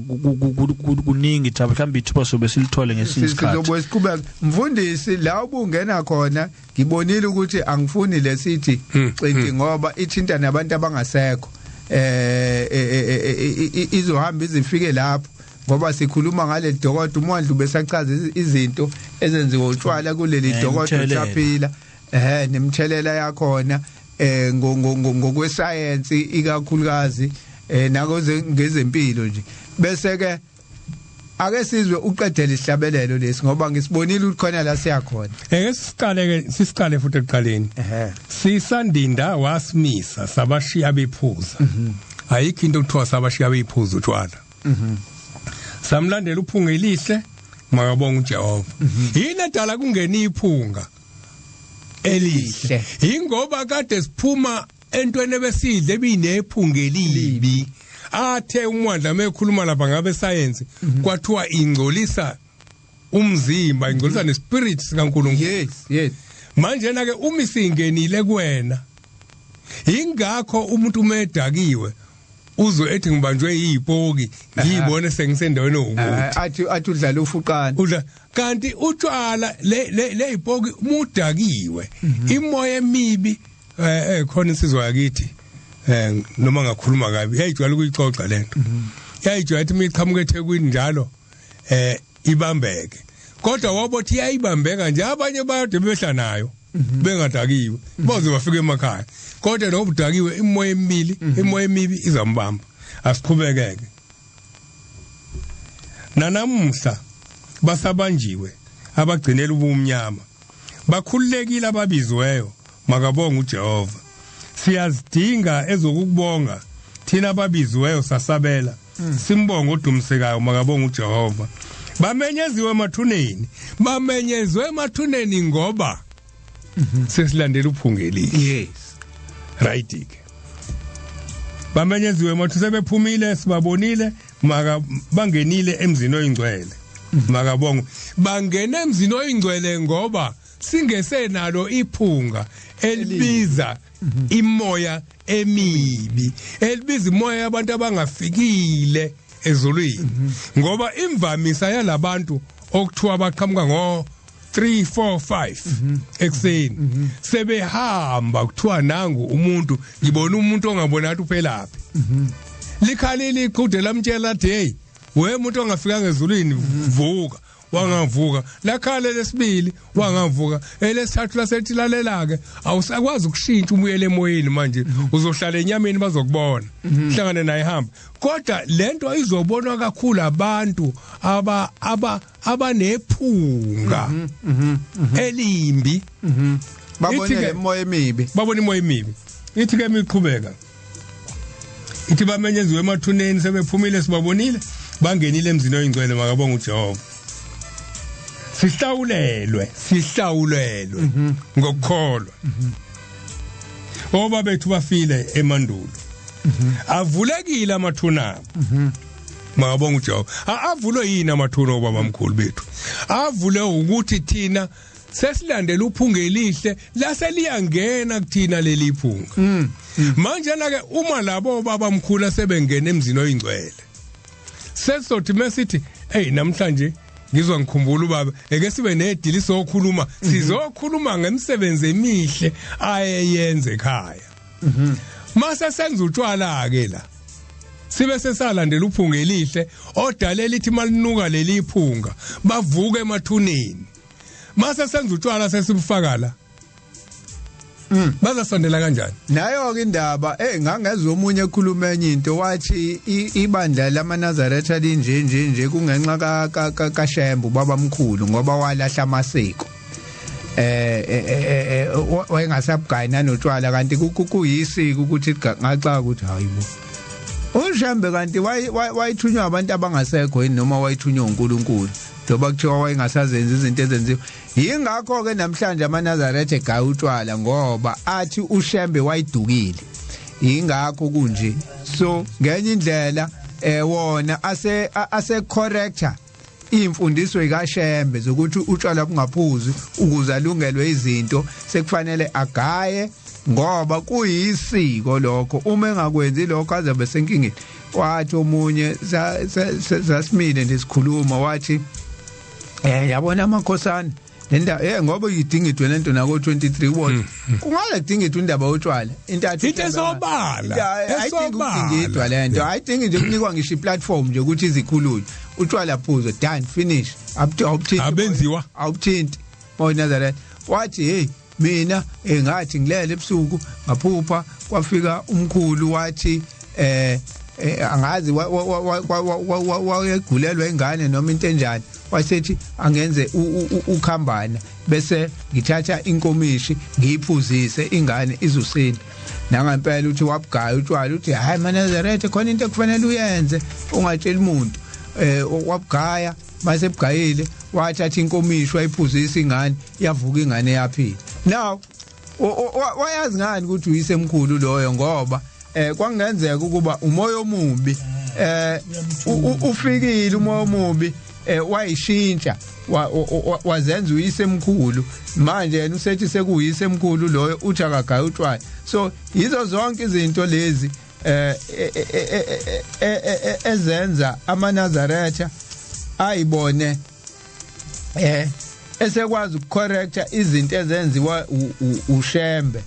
S5: kuningi Thabo, mhlawumbe ithuba sobe silithole ngesinye isikhathi.
S1: Sizobuye siqhubeke. Mfundisi, la ubungena khona ngibonile ukuthi angifuni lesithi cinti ngoba ithinta nabantu abangasekho. Izohamba izifike lapho ngoba sikhuluma ngale dokodo uMwandlu besachaza izinto ezenziwa utshwala kuleli dokodo saphila, nemthelela yakhona ngokwesayensi ikakhulukazi nakoze ngezempilo nje. Bese ke ake sizwe uqedele isihlabelelo lesi ngoba ngisibonile ukuthi khona la siyakhona.
S2: Eke siqale ke sisiqale futhi ekuqaleni. Sisandinda wasimisa sabashiya bephuza. Ayikho into okuthiwa sabashiya bephuza utshwala. Samlandela uphunga elihle, makabonga uJehova. Yini edala kungena iphunga elihle? Ingoba kade siphuma Entweni ebesidle ebinephunga elibi, athe umwandla mekhuluma lapha ngabe science kwathiwa ingcolisa umzimba, ingcolisa nespirit sikaNkulunkulu.
S1: Yes, yes.
S2: Manje na ke uma isingenile kuwena, ingakho umuntu umedakiwe uzo ethi ngibanjwe yipoki, ngiyibone sengisendaweni ukuthi
S1: athi udlala ufuqana
S2: udla, kanti utshwala le leyipoki mudakiwe imoya emibi. Khona insizwa yakithi noma ngakhuluma kabi yayijwayele ukuyixoxa lento, yayijwayele ukuthi imiqhamuka eThekwini njalo ibambeke, kodwa wabothi iyayibambeka nje, abanye bayade behla nayo bengadakiwe baze bafike emakhaya, kodwa nobudakiwe imoya emibili, imoya emibi izambamba. Asiqhubekeke nanamuhla basabanjiwe abagcinela ubumnyama, bakhululekile ababiziweyo, makabonga uJehova. Siyazidinga ezokubonga thina ababiziweyo, sasabela simbonga odumisekayo, makabonga uJehova. Bamenyeziwe emathuneni, bamenyezwe emathuneni ngoba sesilandela uphungeli.
S1: Yes,
S2: right ke. Bamenyeziwe emathuneni, sebephumile, sibabonile, maka bangenile emzini oyingcwele, makabonga. Bangena emzini oyingcwele ngoba singesenalo iphunga elibiza imoya emibi, elibiza imoya yabantu abangafikile ezulwini, ngoba imvamisa yalabantu okuthiwa baqhamuka ngo 3 4 5 ekseni sebehamba, kuthiwa nangu umuntu, ngibona umuntu ongabona athi uphelaphi. Likhalile iqhude lamtshela athi hey we muntu ongafika ngezulwini vuka, wangavuka. Lakhala lesibili wangavuka, elesithathu lasethi lalela ke awusakwazi ukushintsha umuyele emoyeni manje, uzohlala enyameni bazokubona, hlangane naye hamba. Kodwa lento izobonwa kakhulu abantu aba abanephunga elimbi,
S1: babone imoya emibi,
S2: babone imoya emibi. Ithi ke miqhubeka ithi bamenyeziwe emathuneni, sebephumile, sibabonile, bangenile emzini oyingcwele, makabonga uJehova. Sihlawulelwe, sihlawulelwe ngokukholwa. Oba bethu bafile emandulo, avulekile amathuna, makabonga uJehova. Avulwe yini amathuna obaba mkhulu bethu? Avule ukuthi thina sesilandela uphunga elihle, laseliyangena kuthina leli phunga. Manje na ke uma labo baba mkhulu sebengena emzini oyingcwele, sesizothi mesithi hey namhlanje ngizwa ngikhumbula ubaba, eke sibe nedili sokhuluma, sizokhuluma ngemisebenzi emihle ayeyenze ekhaya. Mase senza utshwala ke la, sibe sesalandela uphunga elihle odalela ithi malinuka leli phunga bavuke emathuneni. Mase senza utshwala sesibufaka la, bazasondela kanjani?
S1: Nayo ke indaba ngangezwe omunye ekhuluma enye into, wathi ibandla lamaNazaretha linje nje nje kungenxa kaShembe ubaba mkhulu, ngoba walahla amasiko, wayengasabugayi nanotshwala, kanti kuyisiko ukuthi ngaxaka ukuthi hayibo uShembe kanti wayithunywa abantu abangasekho yini, noma wayithunywa uNkulunkulu, njengoba kuthiwa wayengasazenzi izinto ezenziwa. Yingakho ke namhlanje amaNazaretha egaya utshwala, ngoba athi uShembe wayidukile, ingakho kunje. So ngenye indlela wona ase corrector imfundiso ikaShembe zokuthi utshwala bungaphuzi ukuze alungelwe izinto, sekufanele agaye ngoba kuyisiko lokho. Uma engakwenzi lokho azobe senkingeni. Wathi omunye sasimile nje sikhuluma, wathi yabona amakhosana lenda ngoba idingidwe lento nako 23 ward, kungale kudingidwe indaba yotshwala, into athi
S2: into esobala
S1: esobala lento ayidingi nje kunikwa ngisho iplatform nje ukuthi izikhulunywe, utshwala phuzo done finish, awubuthinti
S2: abenziwa
S1: awubuthinti moNazaretha. Wathi hey mina engathi ngilele ebusuku ngaphupha kwafika umkhulu wathi angazi wayegulelwa ingane noma into enjani, wasethi angenze ukhambana bese ngithatha inkomishi ngiyiphuzise ingane izosinda. Nangempela uthi wabugaya utshwala, uthi hayi maNazaretha khona into ekufanele uyenze ungatsheli umuntu. Wabugaya, mase ebugayile wathatha inkomishi wayiphuzisa ingane, yavuka ingane yaphila. Now Wayazi ngani ukuthi uyise emkhulu loyo? Ngoba kwangenzeka ukuba umoya omubi ufikile, umoya omubi wayishintsha wazenza uyise emkhulu. Manje yena usethi sekuyise emkhulu loyo, uthi akagaye utshwala. So yizo zonke izinto lezi ezenza amaNazaretha ayibone esekwazi ukucorrecta izinto ezenziwa uShembe.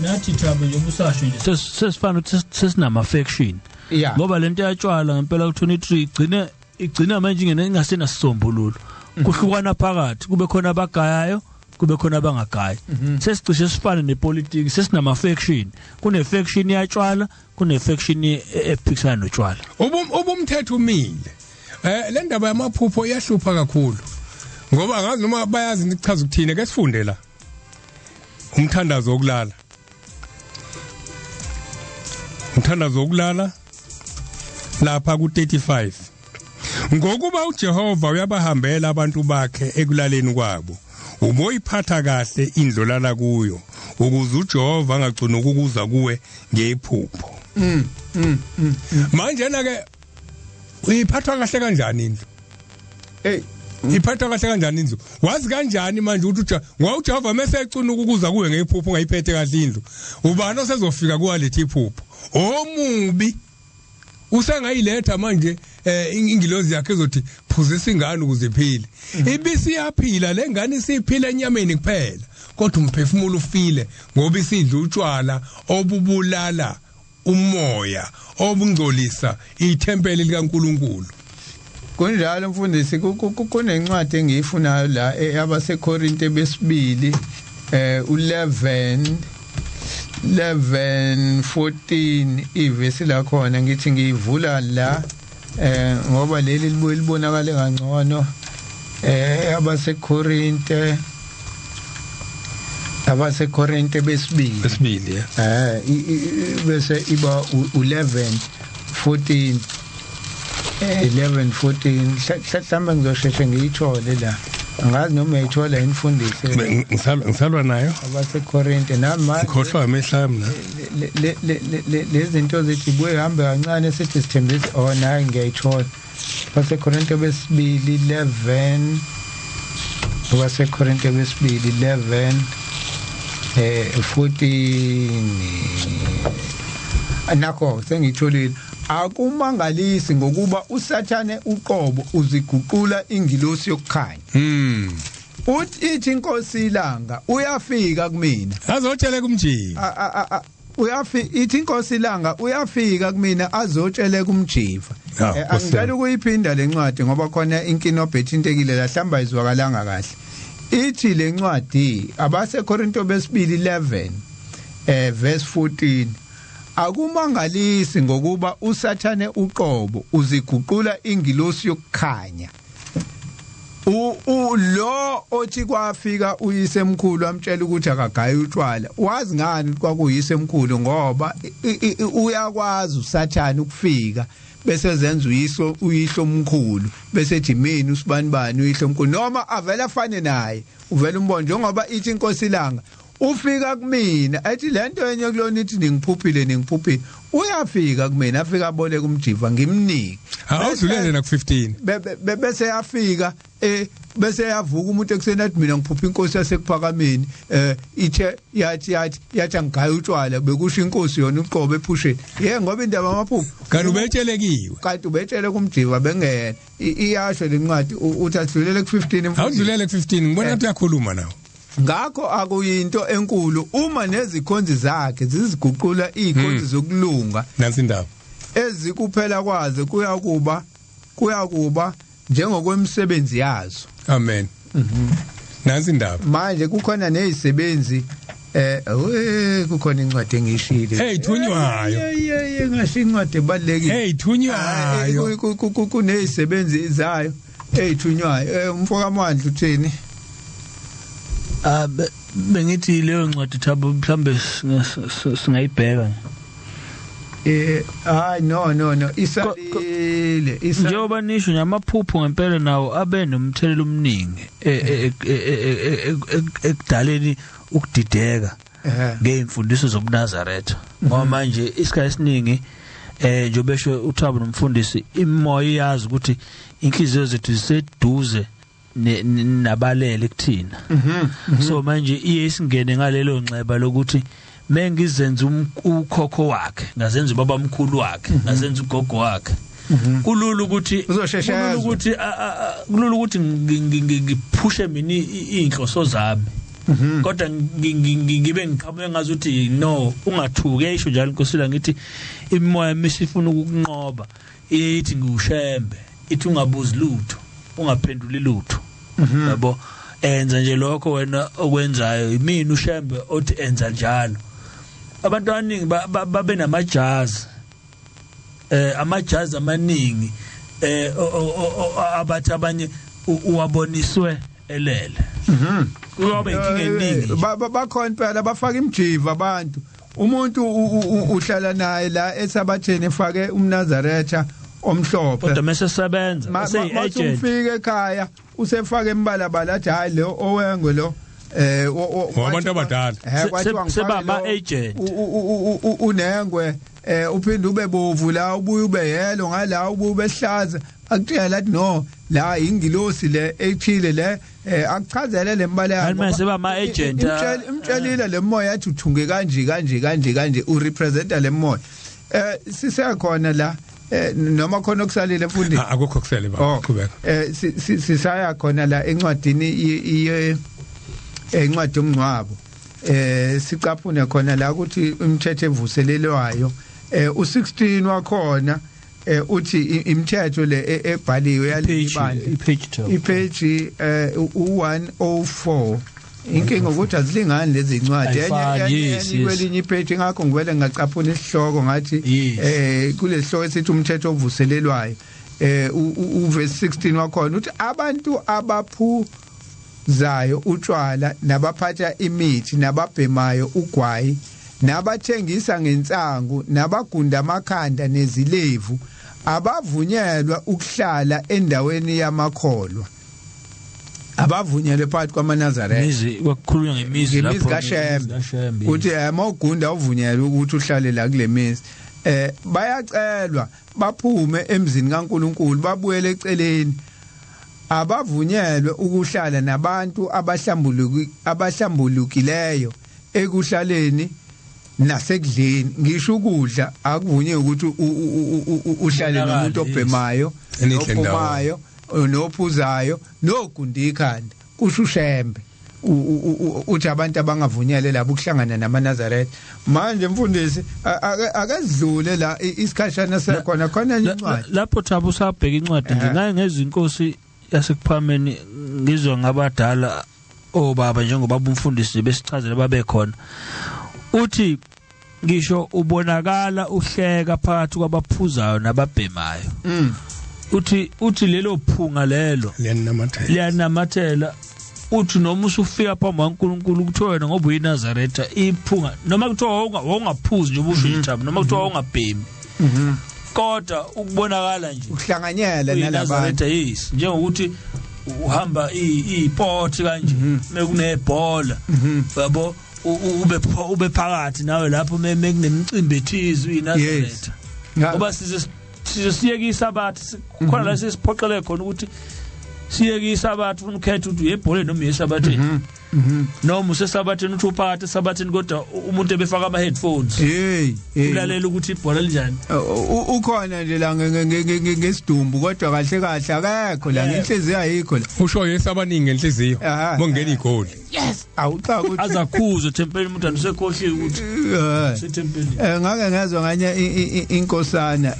S5: Nathi Thabo, nje ubusasho nje, sesifana ukuthi sesinama faction, ngoba lento yatshwala ngempela ku23 igcina manje ingasenasisombululo, kuhlukana phakathi, kube khona abagayayo, kube khona abangagayi. Sesicishe sifane nepolitiki, sesinama faction, kune faction yatshwala, kune faction ephikisana notshwala.
S2: Ubumthetho umile. Le ndaba yamaphupho iyahlupha kakhulu, ngoba angazi noma bayazi ukuchaza ukuthini. Ke sifunde la umthandazo wokulala, umthandazo wokulala lapha ku35. Ngokuba uJehova uyabahambela abantu bakhe ekulaleni kwabo, uboyiphatha kahle indlolala kuyo, ukuze uJehova angagcina ukukuza kuwe ngephupho. Manje na ke uyiphathwa kahle kanjani indlu?
S1: Hey,
S2: iphathwa kahle kanjani indlu? Wazi kanjani manje ukuthi ngoba uJehova mase ecuna ukukuza kuwe ngephupho ungayiphethe kahle indlu, ubani osezofika kuwalethi iphupho? Omubi usengayiletha manje ingilozi yakhe ezothi phuzisa ingane ukuze iphile. Ibisi iyaphila le ngane, isiphila enyameni kuphela, kodwa umphefumulo ufile, ngoba isidla utshwala obubulala umoya, obungcolisa ithempeli likaNkuluNkulu.
S1: Kunjalo mfundisi. Kunencwadi engiyifunayo la, abaseKorinte besibili u11 11 14, ivesi la khona. Ngithi ngiyivula la ngoba leli libuye libonakale kangcono. AbaseKorinte besibili.
S2: Besibili.
S1: Bese iba u11 14, 11 14. Mhlawumbe ngizosheshe ngiyithole la, angazi noma uyayithola imfundisi.
S2: Ngisalwa nayo.
S1: AbaseKorinte nami
S2: ngikhohlwa amehla mina.
S1: Lezi zinto zithi buye hambe kancane, sithi sithembise. Oh, nayi ngiyayithola, baseKorinte besibili 11, baseKorinte besibili 11 14. Nakho sengitholile. Akumangalisi, ngokuba uSathane uqobo uziguqula ingilosi yokukhanya. Uthi ithi inkosi ilanga uyafika kumina
S2: azotshele kumjiva.
S1: Uyafika, ithi inkosi ilanga uyafika kumina azotshele kumjiva. Angicela ukuyiphinda lencwadi ngoba khona inkinobho ethintekile la, hlamba izwakalanga kahle. Ithi lencwadi abaseKorinto besibili 11 verse 14: akumangalisi, ngokuba uSathane uqobo uziguqula ingilosi yokukhanya. U lo othi kwafika uyise emkhulu amtshela ukuthi akagayi utshwala, wazi ngani kwakuyise emkhulu? Ngoba uyakwazi uSathane ukufika bese zenza uyiso, uyihlo omkhulu, bese ethi mina usibani bani uyihlo omkhulu, noma avela afane naye, uvela umbona. Njengoba ithi inkosi ilanga ufika kumina, ethi lento enye kulona ithi ningiphuphile, ningiphuphile, uyafika kumina, afika aboleka umjiva, ngimnike.
S2: Awudlulele na ku15.
S1: Bese yafika bese yavuka umuntu ekuseni athi mina ngiphupha inkosi yasekuphakameni ithe yathi angigaya utshwala, bekusho inkosi yona uqobo ephusheni. Ye, ngoba indaba amaphupho
S2: kanti ubetshelekiwe,
S1: kanti ubetshele kumjiva bengena. Iyasho lencwadi, uthi adlulele ku15.
S2: Awudlulele ku15, ngibona ngathi uyakhuluma nawe.
S1: Ngakho akuyinto enkulu uma nezikhonzi zakhe ziziguqula izikhonzi zokulunga.
S2: Nansi indaba.
S1: Ezikuphela kwazo kuyakuba njengokwemisebenzi yazo.
S2: Amen. Nansi indaba.
S1: Manje kukhona nezisebenzi, kukhona incwadi engishile.
S2: Hey, thunywayo.
S1: Hey, ngasho incwadi ebalekile.
S2: Hey, thunywayo.
S1: Kunezisebenzi zayo eyithunywayo. Umfoka Mandla uthini?
S5: Bengithi leyo ncwadi Thabo mhlambe singayibheka.
S1: Hayi, no, isalile.
S5: Njengoba nisho nje, amaphupho ngempela nawo abe nomthelelo omningi ekudaleni ukudideka ngeimfundiso zobuNazaretha, ngoba manje isikhathi esiningi, njengoba esho uThabo nomfundisi, imoya iyazi ukuthi inhliziyo zethu ziseduze nabalele kuthina. So manje iye isingene ngalelo nxeba lokuthi mengizenza ukhokho wakhe, ngazenza ubaba mkhulu wakhe, ngazenza ugogo wakhe, kulula ukuthi
S1: Uzosheshe
S5: kulula
S1: ezwe.
S5: ukuthi kulula ukuthi ngiphushe mina inhloso zami, kodwa ngibe ngiqhamuke ngazi ukuthi no, ungathuke. Isho njalo inkosi la, ngithi imimoya misifuna ukukunqoba ithi ngiushembe, ithi ungabuzi lutho, ungaphenduli lutho, yabo, enza nje lokho wena okwenzayo, imina ushembe othi enza njalo. Abantu abaningi babe namajazi, amajazi amaningi, abathi abanye uwaboniswe elele. Kuyoba inkinga eningi nje.
S1: Bakhona phela bafaka imjiva abantu. Umuntu uhlala naye la esabatheni, efake umNazaretha omhlophe,
S5: kodwa mase sebenza seyi-agent.
S1: Ufika ekhaya usefake imbalabala, athi hayi, lo owengwe lo
S2: Wabantu abadala.
S1: Kwathiwa
S5: Seba
S1: ngifake lo,
S5: ama-agent.
S1: Unengwe, uphinde ube bovu la, ubuye ube yellow ngala, ubuye ube hlaza. Akutshela athi no, la ingilosi le ethile le, akuchazele lembala.
S5: Hayi, manje seba ama-agent, ah.
S1: Imtshelile le moya, athi uthunge kanje kanje kanje kanje, urepresenta le moya. Sisekhona la, noma khona okusalile, mfundisi?
S2: Ah, akukho kusele baba.
S1: Oh,
S2: qhubeka.
S1: Sisaya khona la encwadini ye encwadi yomncwabo, sicaphune khona la ukuthi imithetho evuselelwayo, u16 wakhona, uthi imithetho le ebhaliwe yalibandla.
S5: I-page 12.
S1: I-page u104. Inkinga ukuthi azilingani lezi incwadi.
S5: Ayifani, yes.
S1: Kwelinye i-page, ngakho ngivele ngacaphuna isihloko ngathi kulesihloko esithi umthetho ovuselelwayo, uverse 16 wakhona uthi abantu abaphuzayo utshwala, nabaphatha imithi, nababhemayo ugwayi, nabathengisa ngensangu, nabagunda amakhanda nezilevu abavunyelwa ukuhlala endaweni yamakholwa, abavunyelwe phakathi kwamaNazaretha.
S5: Imizi, kwakukhulunywa ngemizi
S1: ngemizi
S5: lapho.
S1: kaShembe.
S5: KaShembe.
S1: Uthi mawugunda uvunyelwe ukuthi uhlale la kule mizi. Bayacelwa baphume emzini kaNkuluNkulu, babuyele eceleni. Abavunyelwe ukuhlala nabantu abahlambulukileyo ekuhlaleni nasekudleni. Ngisho ukudla akuvunyelwe ukuthi uhlale
S5: Kubonakale,
S1: nomuntu obhemayo,
S2: Enidle ndawonye.
S1: nophumayo, nophuzayo, nogunda ikhanda, kusho uShembe. Uthi abantu abangavunyelwe labo ukuhlangana namaNazaretha. Manje mfundisi, akezidlule la, isikhashana sekhona khona enye incwadi.
S5: Lapho Thabo usabheka incwadi nje, ngaye ngezinkosi yasekuphameni, ngizwa ngabadala obaba njengobaba umfundisi besichazela babe khona, uthi ngisho ubonakala uhleka phakathi kwabaphuzayo nababhemayo, uthi lelo phunga lelo
S2: liyanamathela.
S5: Liyanamathela. Uthi noma usufika phambi kwaNkulunkulu, kuthiwa wena ngoba uyiNazaretha, iphunga, noma kuthiwa wawungaphuzi nje, ubusho nje, noma kuthiwa wawungabhemi, kodwa ukubonakala nje
S1: ukuhlanganyela nalabantu.
S5: uyiNazaretha, yes, njengokuthi uhamba iport kanje mekunebhola, yabo, ube phakathi nawe lapho mekunemicimbi ethize, uyiNazaretha. Ngoba size siyeke isabathi khona la, sesiphoqele khona ukuthi siyeke isabathi, ufuna ukhetha ukuthi uyebholeni noma uyesabatheni, noma usesabatheni, uthi uphakathi esabatheni, kodwa umuntu ebefaka ama headphones
S1: Hey, hey.
S5: ulalela ukuthi ibhola linjani.
S1: Ukhona nje la ngesidumbu, kodwa kahle kahle akekho la, ngenhliziyo ayikho la.
S2: Usho yesabaningi ngenhliziyo mongena igoli.
S1: Yes, awuxa ukuthi
S5: azakhuzwe ethempelini, umuntu anisekhohliwe ukuthi sethempelini.
S1: Ngake ngezwe nganye inkosana,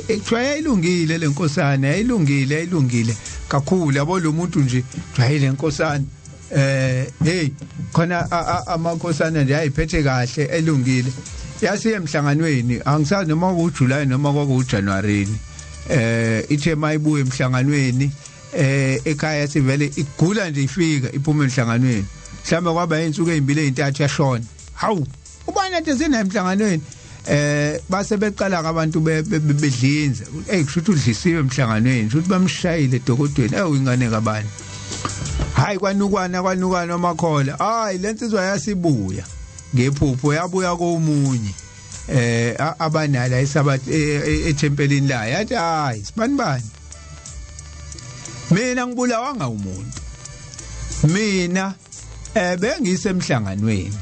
S1: kuthiwa yayilungile le nkosana, yayilungile, yayilungile kakhulu, yabo, lo muntu nje jwayele inkosana, hey, khona amakhosana nje ayiphethe kahle, elungile. Yasiye emhlanganweni, angisazi noma kuJuly noma kwakuJanuary, ithe mayibuye emhlanganweni, ekhaya sivele igula nje, ifika iphuma emhlanganweni, mhlawumbe kwaba insuku ezimbili ezintathu, yashona. Hawu, ubani ade sina emhlanganweni? Base beqala abantu bedlinza, hey, kusho ukuthi udlisiwe emhlanganweni, kusho ukuthi bamshayile edokodweni, ingane kabani. Hayi, kwanukwana kwanukwana amakhola. Hayi, lensizwa yasibuya ngephupho, yabuya komunye abanala isabathi ethempelini layo, yathi hayi sibani bani, mina ngibulawanga umuntu, mina bengisemhlanganweni.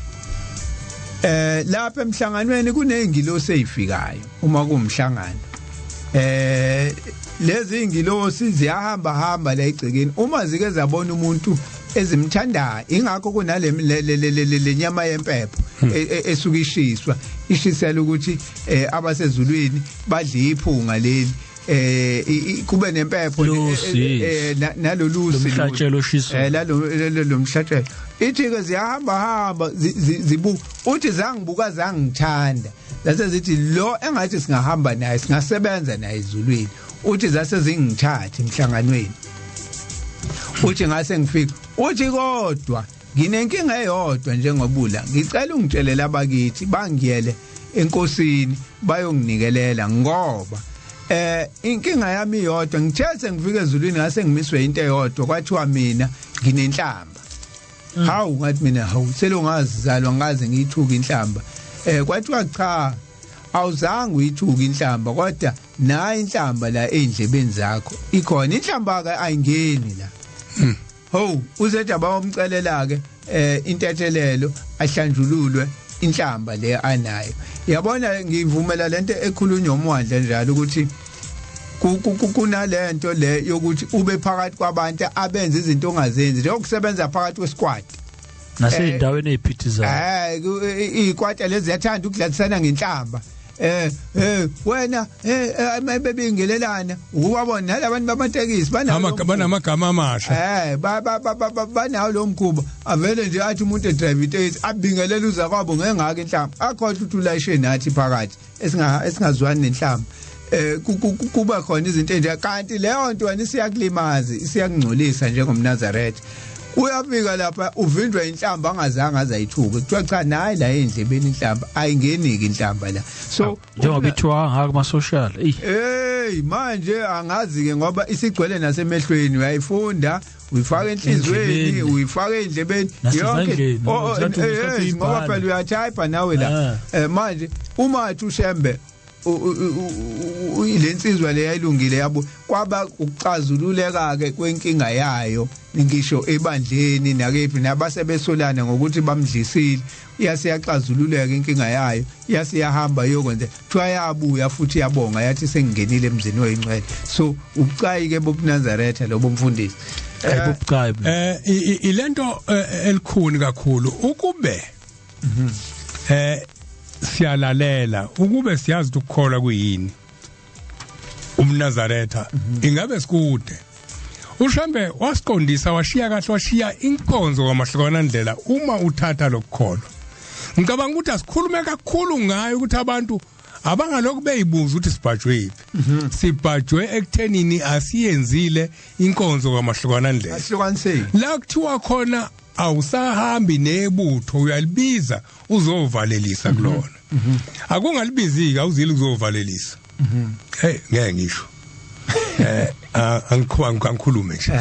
S1: Lapha emhlanganweni kuneyingilosi ezifikayo uma kuwumhlangano. Lezi ingilosi ziyahamba hamba la egcekeni, uma zike zabona umuntu ezimthandayo, ingakho kunale lenyama yempepho esuka ishiswa, ishisela ukuthi abasezulwini badle iphunga leli, kube nempepho nalolusi
S5: lomhlatshelo oshiswa,
S1: lalo mhlatshelo. Ithi ke ziyahamba hamba zibuka, uthi zangibuka zangithanda, lase zithi lo engathi singahamba naye, singasebenza naye ezulwini. Uthi zase zingithatha emhlanganweni, uthi ngase ngifika, uthi kodwa nginenkinga eyodwa njengobula, ngicela ungitshelele abakithi bangiyele enkosini bayonginikelela, ngoba inkinga yami iyodwa, ngithe ngifike ezulwini ngase ngimiswe into eyodwa, kwathiwa mina nginenhlamba. Hawu, ngathi mina hawu, selongazizalwa ngaze ngiyithuka inhlamba. Kwathiwa cha, awuzange uyithuka inhlamba, kodwa nayi inhlamba la endlebeni zakho ikhona, inhlamba ke ayingeni la. Ho, uzethi abawumcelela ke intethelelo, ahlanjululwe inhlamba le anayo. Yabona, ngivumela lento ekhulunywa umwandla njalo ukuthi kunalento le yokuthi ube phakathi kwabantu abenza izinto ongazenzi, njengokusebenza phakathi kwesquad
S5: naseyindaweni eziphithizayo.
S1: Izikwata lezi ziyathanda ukudlalisana ngenhlamba. Wena bebingelelana, ukubabona nalabantu bamatekisi
S2: banamagama amasha,
S1: banawo lo mkhuba, avele nje athi umuntu edrive itekisi abingelela uza kwabo ngengaka inhlamba, akhohle ukuthi ulayishe nathi phakathi esingazwani nenhlamba. Kuba khona izinto enje, kanti leyo nto wena isiyakulimaza, isiyakungcolisa njengomNazaretha. Uyafika lapha uvinjwa inhlamba angazange azayithuka, kuthiwa cha nayi la endlebeni inhlamba, ayingeniki inhlamba la. So
S5: njengoba ithiwa ngaka kuma social,
S1: hey manje angazi ke ngoba isigcwele nasemehlweni, uyayifunda uyifaka enhlizweni, uyifaka endlebeni
S5: yonke,
S1: ngoba phela uyatype nawe la. Manje uma athi uShembe lensizwa le yayilungile yabo, kwaba ukuxazululeka ke kwenkinga yayo ngisho ebandleni nakephi, nabasebesolana ngokuthi bamdlisile, yasiyaxazululeka inkinga yayo, yasiyahamba iyokwenza, kuthiwa yabuya futhi yabonga yathi sengingenile emzini oyingcwele. So ubucayi ke bobuNazaretha lobo mfundisi,
S5: ayibucayi
S2: ilento elikhuni kakhulu ukube siyalalela, ukube siyazi ukukholwa kuyini umNazaretha, ingabe sikude. uShembe wasiqondisa, washiya kahle, washiya inkonzo kwamahlukana ndlela uma uthatha lokukholwa. Ngicabanga ukuthi asikhulume kakhulu ngayo ukuthi abantu abangalokhu beyibuza ukuthi sibhajwe yiphi. Sibhajwe ekuthenini asiyenzile inkonzo kwamahlukana ndlela,
S1: ahlukaniseki
S2: la kuthiwa khona awusahambi nebutho, uyalibiza uzovalelisa kulona. Akungalibiziki awuzile uzovalelisa. Hey, ngeke ngisho angikhulume nje.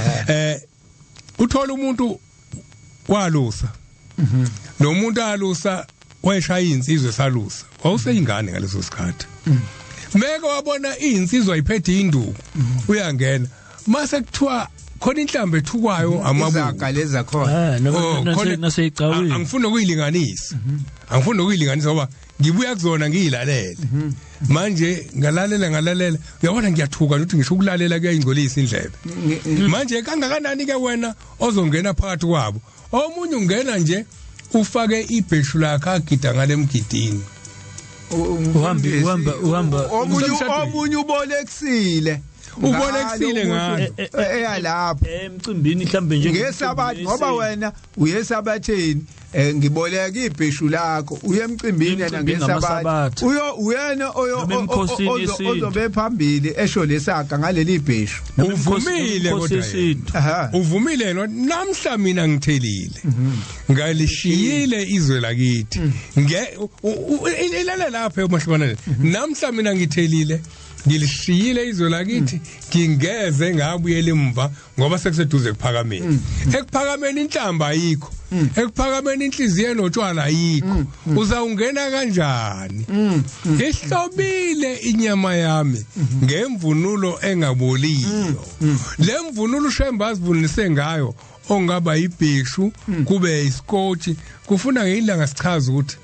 S2: Uthola umuntu walusa, lo muntu alusa wayeshaya insizwe salusa, wawuseyingane ngaleso sikhathi. Meke wabona insizwa iphethe induku, uyangena mase kuthiwa khona inhlambe ethukwayo amabuku
S1: izaga leza khona
S5: naseyicawini.
S2: Angifuni ukuyilinganisa, angifuni ukuyilinganisa ngoba ngibuya kuzona ngiyilalele. Manje ngalalela uyabona ngiyathuka ukuthi ngisho ukulalela kuyayingcolisa indlebe. Manje kangakanani ke wena ozongena phakathi kwabo? Omunye ungena nje ufake ibheshu lakhe agida ngalemgidini,
S5: uhamba
S1: omunye ubolekisile.
S2: Ubolekisile ngalo
S1: eyalapho
S5: emcimbini mhlambe nje
S1: ngesabatha, ngoba wena uyesabatheni, ngiboleka ibheshu lakho uye emcimbini yena ngesabatha, uyo uyena ozobe phambili esho lesaga ngaleli ibheshu.
S2: Uvumile kodwa uvumile lo namhla mina ngithelile ngalishiyile izwe lakithi nge ilala lapha umahlobana, namhla mina ngithelile ngilishiyile izwe lakithi, ngingeze ngabuyela emva ngoba sekuseduze ekuphakameni. Ekuphakameni inhlamba ayikho, ekuphakameni inhliziyo enotshwala ayikho, uzawungena kanjani? Ihlobile inyama yami ngemvunulo engaboliyo. Le mvunulo uShembe azivunulise ngayo ongaba ibheshu kube isikotshi, kufuna ngilanga sichaza ukuthi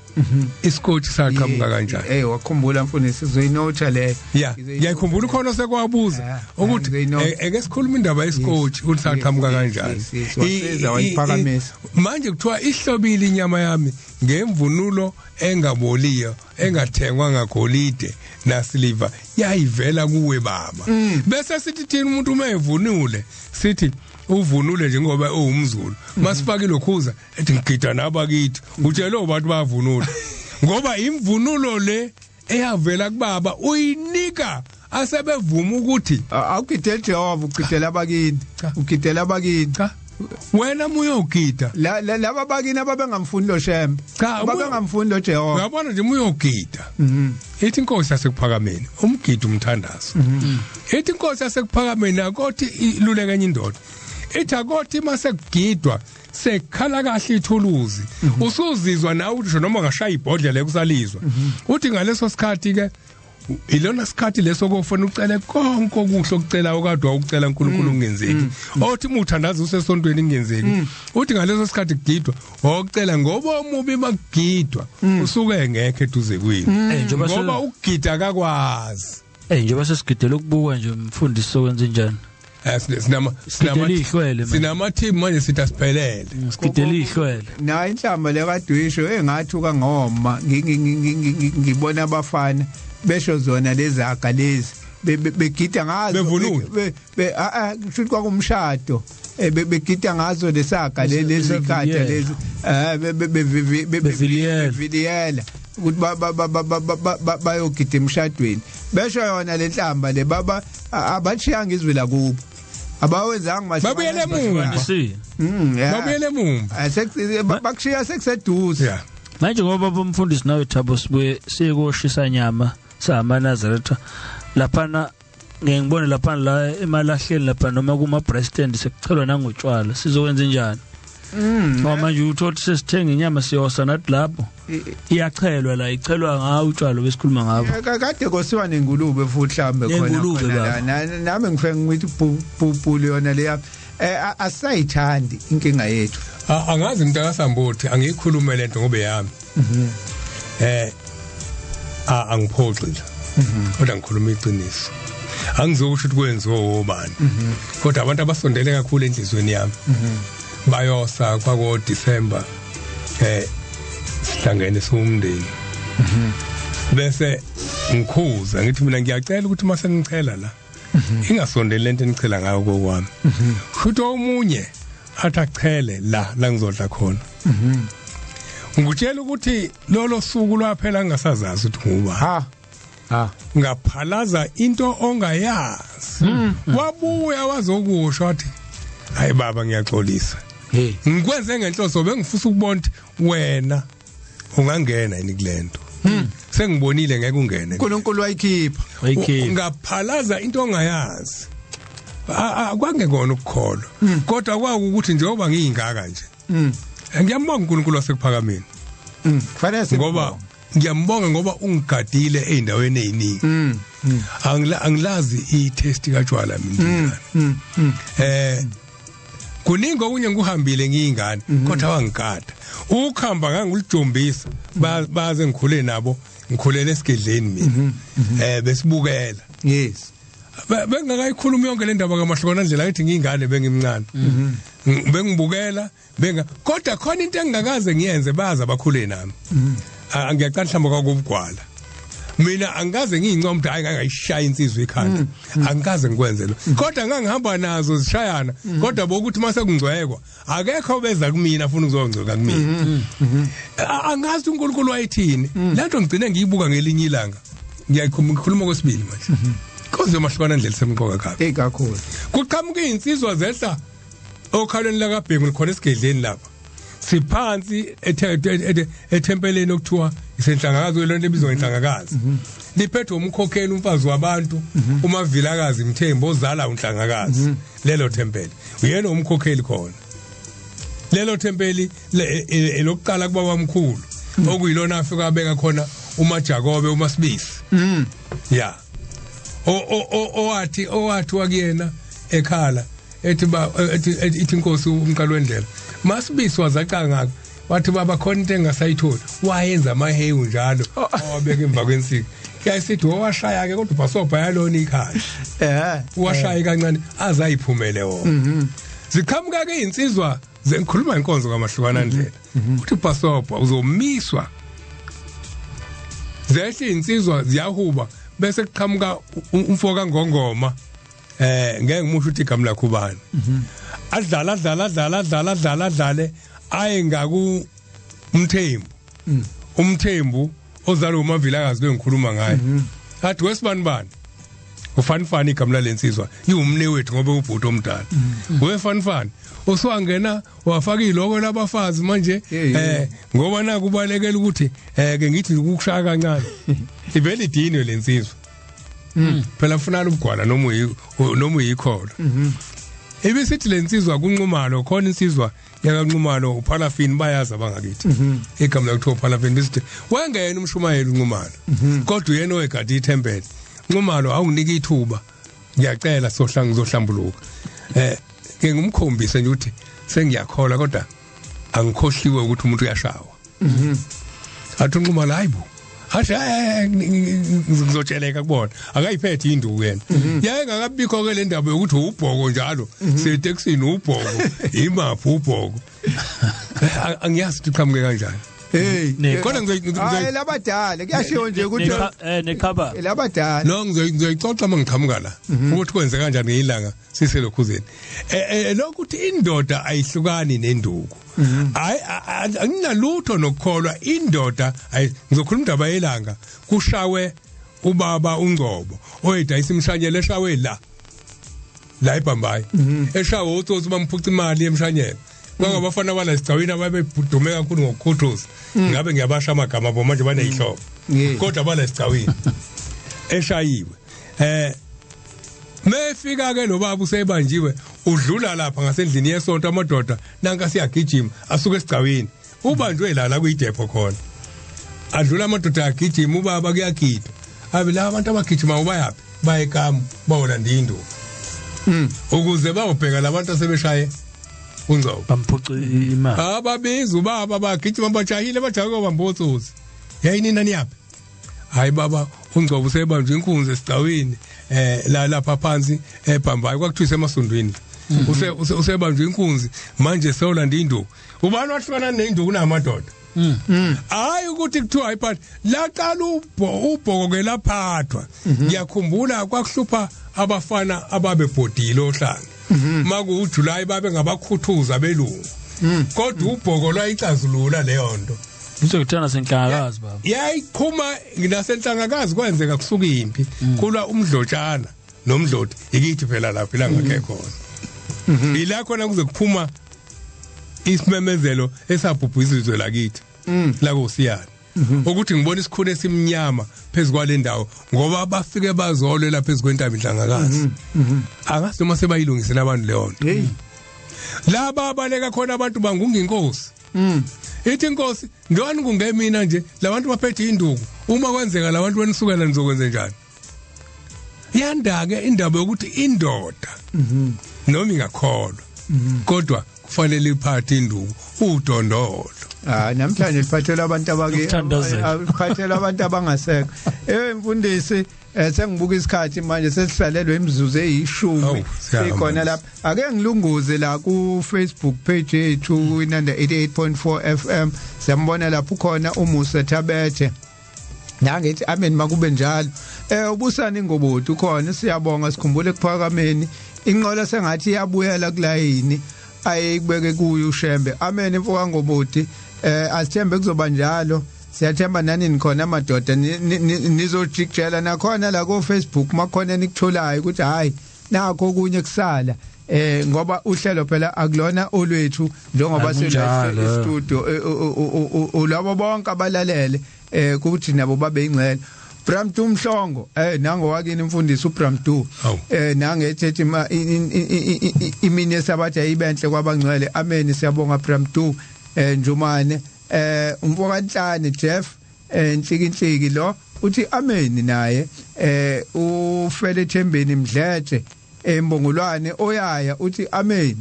S2: isikotshi saqhamuka kanjani.
S1: Wakhumbula mfundisi, sizoyinotha le.
S2: Yeah, ngiyakhumbula khona sekwabuza ukuthi eke sikhuluma indaba yesikotshi ukuthi saqhamuka kanjani.
S1: Wasiza wayiphakamisa.
S2: Manje kuthiwa ihlobile inyama yami ngemvunulo engaboliyo, engathengwa ngagolide nasiliva, yayivela kuwe baba. Bese sithi thina umuntu uma evunule sithi uvunule njengoba uwumZulu, masifake lokhuza ethi ngigida nabakithi, utshele abantu bavunule ngoba imvunulo le eyavela kubaba uyinika asebevuma ukuthi
S1: awugidele Jehova, ugidela abakini, ugidela abakini.
S2: Cha, wena muyogida
S1: laba bakini ababengamfuni lo Shembe, ababengamfuni lo Jehova.
S2: Uyabona nje muyogida, ithi inkosi yasekuphakameni umgidi umthandazo, ithi inkosi yasekuphakameni akothi iluleke enye indoda, ithi akothi masekugidwa sekhala kahle ithuluzi, usuzizwa nawe usho noma ungashaya ibhodlela kusalizwa. Uthi ngaleso sikhathi ke ilona sikhathi leso kofuna ucele konke okuhle okucela okade ukucela uNkulunkulu kungenzeki, othi umuthandazo usesontweni kungenzeki. Uthi ngaleso sikhathi kugidwa okucela ngoba omubi makugidwa usuke ngekho eduze kwini, ngoba ukugida akakwazi.
S5: Njengoba sesigidela ukubuka nje umfundisi sokwenza njani?
S2: Sinama team manje sithi asiphelele,
S5: sigidela ihlwele.
S1: Na inhlamba le kadwisho engathuka ngoma ngibona abafana besho zona lezaga lezi begida ngazo, kusho kwakumshado, begida ngazo lesaga lezi ikhatha lezi beviliyela ukuthi bayogida emshadweni, besho yona lenhlamba le baba abachiyanga izwi la kubo, abawenzanga
S2: babuyele emuva, babuyele emuva,
S1: bakushiya sekuseduze.
S5: Manje ngoba bomfundisi nawe Thabo sibuye siyekoshisa nyama samaNazaretha laphana, ngeke ngibone laphana la emalahleni lapha noma kuma breast stand sekuchelwa nangotshwala, sizokwenza njani? Ngoba manje uthola sesithenga inyama siyosa nathi lapho iyachelwa la, ichelwa ngawo utshwala besikhuluma ngabo.
S1: Kade kosiwa nengulube futhi mhlambe khona la, nami ngifike ngithi bhubhulu yona leya, asayithandi inkinga yethu.
S2: Angazi mntakaSambothi angiyikhulume lento ngoba yami. Angiphoxile. Kodwa ngikhuluma iqiniso. Angizokusho ukuthi kwenziwe obani. Kodwa abantu abasondele kakhulu enhlizweni yami. Bayosa kwako December sihlangene siwumndeni. Bese ngikhuza ngithi mina ngiyacela ukuthi mase ngichela la ingasondeli lento enichela ngayo kokwami. Futhi omunye athi achele la ngizodla khona. Ngikutshela ukuthi lolo suku lwaphela ngingasazazi ukuthi nguba.
S1: Ha.
S2: Ngaphalaza into ongayazi. Wabuya wazokusho wathi hayi baba ngiyaxolisa. Ngikwenze ngenhloso bengifisa ukubona ukuthi wena ungangena yini kulento. Sengibonile ngeke ungene.
S1: uNkulunkulu wayikhipha.
S2: Ngaphalaza into ongayazi. Kwangekona ukukholwa. Kodwa kwakuthi njengoba ngiyingaka nje. Ngiyambonga uNkulunkulu wasekuphakameni.
S1: Kufanele
S2: ngoba ngiyambonga ngoba ungigadile eindaweni eziningi. Angilazi i-test kaJwala mina. Kuningi okunye ngikuhambile ngiyingane kodwa wangigada. Ukuhamba ngangulijombisa baze ngikhule nabo, ngikhulele esigedleni mina. Besibukela.
S1: Yes.
S2: Bengakayikhuluma yonke le ndaba kaMahlokwana ndlela ngithi ngiyingane bengimncane. Bengibukela benga kodwa khona into engingakaze ngiyenze baza bakhule nami. Ngiyaqala mhlawumbe kwakubugwala. Mina angikaze ngiyincoma ukuthi hayi ngangayishaya insizwa ikhanda, angikaze ngikwenze lo, kodwa ngangihamba nazo zishayana. Kodwa bokuthi mase kungcwekwa akekho beza kumina afuna ukuzongcweka kumina. Angazi uNkulunkulu wayethini lento. Ngigcine ngiyibuka ngelinye ilanga, ngiyakhuluma kwesibili manje, inkonzo yomahlukana ndlela semqoka kabi.
S1: Hey, kakhulu.
S2: Kuqhamuka izinsizwa zehla okhalweni lakaBhengu khona esigedleni lapha, siphansi ethempeleni okuthiwa isenhlangakazi, lento ebizwa ngenhlangakazi, liphethwe umkhokheli, umfazi wabantu, uMavilakazi Mthembu, ozala unhlangakazi. Lelo thempeli uyena umkhokheli khona. Lelo thempeli elokuqala kubaba mkhulu, okuyilona afika abeka khona uMajakobe uMasibisi, ya, owathi wakuyena ekhala ethi ba ethi inkosi umqalo wendlela Masibisi wazaca ngaka, wathi baba khona into engasayitholi, wayenza amahewu njalo owabeka emva kwensika, yayisithi owashaya ke, kodwa ubhasobha yalona ikhaya, washaya kancane azayiphumele wona. Ziqhamuka ke insizwa zengikhuluma inkonzo kamahlukana ndlela, uthi ubhasobha uzomiswa. Zehle insizwa ziyahuba, bese kuqhamuka umfo kaNgongoma, ngeke ngimusho ukuthi igama lakhe ubani, adlala adlala adlala adlala adlala adlale aye ngaku uMthembu, uMthembu ozalwa uMavilakazi lo ngikhuluma ngaye, athi wesibani bani ufanifani, igama lalensizwa iwumne wethu ngoba ubhuti omdala, wefanifani usuwangena wafaka iloko labafazi manje, ngoba nakubalekela ukuthi ke ngithi ukushaya kancane, ivele idinwe lensizwa phela funa ubugwala noma uyikholo. Ibisithi lensizwa kunqumalo khona, insizwa yakaNqumalo uParafin, bayazi abangakithi igama lakuthiwa uParafin, bisithi wangena umshumayeli uNqumalo, kodwa uyena oyegada ithempeli. Nqumalo awunike ithuba, ngiyacela sohla ngizohlambuluka, ke ngumkhombise nje ukuthi sengiyakholwa, kodwa angikhohliwe ukuthi umuntu uyashawa. Athi uNqumalo hayibo, athi ngizotsheleka kubona, akayiphethe induku yena. Yaye ngakabikho ke le ndaba yokuthi ubhoko njalo setekisini, ubhoko imaphi ubhoko, angiyazi ukuthi iqhamuke kanjani.
S1: Hey,
S2: kodwa
S1: hayi labadala kuyashiwo nje ukuthi
S5: nekhaba
S1: labadala.
S2: No, ngizoyixoxa mangiqhamuka la ukuthi kwenze kanjani ngilanga siselokhuzeni. Lokhu indoda ayihlukani nenduku, hayi anginalutho nokukholwa indoda. Ngizokhuluma indaba yelanga kushawe ubaba uNgcobo oyedayisa imshanyelo, eshawe la eBhambayi, eshawe utsotsi bamphuca imali emshanyelo. Kwangabafana bala sigcawini ababedume kakhulu ngokukhuthuza, ngabe ngiyabasha amagama abo manje baneyihlobo, kodwa bala sigcawini eshayiwe. Mefika ke lo baba usebanjiwe, udlula lapha ngasendlini yesonto, amadoda nanka siyagijima asuke esigcawini, ubanjwe la kuyidepho khona, adlula amadoda agijima, ubaba kuyagida, abe la abantu abagijima ubayaphi, baye ekamu bawolanda induku ukuze bawubheka labantu asebeshaye uNgcobo
S5: bamphuca imali.
S2: Ababiza ubaba bagijima bajahile, bajahe kobamba otsotsi, yayinina niyaphi? Hayi baba uNgcobo usebanjwe inkunzi esigcawini, la lapha phansi eBhambayi, kwakuthiwa emasondweni, usebanjwe inkunzi manje sewolanda induku. Ubani wahlukana nenduku namadoda? Hayi ukuthi kuthiwa ayiphathi, laqala ubhoko ke laphathwa. Ngiyakhumbula kwakuhlupha abafana ababebhodile ohlanga, maku uJuly babe ngabakhuthuza belungu, kodwa ubhoko lwayicazulula leyo nto.
S5: Ngizokuthana senhlangakazi baba,
S2: yayiqhuma nasenhlangakazi, kwenzeka kusuka impi kulwa umdlotshana nomdloti, ikithi phela lapha ilanga khona, ila khona kuze kuphuma isimemezelo esabhubhisa izwe lakithi la koSiyana, ukuthi ngibona isikhuni esimnyama phezulu kwale ndawo, ngoba bafike bazolwela phezulu kwentaba inhlangakazi. Angazi noma sebayilungisela abantu leyo nto. Laba abaleka khona abantu bangunga inkosi, ithi inkosi ndoni kungemina nje labantu baphethe induku, uma kwenzeka labantu benisukela nizokwenza njani? Yanda ke indaba yokuthi indoda noma ingakholwa kodwa kufanele iphathe induku udondolo.
S1: Namhlanje liphathela abantu abake liphathela abantu abangasekho. Mfundisi, sengibuka isikhathi manje sesihlalelwe imizuzu eyishumi sikhona lapha. Ake ngilunguze la ku Facebook page yethu Inanda 88.4 FM, siyambona lapho khona uMusa Thabethe. Nangithi amen makube njalo. Ubusana ingobodi ukhona, siyabonga, sikhumbule kuphakameni. Inqola sengathi iyabuyela kulayini ayikubeke kuyo uShembe. Amen mfoka ngobodi. Asithembe kuzoba njalo. Siyathemba nani nikhona madoda, nizojikjela nakhona la ku Facebook makhona nikutholayo ukuthi hayi nakho okunye kusala, ngoba uhlelo phela akulona olwethu njengoba sela e-studio, ulabo bonke abalalele kuthi nabo babe ingcele. Bramdu Mhlongo, nango wakini umfundisi uBramdu, nangethe imini yesabatha ayibenhle kwabangcwele. Amen, siyabonga Bramdu Njumane. Umfokanhlane Jeff Nhlikinhliki lo uthi amen naye. Ufele Thembeni Mdletshe embongolwane oyaya uthi amen.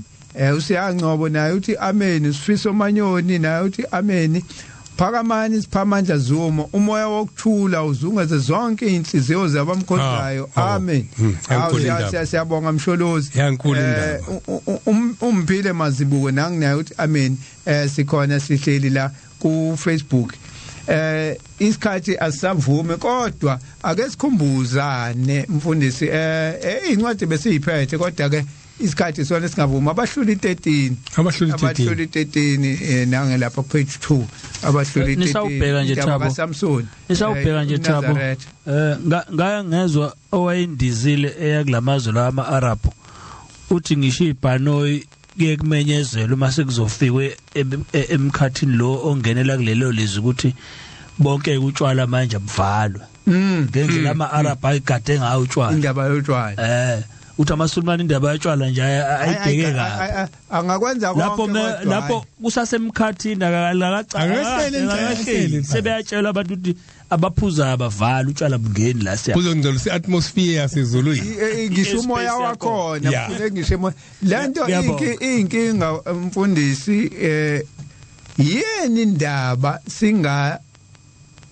S1: Usiyangcobo naye uthi amen. Sifiso Manyoni naye uthi amen. Phakamani siphamandla Zuma, umoya wokuthula uzungeze zonke inhliziyo zabamkhonzayo. Amen. Siyabonga Msholozi. Umphile Mazibuko nanginaye uthi amen. Sikhona sihleli la ku Facebook. Isikhathi asisavume, kodwa ake sikhumbuzane mfundisi. Incwadi besiyiphethe, kodwa ke isikhathi sona singavuma. Abahluli 13, abahluli 13 nange lapha page 2, abahluli 13.
S5: Nisawubheka nje Thabo,
S1: Samson,
S5: nisawubheka nje Thabo. Ngaya ngezwa owayindizile eya kulamazwe la ama-Arab, uthi ngisho ibhanoyi kuye kumenyezelwe uma sekuzofikwe emkhathini lo ongenela kulelo lizwe ukuthi bonke utshwala manje buvalwe ngendlela ama-Arab ayigade ngayo utshwala,
S1: indaba yotshwala.
S5: Uthi amaSulumane indaba yotshwala nje ayibheke kabi,
S1: angakwenza konke
S5: lapho kusasemkhathini akakahleli, sebeyatshelwa abantu ukuthi abaphuza abavala utshwala bungeni la. Siya
S2: kuzongcolisa i-atmosphere yasezulwini,
S1: ngisho umoya wakhona kufune ngisho emoya. Lento inkinga mfundisi, yini indaba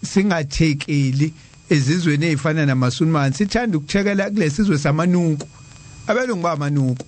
S1: singathekeli ezizweni ezifana namaSulumane? Sithanda ukuthekela kulesizwe samanuku, abelungu bamanuku,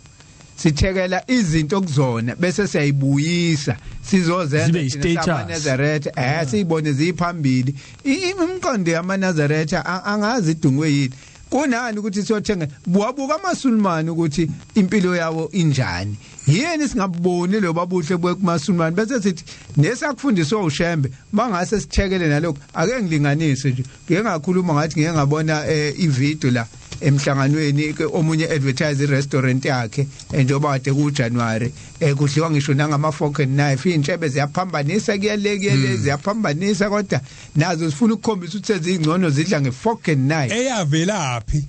S1: sithekela izinto kuzona bese siyayibuyisa sizozenza amaNazaretha, siyibone ziphambili. Imiqondo yamaNazaretha angazi idungwe yini. Kunani ukuthi siyothenga buwabuka amaSulumane ukuthi impilo yawo injani? Yini singaboni lo babuhle kumaSulumane bese sithi nesakufundiswa uShembe mangase sithekele nalokho? Ake ngilinganise nje, ngeke ngakhuluma ngathi ngeke ngabona ivideo la emhlanganweni omunye advertise restaurant yakhe njengoba kade ku January, kudliwa ngisho nangama fork and knife, intshebe ziyaphambanisa kuyale kuyele ziyaphambanisa, kodwa nazo zifuna ukukhombisa ukuthi sezingcono zidla nge fork and knife.
S2: Eyavelaphi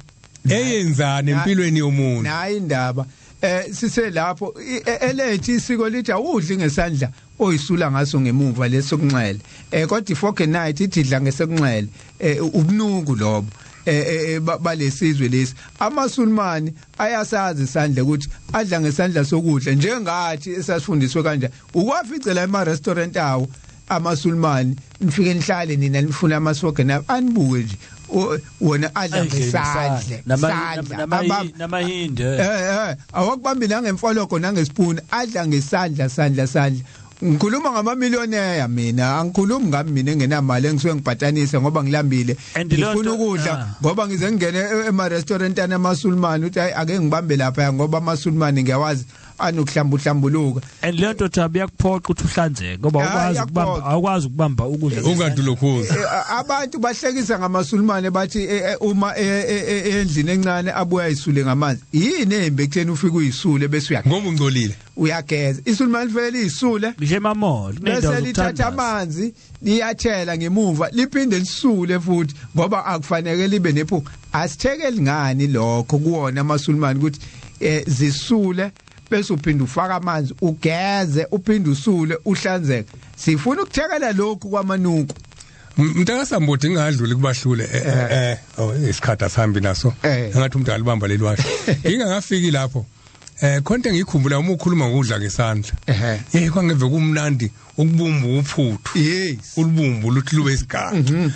S2: eyenzani empilweni yomuntu?
S1: Nayi indaba. Siselapho elethi isiko lithi awudli ngesandla oyisula ngaso ngemuva lesokunxele, kodwa i-fork and knife ithi idla ngesokunxele. Ubunuku lobo balesizwe lesi. AmaSulumane ayasazi isandla ukuthi adla ngesandla sokudla njengathi esasifundiswe kanje. Ukwaficela ema restaurant awo amaSulumane, nifike nihlale nina nifuna ama-fork and knife, anibuke nje wona adla ngesandla
S5: namahindi,
S1: awakubambi nangemfoloko nangespoon, adla ngesandla sandla sandla. Ngikhuluma ngamamillionaire mina, angikhulumi ngami mina engenamali engisuke ngibhatanisa ngoba ngilambile, ngifuna ukudla ngoba ngize ngingene ema restaurant anamaSulumane uthi hayi ake ngibambe lapha ngoba amaSulumane ngiyawazi anokuhlambuluka.
S5: And le nto Thabo iyakuphoqa ukuthi uhlanzeke ngoba awukwazi ukubamba ukudla
S2: ungadulokhuza.
S1: Abantu bahlekisa ngamaSulumane bathi uma endlini encane abuya isule ngamanzi. Yini embi ekutheni ufike uyisule bese uyageza
S2: ngoba ungcolile?
S1: Uyageza. ISulumane lifanele isule
S5: ngisho emamall
S1: bese lithatha amanzi liyathela ngemuva liphinde lisule futhi ngoba akufanele libe nephunga. Asithekeli ngani lokho kuwona amaSulumane ukuthi zisule bese uphinda ufaka amanzi ugeze uphinde usule uhlanzeke. Sifuna ukuthekela lokhu kwamanuku.
S2: Mntakasambothi ngingadluli kubahlule isikhathi asambi naso, ngathi umuntu alibamba leli washo. Ngingakafiki lapho khonto engikhumbula uma ukhuluma ngokudla ngesandla, kwangeve kumnandi ukubumba uphuthu, ulubumbu luthi lube isigaxa,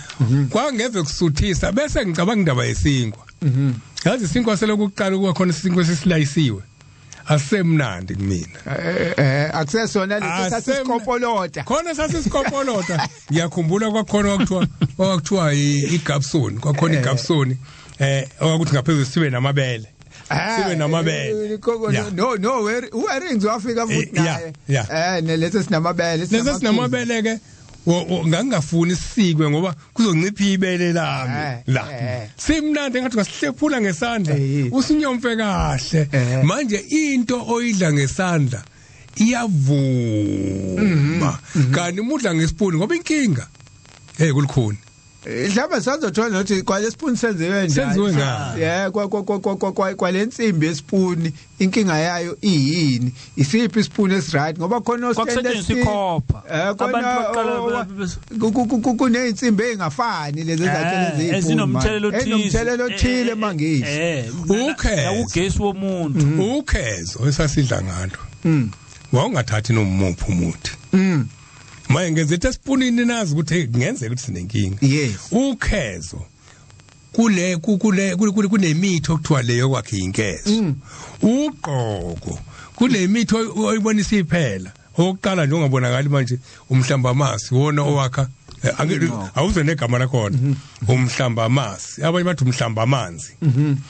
S2: kwangeve kusuthisa. Bese ngicabanga indaba yesinkwa. Yazi isinkwa selokuqala kuba khona isinkwa esisilayisiwe, Asemnandi kumina.
S1: Akusesona leso sasisikopolota.
S2: Khona sasisikopolota. Ngiyakhumbula kwakhona kwakuthiwa iGapson, kwakhona iGapson okwakuthi ngaphezulu sibe namabele. Sibe namabele.
S1: No uWerings wafika futhi naye. Leso sinamabele.
S2: Leso sinamabele ke ngangingafuni isikwe ngoba kuzoncipha ibele lami la. Simnandi ngathi ngasihlephula ngesandla usinyomfe kahle. Manje into oyidla ngesandla iyavuma. Kanti umudla ngesipuni ngoba inkinga kulikhuni.
S1: Mhlawumbe sazothola nokuthi kwale spoon senziwe njani. Yeah, kwalensimbi yespoon inkinga yayo iyini? Isiphi ispoon esiright ngoba khona
S5: kwakusetshenziswa ikhopha. Abantu baqala
S1: kuneyinsimbi ezingafani lezi ezakhele eziyipuni.
S5: Ezinomthelelo
S1: othile mangisi.
S2: Ukhezo
S5: ugesi womuntu.
S2: Ukhezo esasidla ngalo. Wawungathathi nomuphi umuthi. Maye ngenze esipunini nazi ukuthi kungenzeka ukuthi sinenkinga. Ukhezo kule kunemithi okuthiwa leyo kwakhe inkezo. Uqoko kunemithi oyibonisa iphela. Okokuqala nje ungabonakali manje umhlamba amasi wona owakha awuze negama lakhona umhlamba amasi. Abanye bathi umhlamba amanzi.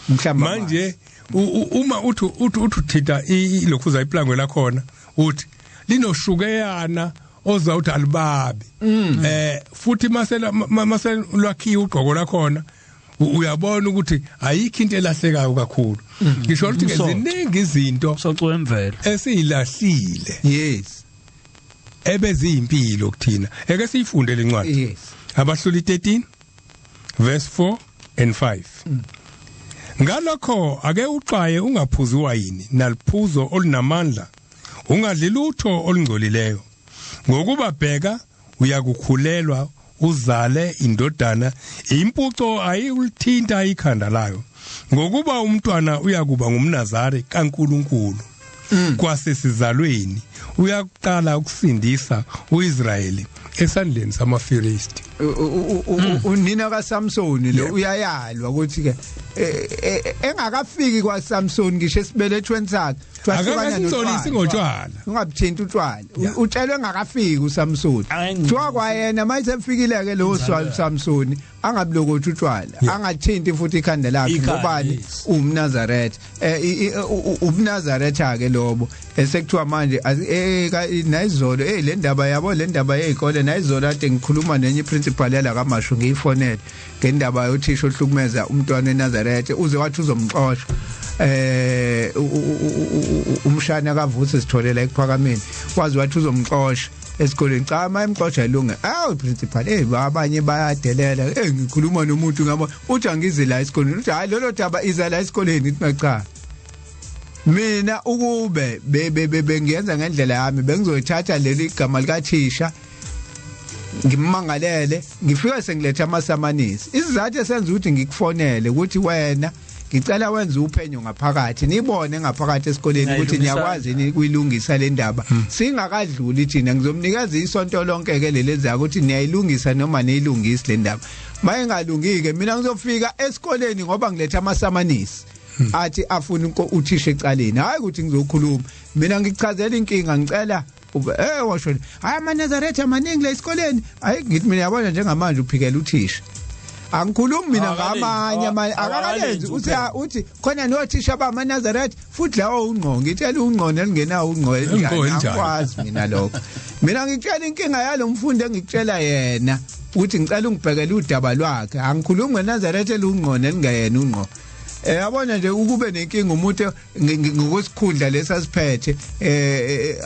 S1: Umhlamba
S2: manje uma uthi uthitha ilokhuza iplangwe lakhona uthi linoshukeyana oza uthi alibabi. Futhi masela lwakhiwe ugqoko lakhona uyabona ukuthi ayikho into elahlekayo kakhulu. Ngisho ukuthi ngeziningi izinto
S5: soco wemvelo
S2: esilahlile.
S1: Yes.
S2: Ebeziyimpilo kuthina. Eke siyifunde lencwadi.
S1: Yes.
S2: Abahluli 13 verse 4 and 5. Ngalokho ake uxwaye ungaphuzi wayini naliphuzo olunamandla, ungadli lutho olungcolileyo. Ngokuba bheka uyakukhulelwa uzale indodana, impuco ayilithinta ikhanda layo, ngokuba umntwana uyakuba ngumNazari kaNkuluNkulu kwasesizalweni, uyakuqala ukusindisa uIsrayeli esandleni samaFilisti.
S1: Unina kaSamsoni lo uyayalwa ukuthi ke engakafiki kwaSamson ngisho esibelethweni sakhe
S2: wahlukana notshwala.
S1: Ungabuthinti utshwala. Utshelwe engakafiki uSamson. Kuthiwa kwayena mayisefikile ke lo Samson angabulokothi utshwala, angathinti futhi ikhanda lakhe ngobani umNazaretha. UbuNazaretha ke lobo esekuthiwa manje nayizolo le ndaba yabo le ndaba yezikole nayizolo ade ngikhuluma nenye principal yala kaMashu ngiyifonele ngendaba yothisha ohlukumeza umntwana eNazaretha uze wathi uzomxosha. Umshana kaVusi sitholela ekuphakameni wazi wathi uzomxosha esikoleni. Cha mayimxosha ilunge. Awu principal abanye bayadelela. Ngikhuluma nomuntu ngabo uthi angize la esikoleni. Uthi hayi lolo daba iza la esikoleni. Ithi cha mina ukube bengiyenza ngendlela yami bengizoyithatha leli igama likathisha ngimmangalele ngifike sengiletha amasamanisi. Isizathu esenza ukuthi ngikufonele ukuthi wena ngicela wenze uphenyo ngaphakathi nibone ngaphakathi esikoleni ukuthi niyakwazi yini ukuyilungisa le ndaba singakadluli thina. Ngizomnikeza isonto lonke ke lelenzaka ukuthi niyayilungisa noma niyilungisi le ndaba. Mayingalungike mina ngizofika esikoleni ngoba ngiletha amasamanisi athi afuna uthisha ecaleni. Hayi ukuthi ngizokhuluma mina, ngichazela inkinga ngicela washo hayi amaNazaretha amaningi la esikoleni. Hayi ngithi mina yabona njengamanje uphikela uthisha. Angikhulumi mina ngamanye akakalenzi uthi khona nothisha abamaNazaretha futhi lawo ungqo ngitshela ungqo elingenawo ungqo angikwazi mina lokho. Mina ngitshela inkinga yalo mfundi engikutshela yena ukuthi ngicela ungibhekele udaba lwakhe. Angikhulumi ngeNazaretha elungqo nelingeyena ungqo. Yabona nje ukube nenkinga umuntu ngokwesikhundla lesasiphethe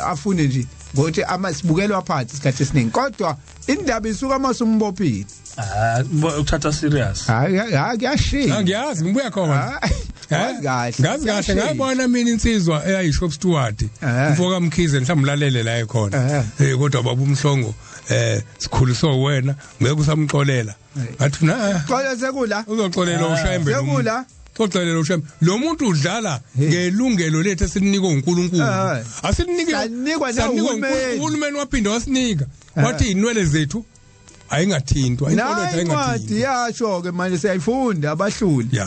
S1: afune nje ngokuthi amasibukelwa phansi isikhathi esiningi, kodwa indaba isuka masumbophile.
S5: Ukuthatha serious.
S1: Hayi kuyashiya.
S2: Angiyazi ngibuya khona.
S1: Ngazi kahle.
S2: Ngazi kahle ngayibona mina insizwa eyayishop steward. Mfoka Mkhize mhlawumbe la ekhona. Kodwa baba uMhlongo sikhuliswa wena ngeke usamxolela. Ngathi na
S1: xola sekula.
S2: Uzoxolela uShembe.
S1: Sekula.
S2: Xoxelela uShembe. Lo muntu udlala ngelungelo lethu esilinikwe uNkulunkulu. Asilinike
S1: sanikwa nohulumeni.
S2: Uhulumeni waphinda wasinika. Wathi inwele zethu Ayingathintwa inkolo yethu,
S1: Nayi incwadi
S2: ayingathintwa.
S1: yasho ke manje, siyayifunda abahluli.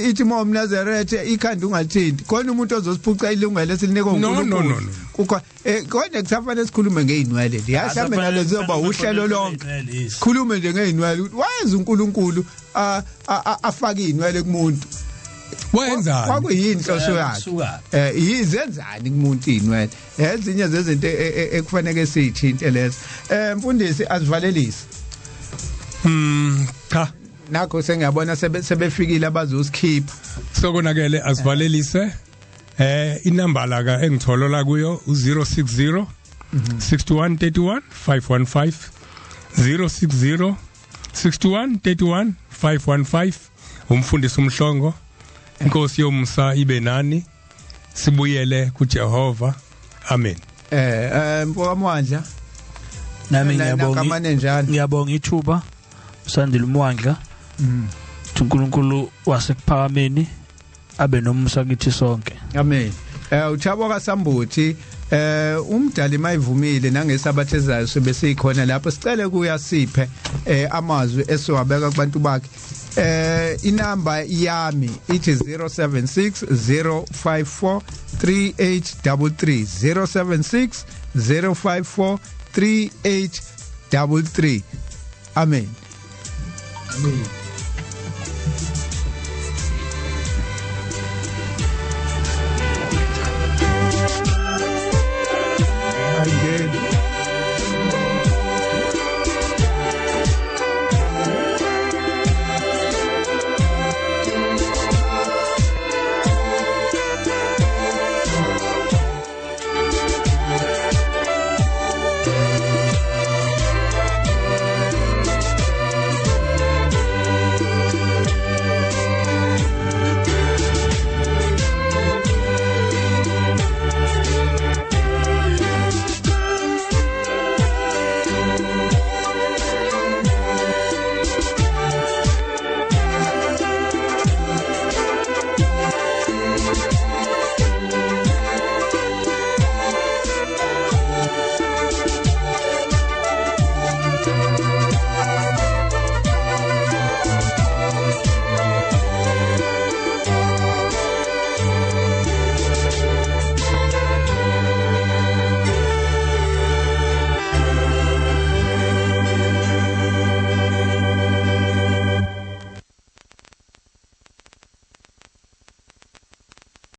S1: Ithi uma umNazaretha ikhanda ungathinti, khona umuntu ozosiphuca ilungelo esilinikwa
S2: No, no,
S1: uNkulunkulu.
S2: no, no.
S1: Kukho kodwa kusafanele sikhulume ngeyinwele nje, mhlambe nalo ziyoba uhlelo lonke. Khulume nje ngeyinwele ukuthi wayenza uNkulunkulu afake inwele kumuntu.
S2: Wenzani?
S1: Kwakuyinhloso yakhe.
S5: Kusuka.
S1: Yizenzani kumuntu inwele? Ezinye zezinto ekufanele siyithinte lezo. Mfundisi, azivalelise.
S2: Cha.
S1: Nakho sengiyabona sebefikile abazosikhipha.
S2: Sokonakele, asivalelise. Inamba la ka engitholola kuyo u060 6131 515, 060 6131 515. Umfundisi uMhlongo. Inkosi yomusa ibe nani. Sibuyele kuJehova. Amen.
S1: Mfokamwandla.
S5: Nami ngiyabonga.
S1: Nakamane njalo.
S5: Ngiyabonga ithuba, usandile umwandla. uNkulunkulu wasekuphakameni abe nomusa kithi sonke.
S1: Amen. Uthabo kaSambuthi, umdali mayivumile nangesabatha ezayo sobe sikhona lapho, sicele kuya siphe amazwi esiwabeka kubantu bakhe. Inamba yami ithi 076 054 3833, 076 054 3833. Amen. Amen.